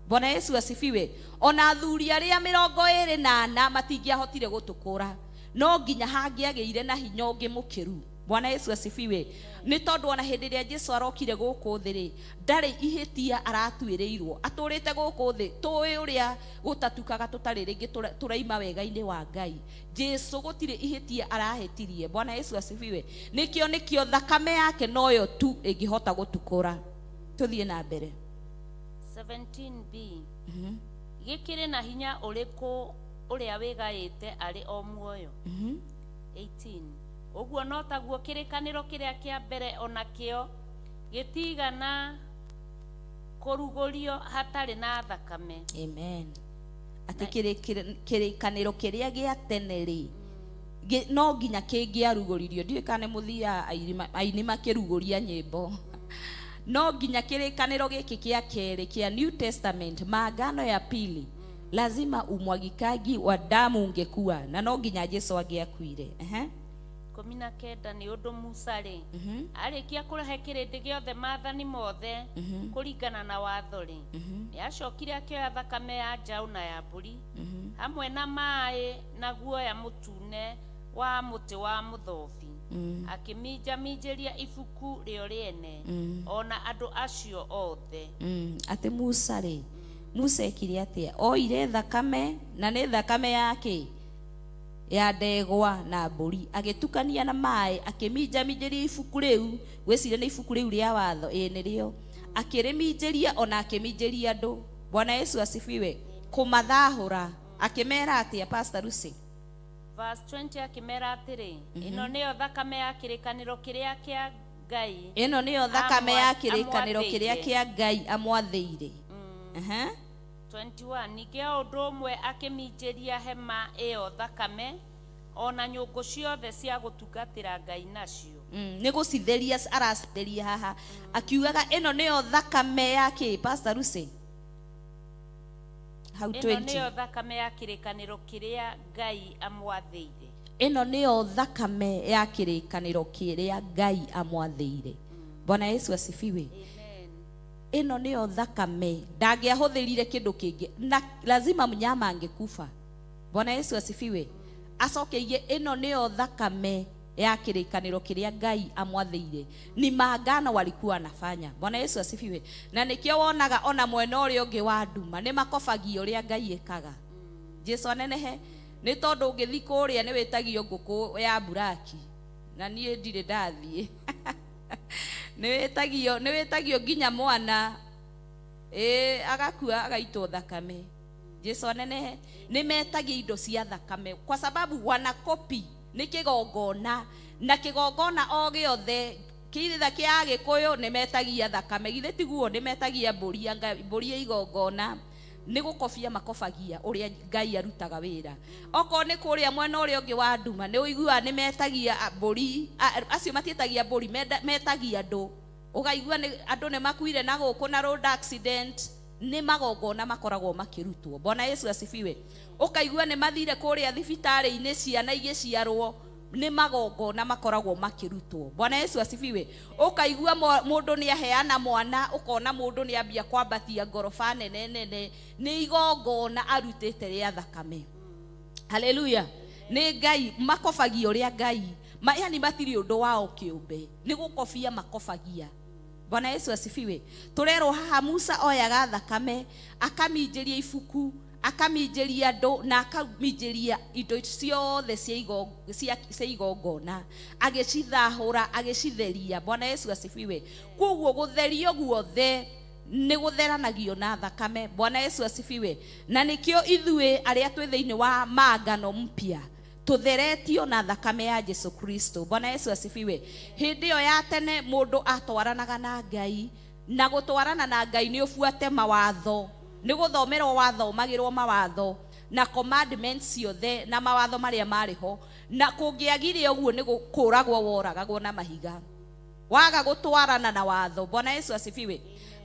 E: Bwana Yesu asifiwe. Ona athuri arĩa 24 matingĩahotire gũtũkũra. No nginya hangĩagĩire na hinya ũngĩ mũkĩru. Bwana Yesu asifiwe. Nĩ tondũ ona hĩndĩ ĩrĩa Jesu arokire gũkũ thĩ rĩ, ndarĩ ihĩtia aratuĩrĩirwo. Atũrĩte gũkũ thĩ, tũĩ ũrĩa gũtatukaga, tũtarĩ rĩngĩ tũraima wega-inĩ wa Ngai. Jesu gũtirĩ ihĩtia arahĩtirie. Bwana Yesu asifiwe. Nĩkĩo thakame yake noyo tu ĩngĩhota gũtukũra. Tũthiĩ na mbere.
A: 17b. Gĩkĩrĩ na hinya ũrĩkũ ũrĩa wĩgaĩte arĩ o muoyo? 18. Ũguo no taguo kĩrĩkanĩro kĩrĩa kĩa mbere o nakĩo gĩtigana kũrugũrio hatarĩ na thakame.
E: Amen. Atĩ kĩrĩkanĩro kĩrĩa gĩa tene rĩ, no nginya kĩngĩarugũririo. Ndiũĩ kana nĩ mũthiaga aini makĩrugũria nyĩmbo. No nginya kĩrĩkanĩro gĩkĩ kĩa kerĩ kĩa New Testament, maagano ya pili, lazima umwagikaji wa damu ungekuwa, na no nginya Jesu angĩakuire. Ehe.
A: 19. Nĩ ũndũ Musa rĩ, arĩkia kũrehe kĩrĩndĩ gĩothe maathani mothe kũringana na watho rĩ, nĩ acokire akĩoya thakame ya njaũ na ya mbũri hamwe na maĩ na guoya mũtune wa mũtĩ wa mũthobi, akĩminjaminjĩria ibuku rĩo rĩene ona andũ acio othe.
E: Atĩ Musa rĩ, Musa ekire atĩa? Oire thakame, na nĩ thakame yake ya ndegwa na mbũri, agĩtukania na maĩ, akĩminjaminjĩria ibuku rĩu. Gwĩciria nĩ ibuku rĩu rĩa watho, ĩĩ nĩrĩo. Akĩrĩminjĩria ona akĩminjĩria andũ. Bwana Yesu asifiwe. Kũmathahũra. Akĩmera atĩa, Pastor Lucy?
A: Verse 20, akĩmera atĩrĩ, ĩno nĩyo thakame ya kĩrĩkanĩro kĩrĩa kĩa Ngai
E: Ĩno nĩyo thakame ya kĩrĩkanĩro kĩrĩa
A: amwathĩire.
E: kĩa Ngai amwathĩire. Aha.
A: 21. Ningĩ o ũndũ ũmwe akĩminjĩria hema ĩyo thakame ona nyũngũ ciothe cia gũtungatĩra Ngai nacio.
E: Nĩ gũcitheria aracitheria haha, akiugaga ĩno nĩyo thakame ya kĩ, Pastor Lucy? Hau
A: Ĩno
E: 20.
A: nĩyo thakame ya kĩrĩkanĩro kĩrĩa Ngai amwathĩire.
E: Ĩno nĩyo thakame ya kĩrĩkanĩro kĩrĩa Ngai amwathĩire. Bwana Yesu asifiwe.
A: Amen.
E: Ĩno nĩyo thakame, ndangĩahũthĩrire kĩndũ kĩngĩ, na lazima mnyama angekufa. Bwana Yesu asifiwe. Acoke aige ĩno nĩyo thakame ya kĩrĩkanĩro kĩrĩa Ngai amwathĩire. Ni maagano walikuwa wanafanya. Bwana Yesu asifiwe. Na nĩkĩo wonaga ona mwena ũrĩa ũngĩ wa nduma nĩ makobagia ũrĩa Ngai ĩkaga. Jesu anenehe. Nĩ tondũ ũngĩthiĩ kũrĩa nĩ wĩtagio ngũkũ ya buraki, na niĩ ndirĩ ndathiĩ. Nĩ wĩtagio nginya mwana, agakua agaitwo thakame. Jesu anenehe. Nĩ metagia indo cia thakame kwa sababu wanakopi nĩ kĩgongona, na kĩgongona o gĩothe kĩitha kĩa Agĩkũyũ nĩ metagia thakame. Githĩ tiguo? Nĩ metagia mbũri ya Ngai, mbũri ya igongona. Nĩ gũkobia makobagia ũrĩa Ngai arutaga wĩra. Okorwo nĩ kũrĩa mwena ũrĩa ũngĩ wa nduma, nĩ ũiguaga nĩ metagia mbũri, acio matiĩtagia mbũri, metagia andũ. Ũkaigua nĩ andũ nĩ makuire na gũkũ na road accident, nĩ magongona makoragwo makĩrutwo. Bwana Yesu asifiwe. Ũkaigua nĩ mathire kũrĩa thibitarĩ-inĩ ciana igĩciarwo, nĩ magongona makoragwo makĩrutwo. Bwana Yesu asifiwe. Ũkaigua mũndũ nĩ aheana mwana, ũkona mũndũ nĩ ambia kwambatia ngoroba nene nene, nĩ igongona arutĩte rĩa thakame. Haleluya. Nĩ Ngai makobagia ũrĩa Ngai, yani matirĩ ũndũ wao kĩũmbe, nĩ gũkobia makobagia. Bwana Yesu asifiwe. Tũrerwo haha Musa oyaga thakame akaminjĩria ibuku, akaminjĩria andũ, na akaminjĩria indo ciothe cia igongona, agĩcithahũra, agĩcitheria. Bwana Yesu asifiwe. Koguo gũtherio guothe nĩ gũtheranagio na thakame. Bwana Yesu asifiwe. Na nĩkĩo ithuĩ arĩa twĩ thĩinĩ wa maagano mpya tũtheretio na thakame ya Jesu Kristo. Bwana Yesu asifiwe. Hĩndĩ ĩyo ya tene mũndũ atwaranaga na Ngai, na gũtwarana na Ngai nĩ ũbuate mawatho, nĩ gũthomerwo wathomagĩrwo mawatho na commandments ciothe na mawatho marĩa marĩ ho, na kũngĩagire ũguo nĩ kũragwo woragagwo na mahiga, waga gũtwarana na watho. Bwana Yesu asifiwe.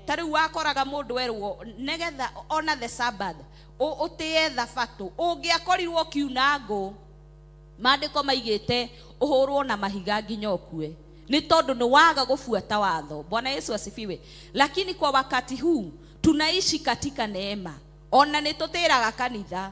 E: Ta rĩu wakoraga mũndũ erwo nĩgetha ona the Sabbath ũtĩe thabatũ, ũngĩakorirwo ũkiuna ngũ, maandĩko maigĩte ũhũrwo na mahiga nginya ũkue, nĩ tondũ nĩ waga gũbuata watho. Bwana Yesu asifiwe. Lakini kwa wakati huu tunaishi katika neema, ona nĩ tũtĩraga kanitha.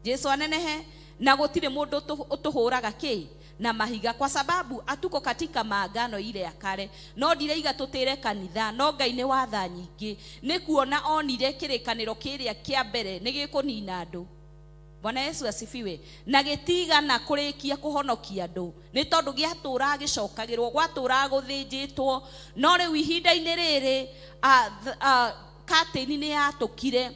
E: Jesu anenehe. Na gũtirĩ mũndũ ũtũhũraga kĩ na mahiga, kwa sababu atuko katika maagano ile ya kale. No ndiraiga tũtĩre kanitha, no Ngai nĩ watha nyingĩ, nĩ kuona onire kĩrĩkanĩro kĩrĩa kĩa mbere nĩ gĩkũnina andũ. Bwana Yesu asifiwe. Na gĩtigana kũrĩkia kũhonokia andũ, nĩ tondũ gĩatũraga gĩcokagĩrwo, gwatũraga gũthĩnjĩtwo. No rĩu ihinda-inĩ rĩrĩ, curtain nĩ yatũkire.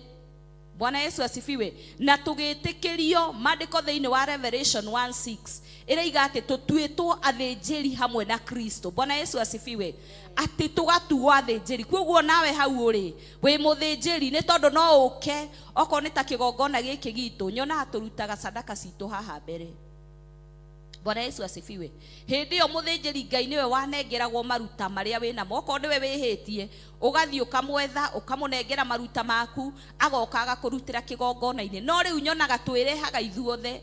E: Bwana Yesu asifiwe. Na tũgĩtĩkĩrio maandĩko thĩinĩ wa Revelation 1:6 ĩraiga atĩ tũtuĩtwo athĩnjĩri hamwe na Kristo. Bwana Yesu asifiwe. Atĩ tũgatuo athĩnjĩri. Koguo nawe hau ũrĩ wĩ mũthĩnjĩri nĩ tondũ no ũke okorwo nĩ ta kĩgongona gĩkĩ gitũ nyonaga tũrutaga sadaka citũ haha mbere. Bwana Yesu asifiwe. Hĩndĩ ĩyo mũthĩnjĩri Ngai nĩwe wanengeragwo maruta marĩa wĩnamo. Okorwo nĩwe wĩhĩtie ũgathiĩ ũkamwetha ũkamũnengera maruta maku agoka agakũrutĩra kĩgongona-inĩ. No rĩu nyonaga twĩrehaga ithuothe.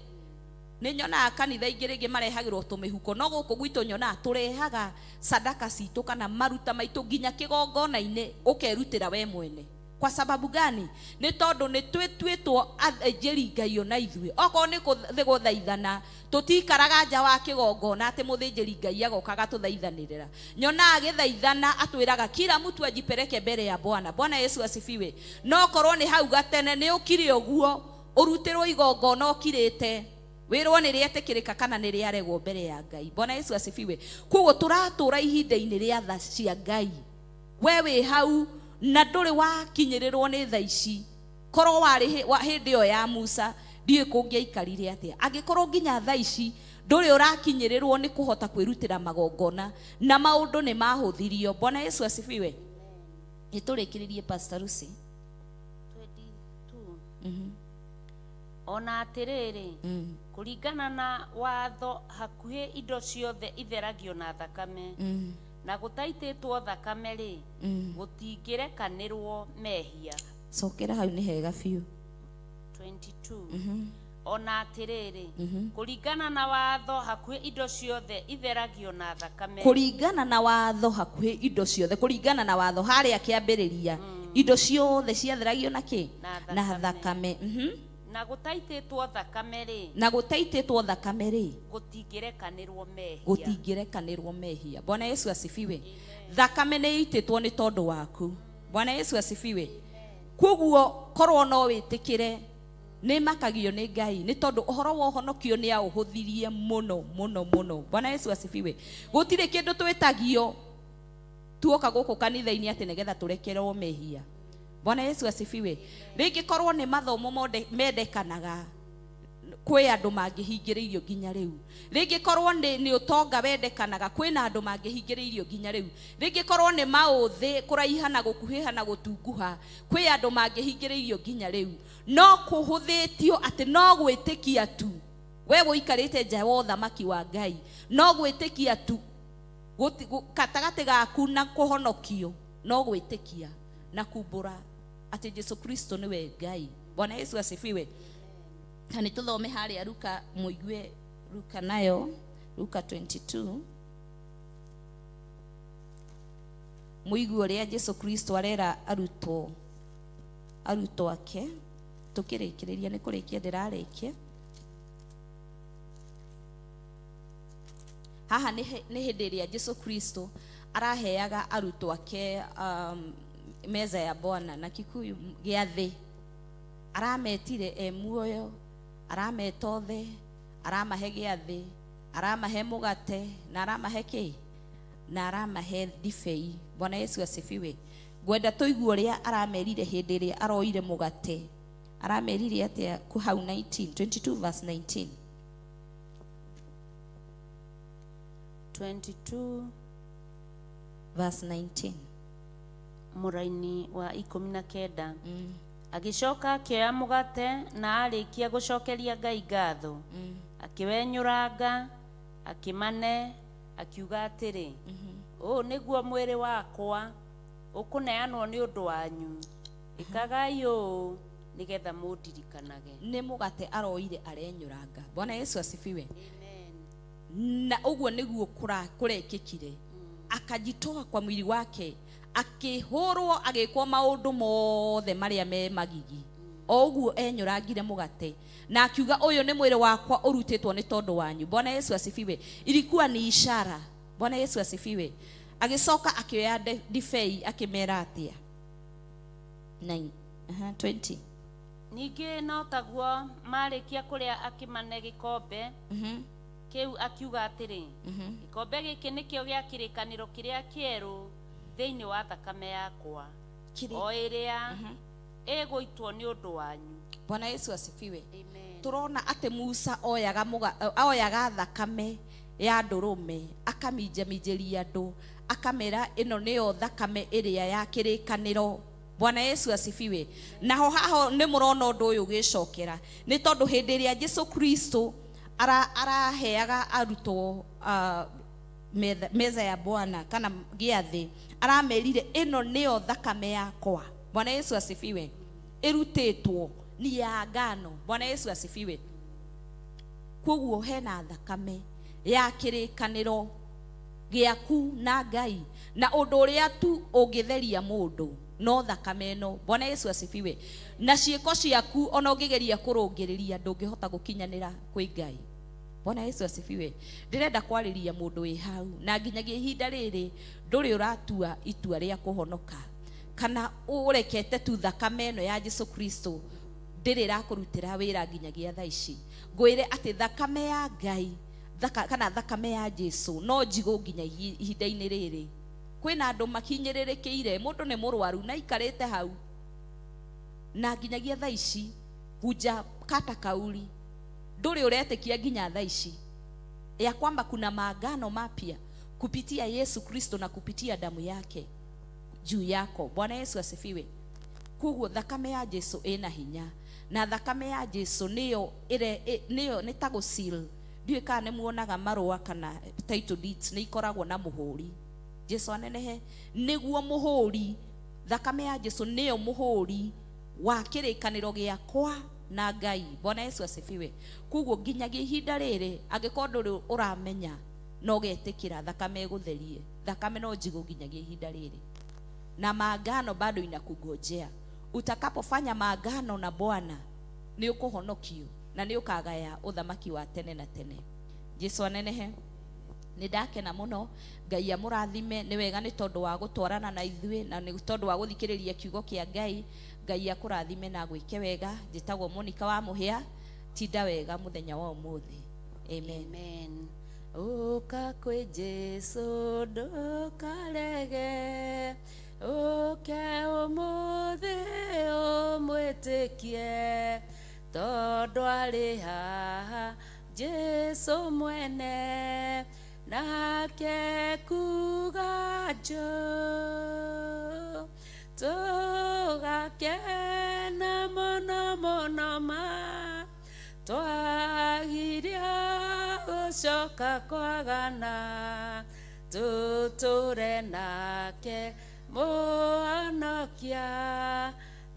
E: Nĩ nyonaga kanitha ingĩ rĩngĩ marehagĩrwo tũmĩhuko, no gũkũ gwitũ nyonaga tũrehaga sadaka citũ kana maruta maitũ nginya kĩgongona-inĩ ũkerutĩra we mwene. Kwa sababu gani? Nĩ tondũ nĩ twĩtuĩtwo athĩnjĩri Ngai ona ithuĩ. Okorwo nĩ gũthaithana tũtikaraga nja wa kĩgongona atĩ mũthĩnjĩri Ngai agoka agatũthaithanĩrĩra. Nyonaga agĩthaithana atwĩraga kila mtu ajipeleke mbere ya Bwana. Bwana Yesu asifiwe. No korwo nĩ hau gatene nĩ ũkire ũguo ũrutĩrwo igongona ũkirĩte wĩrwo nĩ rĩetĩkĩrĩka kana nĩ rĩaregwo mbere ya Ngai. Bwana Yesu asifiwe. Koguo tũratũra ihinda-inĩ rĩa tha cia Ngai. We wĩ hau na ndũrĩ wakinyĩrĩrwo nĩ tha ici. Korwo warĩ hĩndĩ ĩyo ya Musa ndiũĩ kũngĩaikarire atĩa. Angĩkorwo nginya tha ici ndũrĩ ũrakinyĩrĩrwo nĩ kũhota kwĩrutĩra magongona na maũndũ nĩ mahũthirio. Bwana Yesu asifiwe. Nĩ tũrĩkĩrĩrie Pastor Lucy.
A: 22. Ona atĩrĩrĩ, kũringana na watho hakuhĩ indo ciothe itheragio na thakame, na gũtaitĩtwo thakame rĩ, gũtingĩrekanĩrwo mehia.
E: Cokera hau nĩ hega biũ.
A: 22. Ona atĩrĩrĩ, kũringana na watho hakuhĩ indo ciothe itheragio na thakame.
E: Kũringana na watho hakuhĩ indo ciothe, kũringana na watho harĩa kĩambĩrĩria indo ciothe ciatheragio na kĩ?
A: Na
E: Na thakame.
A: Na gũtaitĩtwo thakame rĩ,
E: Na gũtaitĩtwo thakame rĩ,
A: gũtingĩrekanĩrwo mehia.
E: Gũtingĩrekanĩrwo mehia. Bwana Yesu asifiwe. Thakame nĩ ĩitĩtwo nĩ tondũ waku. Bwana Yesu asifiwe. Koguo korwo no wĩtĩkĩre nĩ makagio nĩ Ngai nĩ tondũ ũhoro wa ũhonokio nĩ aũhũthirie mũno mũno mũno. Bwana Yesu asifiwe. Gũtirĩ kĩndũ twĩtagio tuoka gũkũ kanitha-inĩ atĩ nĩgetha tũrekerwo mehia. Bwana Yesu asifiwe. Rĩngĩ korwo nĩ mathomo mendekanaga kwĩ andũ mangĩhingĩrĩirio nginya rĩu. Rĩngĩ korwo nĩ ũtonga wendekanaga kwĩna andũ mangĩhingĩrĩirio nginya rĩu. Rĩngĩ korwo nĩ maũthĩ kũraiha na gũkuhĩha na gũtunguha kwĩ andũ mangĩhingĩrĩirio nginya rĩu. No kũhũthĩtio atĩ no gwĩtĩkia tu. We ũikarĩte nja wa ũthamaki wa Ngai, no gwĩtĩkia tu. Gatagatĩ gaku na kũhonokio no gwĩtĩkia na kumbũra atĩ Jesu Kristo nĩwe Ngai. Bwana Yesu asifiwe. Na nĩ tũthome harĩa Luka, mũigue Luka nayo, Luka 22. Mũigue ũrĩa Jesu Kristo arera arutwo ake. Tũkĩrĩkĩrĩria nĩ kũrĩkia ndĩrarĩkia. Haha nĩ hĩndĩ ĩrĩa Jesu Kristo araheaga arutwo ake meza ya Bwana na Kikuyu gĩathĩ. Arametire e muoyo, arameta othe, aramahe gĩathĩ, aramahe mũgate na aramahe kĩ? Na aramahe ndibei. Bwana Yesu asifiwe. Ngwenda tũigue ũrĩa aramerire hĩndĩ ĩrĩa aroire mũgate. Aramerire atĩa ku hau 19, 22 verse 19.
A: 22
E: verse 19.
A: Mũraini wa 19. Agĩcoka akĩoya mũgate na arĩkia gũcokeria Ngai ngatho, akĩwenyũranga, akĩmane, akiuga atĩrĩ, ũũ nĩguo mwĩrĩ wakwa ũkũneanwo nĩ ũndũ wanyu, ĩkagai ũũ nĩgetha mũndirikanage.
E: Nĩ mũgate aroire arenyũranga. Bwana Yesu asifiwe. Na ũguo nĩguo kũrekĩkire. Akajitoa kwa mwili wake, akĩhũrwo, agĩkwo maũndũ mothe marĩa me magigi. O ũguo enyũrangire mũgate na akiuga ũyũ nĩ mwĩrĩ wakwa ũrutĩtwo nĩ tondũ wanyu. Bwana Yesu asifiwe. Ilikuwa ni ishara. Bwana Yesu asifiwe. Agĩcoka akĩoya ndibei akĩmera atĩa? 9, 20.
A: Ningĩ no taguo marĩkia kũrĩa akĩmane gĩkombe kĩu akiuga atĩrĩ, gĩkombe gĩkĩ nĩkĩo gĩa kĩrĩkanĩro kĩrĩa kĩerũ thĩinĩ wa thakame yakwa, o ĩrĩa Ĩgũitwo nĩ ũndũ wanyu.
E: Bwana Yesu asifiwe.
A: Amen.
E: Turona atĩ Musa oyaga oyaga thakame ya ndũrũme, akaminjaminjĩria andũ, akamera ĩno nĩyo thakame ĩrĩa ya kĩrĩkanĩro. Bwana Yesu asifiwe. Naho haho nĩ mũrona ũndũ ũyũ ũgĩcokera, nĩ tondũ hĩndĩ ĩrĩa Jesu Kristo araheaga arutwo meza ya Bwana kana gĩathĩ, aramerire ĩno nĩyo thakame yakwa. Bwana Yesu asifiwe. Ĩrutĩtwo ni ya agano. Bwana Yesu asifiwe. Koguo hena thakame ya kĩrĩkanĩro gĩaku na Ngai, na ũndũ ũrĩa tu ũngĩtheria mũndũ no thakame ĩno. Bwana Yesu asifiwe. Na ciĩko ciaku ona ũngĩgeria kũrũngĩrĩria ndũngĩhota gũkinyanĩra kwĩ Ngai. Bwana Yesu asifiwe. Ndĩrenda kwarĩria mũndũ wĩ hau na nginyagia ihinda rĩrĩ ndũrĩ ũratua itua rĩa kũhonoka, kana ũrekete tu thakame ĩno ya Jesu Kristo ndĩrĩ ĩrakũrutĩra wĩra nginyagia thaa ici. Ngwĩre atĩ thakame ya Ngai kana thakame ya Jesu no njigũ nginya ihinda-inĩ rĩrĩ. Kwĩna andũ makinyĩrĩrĩkĩire, mũndũ nĩ mũrwaru na aikarĩte hau na nginyagia thaa ici huja kata kauli, ndũrĩ ũretĩkia nginya thaa ici ya kwamba kuna maagano mapya kupitia Yesu Kristo na kupitia damu yake juu yako. Bwana Yesu asifiwe. Koguo thakame ya Jesu ĩna hinya, na thakame ya Jesu nĩyo nĩyo nĩ ta gũseal. Ndiũĩ kana nĩ muonaga marũa kana title deeds nĩ ikoragwo na mũhũri. Jesu anenehe. Nĩguo mũhũri, thakame ya Jesu nĩyo mũhũri wa kĩrĩkanĩro gĩakwa na Ngai. Bwana Yesu asifiwe. Koguo nginyagia ihinda rĩrĩ angĩkorwo ndũrĩ ũramenya no ũgetĩkĩra thakame ĩgũtherie, thakame no njigũ nginyagia ihinda rĩrĩ, na maagano bado inakugojea. Utakapofanya maagano na Bwana nĩ ũkũhonokio na nĩ ũkagaya ũthamaki wa tene na tene. Jesu anenehe. Nĩ ndakena mũno, Ngai amũrathime. Nĩ wega nĩ tondũ wa gũtwarana na ithuĩ na nĩ tondũ wa gũthikĩrĩria kiugo kĩa Ngai. Ngai akũrathime na agwĩke wega. Njĩtagwo Monica wa Mũhĩa. Tinda wega mũthenya wa ũmũthĩ. Amen.
A: Amen. Ũka kwĩ Jesu ndũkarege, ũke ũmũthĩ ũmwĩtĩkie, tondũ arĩ haha Jesu mwene, nake kuga njoo. Tũgakena mũno mũno ma, twagiria gũcoka kwagana, tũtũre nake Mũhonokia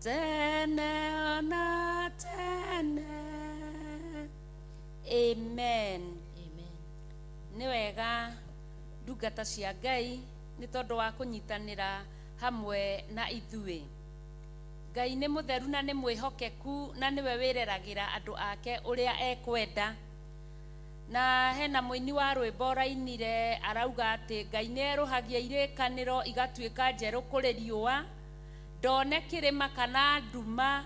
A: tene ona tene. Amen.
E: Amen.
A: Nĩ wega ndungata cia Ngai nĩ tondũ wa kũnyitanĩra hamwe na ithuĩ. Ngai nĩ mũtheru na nĩ mwĩhokeku na nĩwe wĩreragĩra andũ ake ũrĩa ekwenda. Na hena mũini wa rwĩmbo ũrainire arauga atĩ Ngai nĩ erũhagia irĩkanĩro igatuĩka njerũ kũrĩ riũa, ndone kĩrĩma kana nduma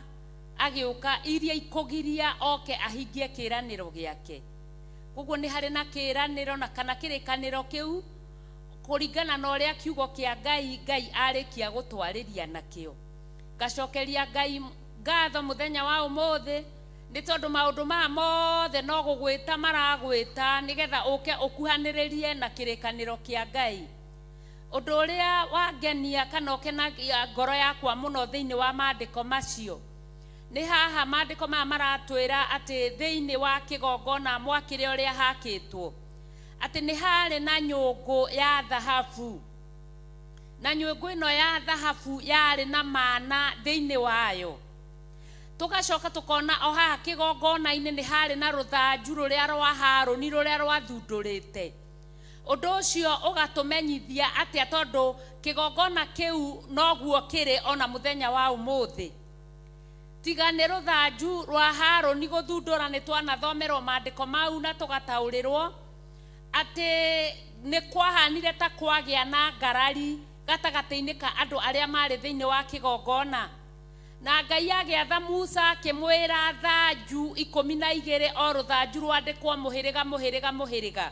A: agĩũka iria ikũgiria oke ahingie kĩĩranĩro gĩake. Koguo nĩ harĩ na kĩĩranĩro na kana kĩrĩkanĩro kĩu kũringana na ũrĩa kiugo kĩa Ngai Ngai arĩkia gũtwarĩria nakĩo. Ngacokeria Ngai ngatho mũthenya wa ũmũthĩ nĩ tondũ maũndũ maya mothe no gũgwĩta maragwĩta nĩgetha ũke ũkuhanĩrĩrie na kĩrĩkanĩro kĩa Ngai. Ũndũ ũrĩa wangenia kana ũkenagia ngoro yakwa mũno thĩinĩ wa maandĩko macio nĩ haha maandĩko maya maratwĩra atĩ thĩinĩ wa kĩgongona mwakĩre ũrĩa hakĩtwo atĩ nĩ harĩ na nyũngũ ya thahabu, na nyũngũ ĩno ya thahabu yarĩ na mana thĩinĩ wayo. Tũgacoka tũkona o haha kĩgongona-inĩ nĩ harĩ na rũthanju rũrĩa rwa Harũni rũrĩa rwathundũrĩte. Ũndũ ũcio ũgatũmenyithia atĩa, tondũ kĩgongona kĩu noguo kĩrĩ ona mũthenya wa ũmũthĩ. Tiga nĩ rũthanju rwa Harũni gũthundũra, nĩ twanathomerwo maandĩko mau na tũgataũrĩrwo atĩ nĩ kwahanire ta kwagĩa na ngarari gatagatĩ-inĩ ka andũ arĩa marĩ thĩinĩ wa kĩgongona. Na Ngai agĩatha Musa akĩmwĩra thanju 12 o rũthanju rwandĩkwo mũhĩrĩga mũhĩrĩga mũhĩrĩga.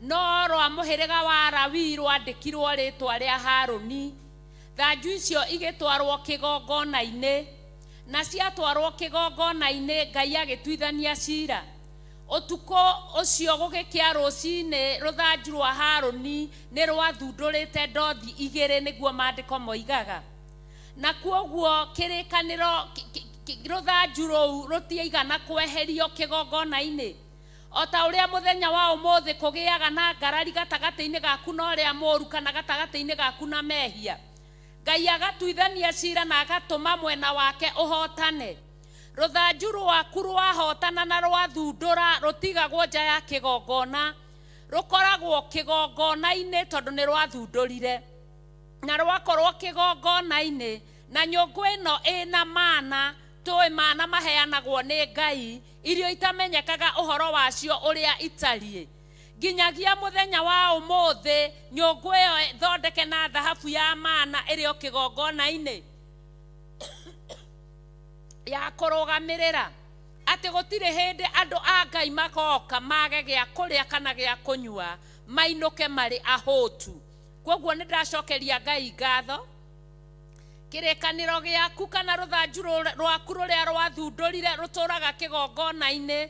A: No rwa mũhĩrĩga wa Lawi rwandĩkirwo rĩtwa rĩa Harũni. Thanju icio igĩtwarwo kĩgongona-inĩ, na ciatwarwo kĩgongona-inĩ Ngai agĩtuithania cira. Ũtukũ ũcio gũgĩkĩa rũcinĩ, rũthanju rwa Harũni nĩ rwathundũrĩte ndothi igĩrĩ, nĩguo maandĩko moigaga. Na kuoguo kĩrĩkanĩro, rũthanju rũu rũtiaigana kweherio kĩgongona-inĩ. O ta ũrĩa mũthenya wa ũmũthĩ kũgĩaga na ngarari gatagatĩ-inĩ gaku na ũrĩa mũũru, kana gatagatĩ-inĩ gaku na mehia, Ngai agatuithania cira na agatũma mwena wake ũhotane. Rũthanju rwaku rwahotana na rwathundũra, rũtigagwo nja ya kĩgongona, rũkoragwo kĩgongona-inĩ tondũ nĩ rwathundũrire. Na rwakorwo kĩgongona-inĩ, na nyũngũ ĩno ĩna mana, tũĩ mana maheanagwo nĩ Ngai, irio itamenyekaga ũhoro wacio ũrĩa itariĩ. Nginyagia mũthenya wa ũmũthĩ, nyũngũ ĩyo thondeke na thahabu ya mana ĩrĩ o kĩgongona-inĩ ya kũrũgamĩrĩra atĩ gũtirĩ hĩndĩ andũ a Ngai magoka mage gĩa kũrĩa kana gĩa kũnyua, mainũke marĩ ahũtu. Kwoguo nĩ ndacokeria Ngai ngatho. Kĩrĩkanĩro gĩaku kana rũthanju rwaku rũrĩa rwathundũrire rũtũraga kĩgongona-inĩ,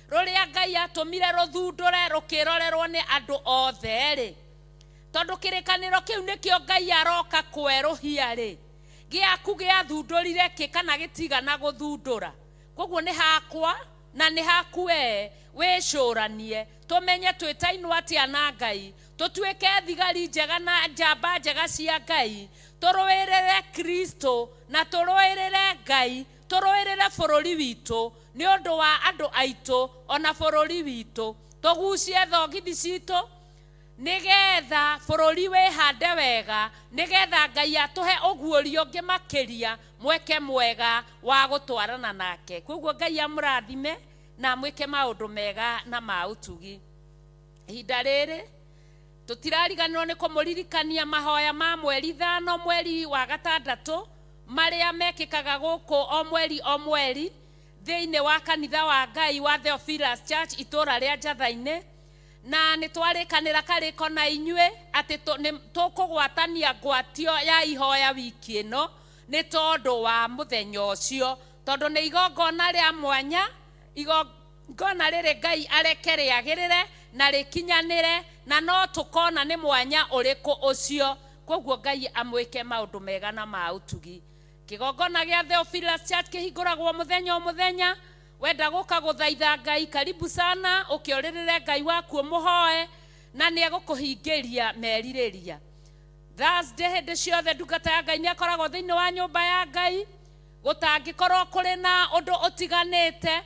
A: rũrĩa Ngai atũmire rũthundũre rũkĩrorerwo nĩ andũ othe rĩ, tondũ kĩrĩkanĩro kĩu nĩkĩo Ngai aroka kwerũhia rĩ, gĩaku gĩathundũrire kĩ kana gĩtigana gũthundũra. Kwoguo nĩ hakwa na nĩ haku we, wĩcũranie, tũmenye twĩtainwo atĩa na Ngai, tũtuĩke thigari njega na njamba njega cia Ngai, tũrũĩrĩre Kristo na tũrũĩrĩre Ngai, tũrũĩrĩre bũrũri witũ nĩ ũndũ wa andũ aitũ ona bũrũri witũ, tũgucie thogithi citũ nĩgetha bũrũri wĩhande wega, nĩgetha Ngai atũhe ũguũrio ũngĩ makĩria, mweke mwega wa gũtwarana nake. Kwoguo Ngai amũrathime na amwĩke maũndũ mega na ma ũtugi. Ihinda rĩrĩ tũtirariganĩrwo nĩ kũmũririkania mahoya ma mweri 5 mweri wa gatandatũ marĩa mekĩkaga gũkũ o mweri o mweri thĩinĩ wa kanitha wa Ngai wa Theophilus Church itũũra rĩa Njatha-inĩ. Na nĩ twarĩkanĩra karĩko na inyuĩ atĩ tũkũgwatania ngwatio ya ihoya wiki ĩno nĩ tondũ wa mũthenya ũcio, tondũ nĩ igongona rĩa mwanya, igongona rĩrĩ Ngai areke rĩagĩrĩre na rĩkinyanĩre, na no tũkona nĩ mwanya ũrĩkũ ũcio. Kwoguo Ngai amwĩke maũndũ mega na ma ũtugi. Kĩgongona gĩa Theophilus Church kĩhingũragwo mũthenya o mũthenya. Wenda gũka gũthaitha Ngai, karibu sana, ũkĩorĩrĩre Ngai waku ũmũhoe na nĩ egũkũhingĩria merirĩria. Thursday hĩndĩ ciothe ndungata ya Ngai nĩ akoragwo thĩinĩ wa nyũmba ya Ngai, gũtangĩkorwo kũrĩ na ũndũ ũtiganĩte,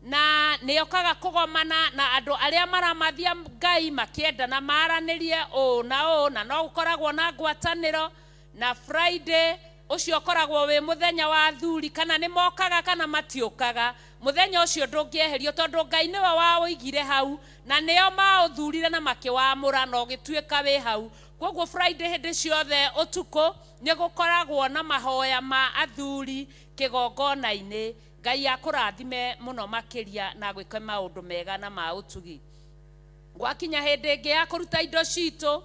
A: na nĩ okaga kũgomana na andũ arĩa maramathia Ngai makĩenda na maranĩrie ũũ na ũũ, na no gũkoragwo na ngwatanĩro. Na Friday ũcio ũkoragwo wĩ mũthenya wa athuri, kana nĩ mokaga kana matiũkaga, mũthenya ũcio ndũngĩeherio tondũ Ngai nĩwe waũigire hau na nĩo maũthurire na makĩwamũra na ũgĩtuĩka wĩ hau. Kwoguo Friday hĩndĩ ciothe ũtukũ nĩ gũkoragwo na mahoya ma athuri kĩgongona-inĩ. Ngai akũrathime mũno makĩria na agwĩke maũndũ mega na ma ũtugi. Gwakinya hĩndĩ ĩngĩ ya kũruta indo citũ,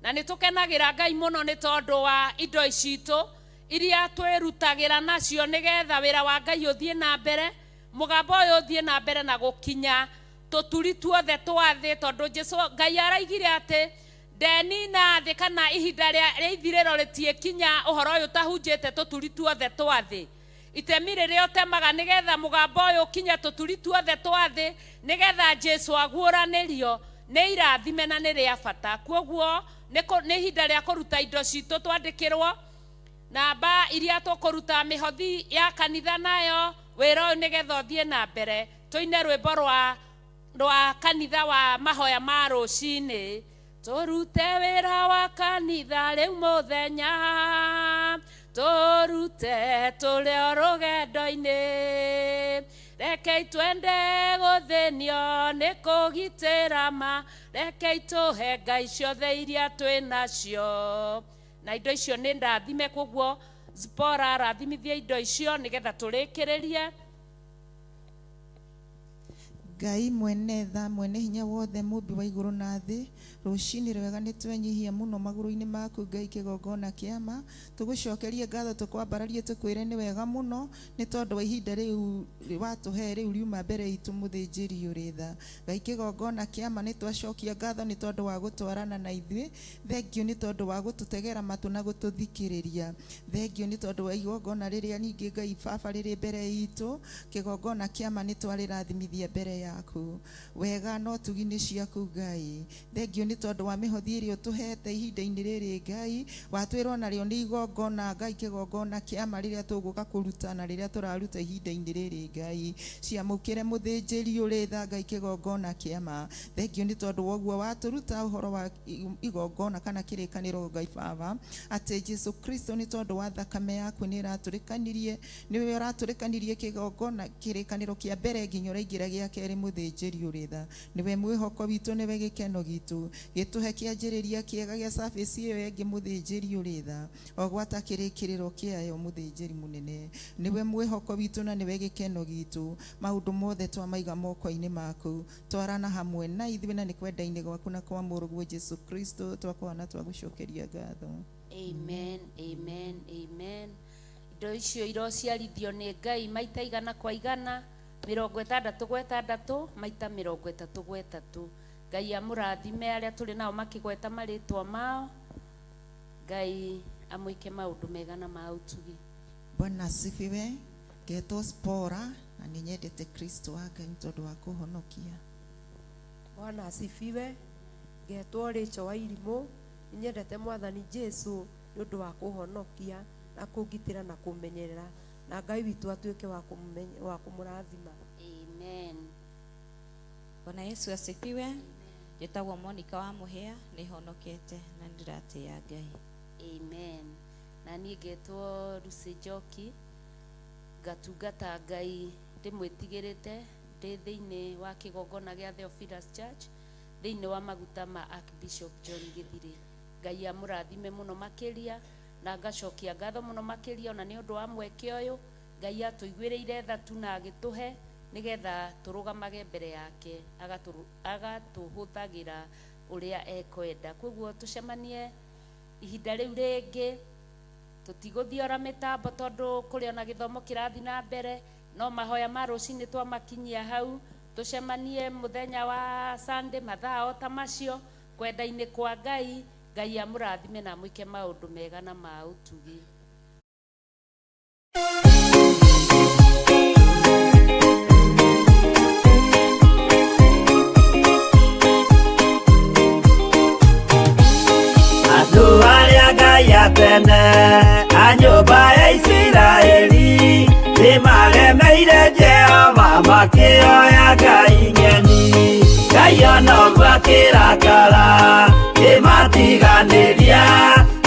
A: na nĩ tũkenagĩra Ngai mũno nĩ tondũ wa indo citũ iria twĩrutagĩra nacio nĩgetha wĩra wa Ngai ũthiĩ na mbere, mũgambo ũyũ ũthiĩ na mbere na gũkinya tũturi tuothe twa thĩ, tondũ Jesũ Ngai araigire atĩ ndenina thĩ kana ihinda rĩa ithirĩro rĩtiĩkinya ũhoro ũyũ ũtahunjĩte tũturi tuothe twa thĩ. Itemi rĩrĩa ũtemaga nĩgetha mũgambo ũyũ ũkinye tũturi tuothe twa thĩ, nĩgetha Jesũ aguũranĩrio, nĩ irathime na nĩ rĩa bata. Kwoguo nĩ ihinda rĩa kũruta indo citũ twandĩkĩrwo namba iria tũkũruta mĩhothi ya kanitha nayo, wĩra ũyũ nĩgetha ũthiĩ na mbere. Tũine rwĩmbo rwa kanitha wa mahoya ma rũcinĩ. Tũrute wĩra wa kanitha rĩu mũthenya, tũrute tũrĩ o rũgendo-inĩ, rekei twende gũthĩnio nĩ kũgitĩra ma, rekei tũhe Ngai ciothe iria twĩ nacio. Na indo icio nĩ ndathime, kwoguo Zipporah arathimithia indo icio nĩgetha tũrĩkĩrĩrie.
F: Ngai mwene tha, mwene hinya wothe, mũmbi wa igũrũ na thĩ, rũcinĩ rwega nĩ twenyihia mũno magũrũ-inĩ maku Ngai kĩgongona kĩama, tũgũcokerie ngatho, tũkwambararie, tũkwĩre nĩ wega mũno nĩ tondũ wa ihinda rĩu watũhe rĩu riuma mbere itũ mũthĩnjĩri ũrĩ tha. Ngai kĩgongona kĩama nĩ twacokia ngatho nĩ tondũ wa gũtwarana na ithuĩ, thengio nĩ tondũ wa gũtũtegera matũ na gũtũthikĩrĩria, thengio nĩ tondũ wa igongona rĩrĩa ningĩ Ngai baba rĩrĩ mbere itũ, kĩgongona kĩama nĩ twarĩrathimithia mbere yaku, wega no tugi nĩ ciaku Ngai, thengio nĩ tondũ wa mĩhothi ĩrĩa ũtũhete ihinda-inĩ rĩrĩ Ngai, watwĩrwo narĩo nĩ igongona Ngai kĩgongona kĩama rĩrĩa tũgũka kũruta na rĩrĩa tũraruta ihinda-inĩ rĩrĩ Ngai, ciamũkĩre mũthĩnjĩri ũrĩ tha Ngai kĩgongona kĩama, thengio nĩ tondũ wa ũguo watũruta ũhoro wa igongona kana kĩrĩkanĩro Ngai baba, atĩ Jesu Kristo nĩ tondũ wa thakame yaku nĩ ĩratũrĩkanirie, nĩwe ũratũrĩkanirie kĩgongona kĩrĩkanĩro kĩa mbere nginya ũraingĩra gĩa kerĩ mũthĩnjĩri ũrĩ tha, nĩwe mwĩhoko witũ, nĩwe gĩkeno gitũ, gĩtũhe kĩanjĩrĩria kĩega gĩa service ĩyo ĩngĩ mũthĩnjĩri ũrĩ tha, o gwata kĩrĩkĩrĩro kĩayo mũthĩnjĩri mũnene, nĩwe mwĩhoko witũ na nĩwe gĩkeno gitũ, maũndũ mothe twamaiga moko-inĩ maku, twarana hamwe na ithuĩ na nĩ kwenda-inĩ gwaku na kwa mũrũguo Jesu Kristo twakũhoya na twagũcokeria ngatho.
A: Amen, amen, amen. Indo icio irociarithio nĩ Ngai maita igana kwa igana, 60 kwa 60, maita 33 kwa 3. Ngai amũrathime arĩa tũrĩ nao makĩgweta marĩtwa mao. Ngai amwĩke maũndũ mega na ma ũtugi.
F: Bwana asifiwe. Ngetwo Spora na nĩ nyendete Kristo wa Ngai nĩ tondũ wa kũhonokia.
C: Bwana asifiwe. Ngetwo Rachel wa Irimũ, nyendete Mwathani Jesu nĩ ũndũ wa kũhonokia na kũngitĩra na kũmenyerera, na Ngai witũ atuĩke wa wa kũmũrathima.
A: Amen.
E: Bwana Yesu asifiwe. Njĩtagwo Monica wa Mũhĩa, nĩ honokete na nĩndĩratĩĩa Ngai.
A: Amen. Na niĩ ngetwo Lucy Njoki, ngatungata Ngai ndĩmwĩtigĩrĩte, ndĩ thĩinĩ wa kĩgongona gĩa Theophilus Church, thĩinĩ wa maguta ma Archbishop John Gĩthirĩ. Ngai amũrathime mũno makĩria, na ngacokia ngatho mũno makĩria ona nĩ ũndũ wa mweke ũyũ Ngai atũiguĩrĩire tha tu na agĩtũhe nĩgetha tũrũgamage mbere yake, agatũhũthagĩra ũrĩa ekwenda. Koguo tũcemanie ihinda rĩu rĩngĩ, tũtigũthiora mĩtambo tondũ kũrĩ ona gĩthomo kĩrathiĩ na mbere, no mahoya ma rũcinĩ twamakinyia hau, tũcemanie mũthenya wa Sunday mathaa o ta macio kwenda-inĩ kwa Ngai. Ngai amũrathime na amwĩke maũndũ mega na ma ũtugi.
G: Andũ arĩa Ngai atene a nyũmba ya Isiraeli nĩmaremeire Jehova makĩoya ngai ng'eni. Ngai ona ũguo akĩrakara kĩmatiganĩria,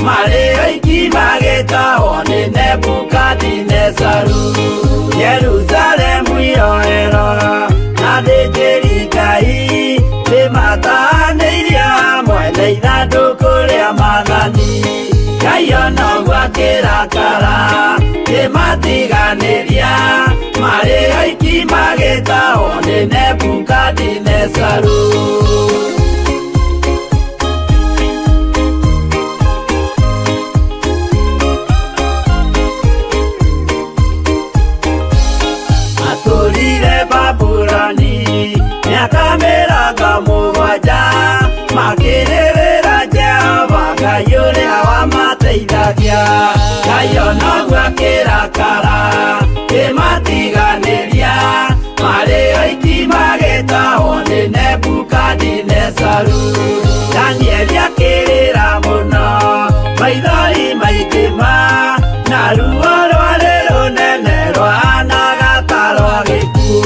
G: marĩ oiki magĩtahwo nĩ Nebukadinezaru. Jerusalemu iroero na athĩnjĩri Ngai nĩmatahanĩirio hamwe na ithandũkũ rĩa maathani. Ngai ona ũguo akĩrakara kĩmatiganĩria, marĩ oiki magĩtahwo nĩ Nebukadinezaru. Matũrire Babuloni mĩaka 70, makĩrĩrĩra Jehova Ngai ũrĩa wamateithagia. Ngai ona ũguo akĩrakara kĩmatiganĩria, marĩ oiki magĩtahwo nĩ Nebukadinezaru. Danieli akĩrĩra mũno, maithori maingĩ ma, na ruo rwarĩ rũnene rwahanaga ta rwa gĩkuũ.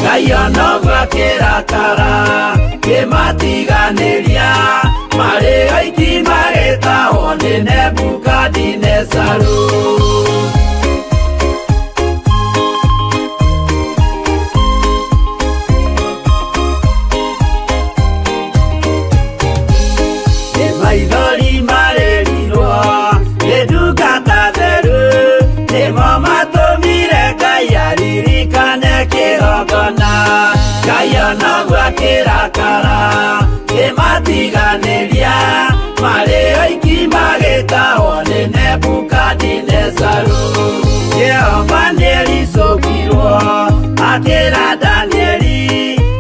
G: Ngai ona ũguo akĩrakara kĩmatiganĩria, marĩ oiki magĩtahwo nĩ Nebukadinezaru. Nĩ maithori marĩrirwo nĩ ndungata theru, nĩmo matũmire Ngai aririkane kĩgongona. Ngai ona Akĩrakara kĩmatiganĩria marĩ oiki magĩtahwo nĩ Nebukadinezaru. Jehova nĩericũkirwo akĩra Danieli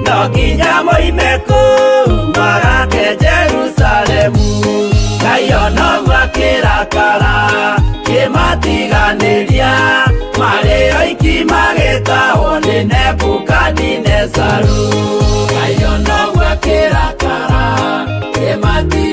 G: no nginya moime kũu magake Jerusalemu. Ngai ona ũguo akĩrakara kĩmatiganĩria marĩ oiki magĩtahwo nĩ Nebukadinezaru. Ngai ona ũguo akĩrakara kĩmatiganĩria.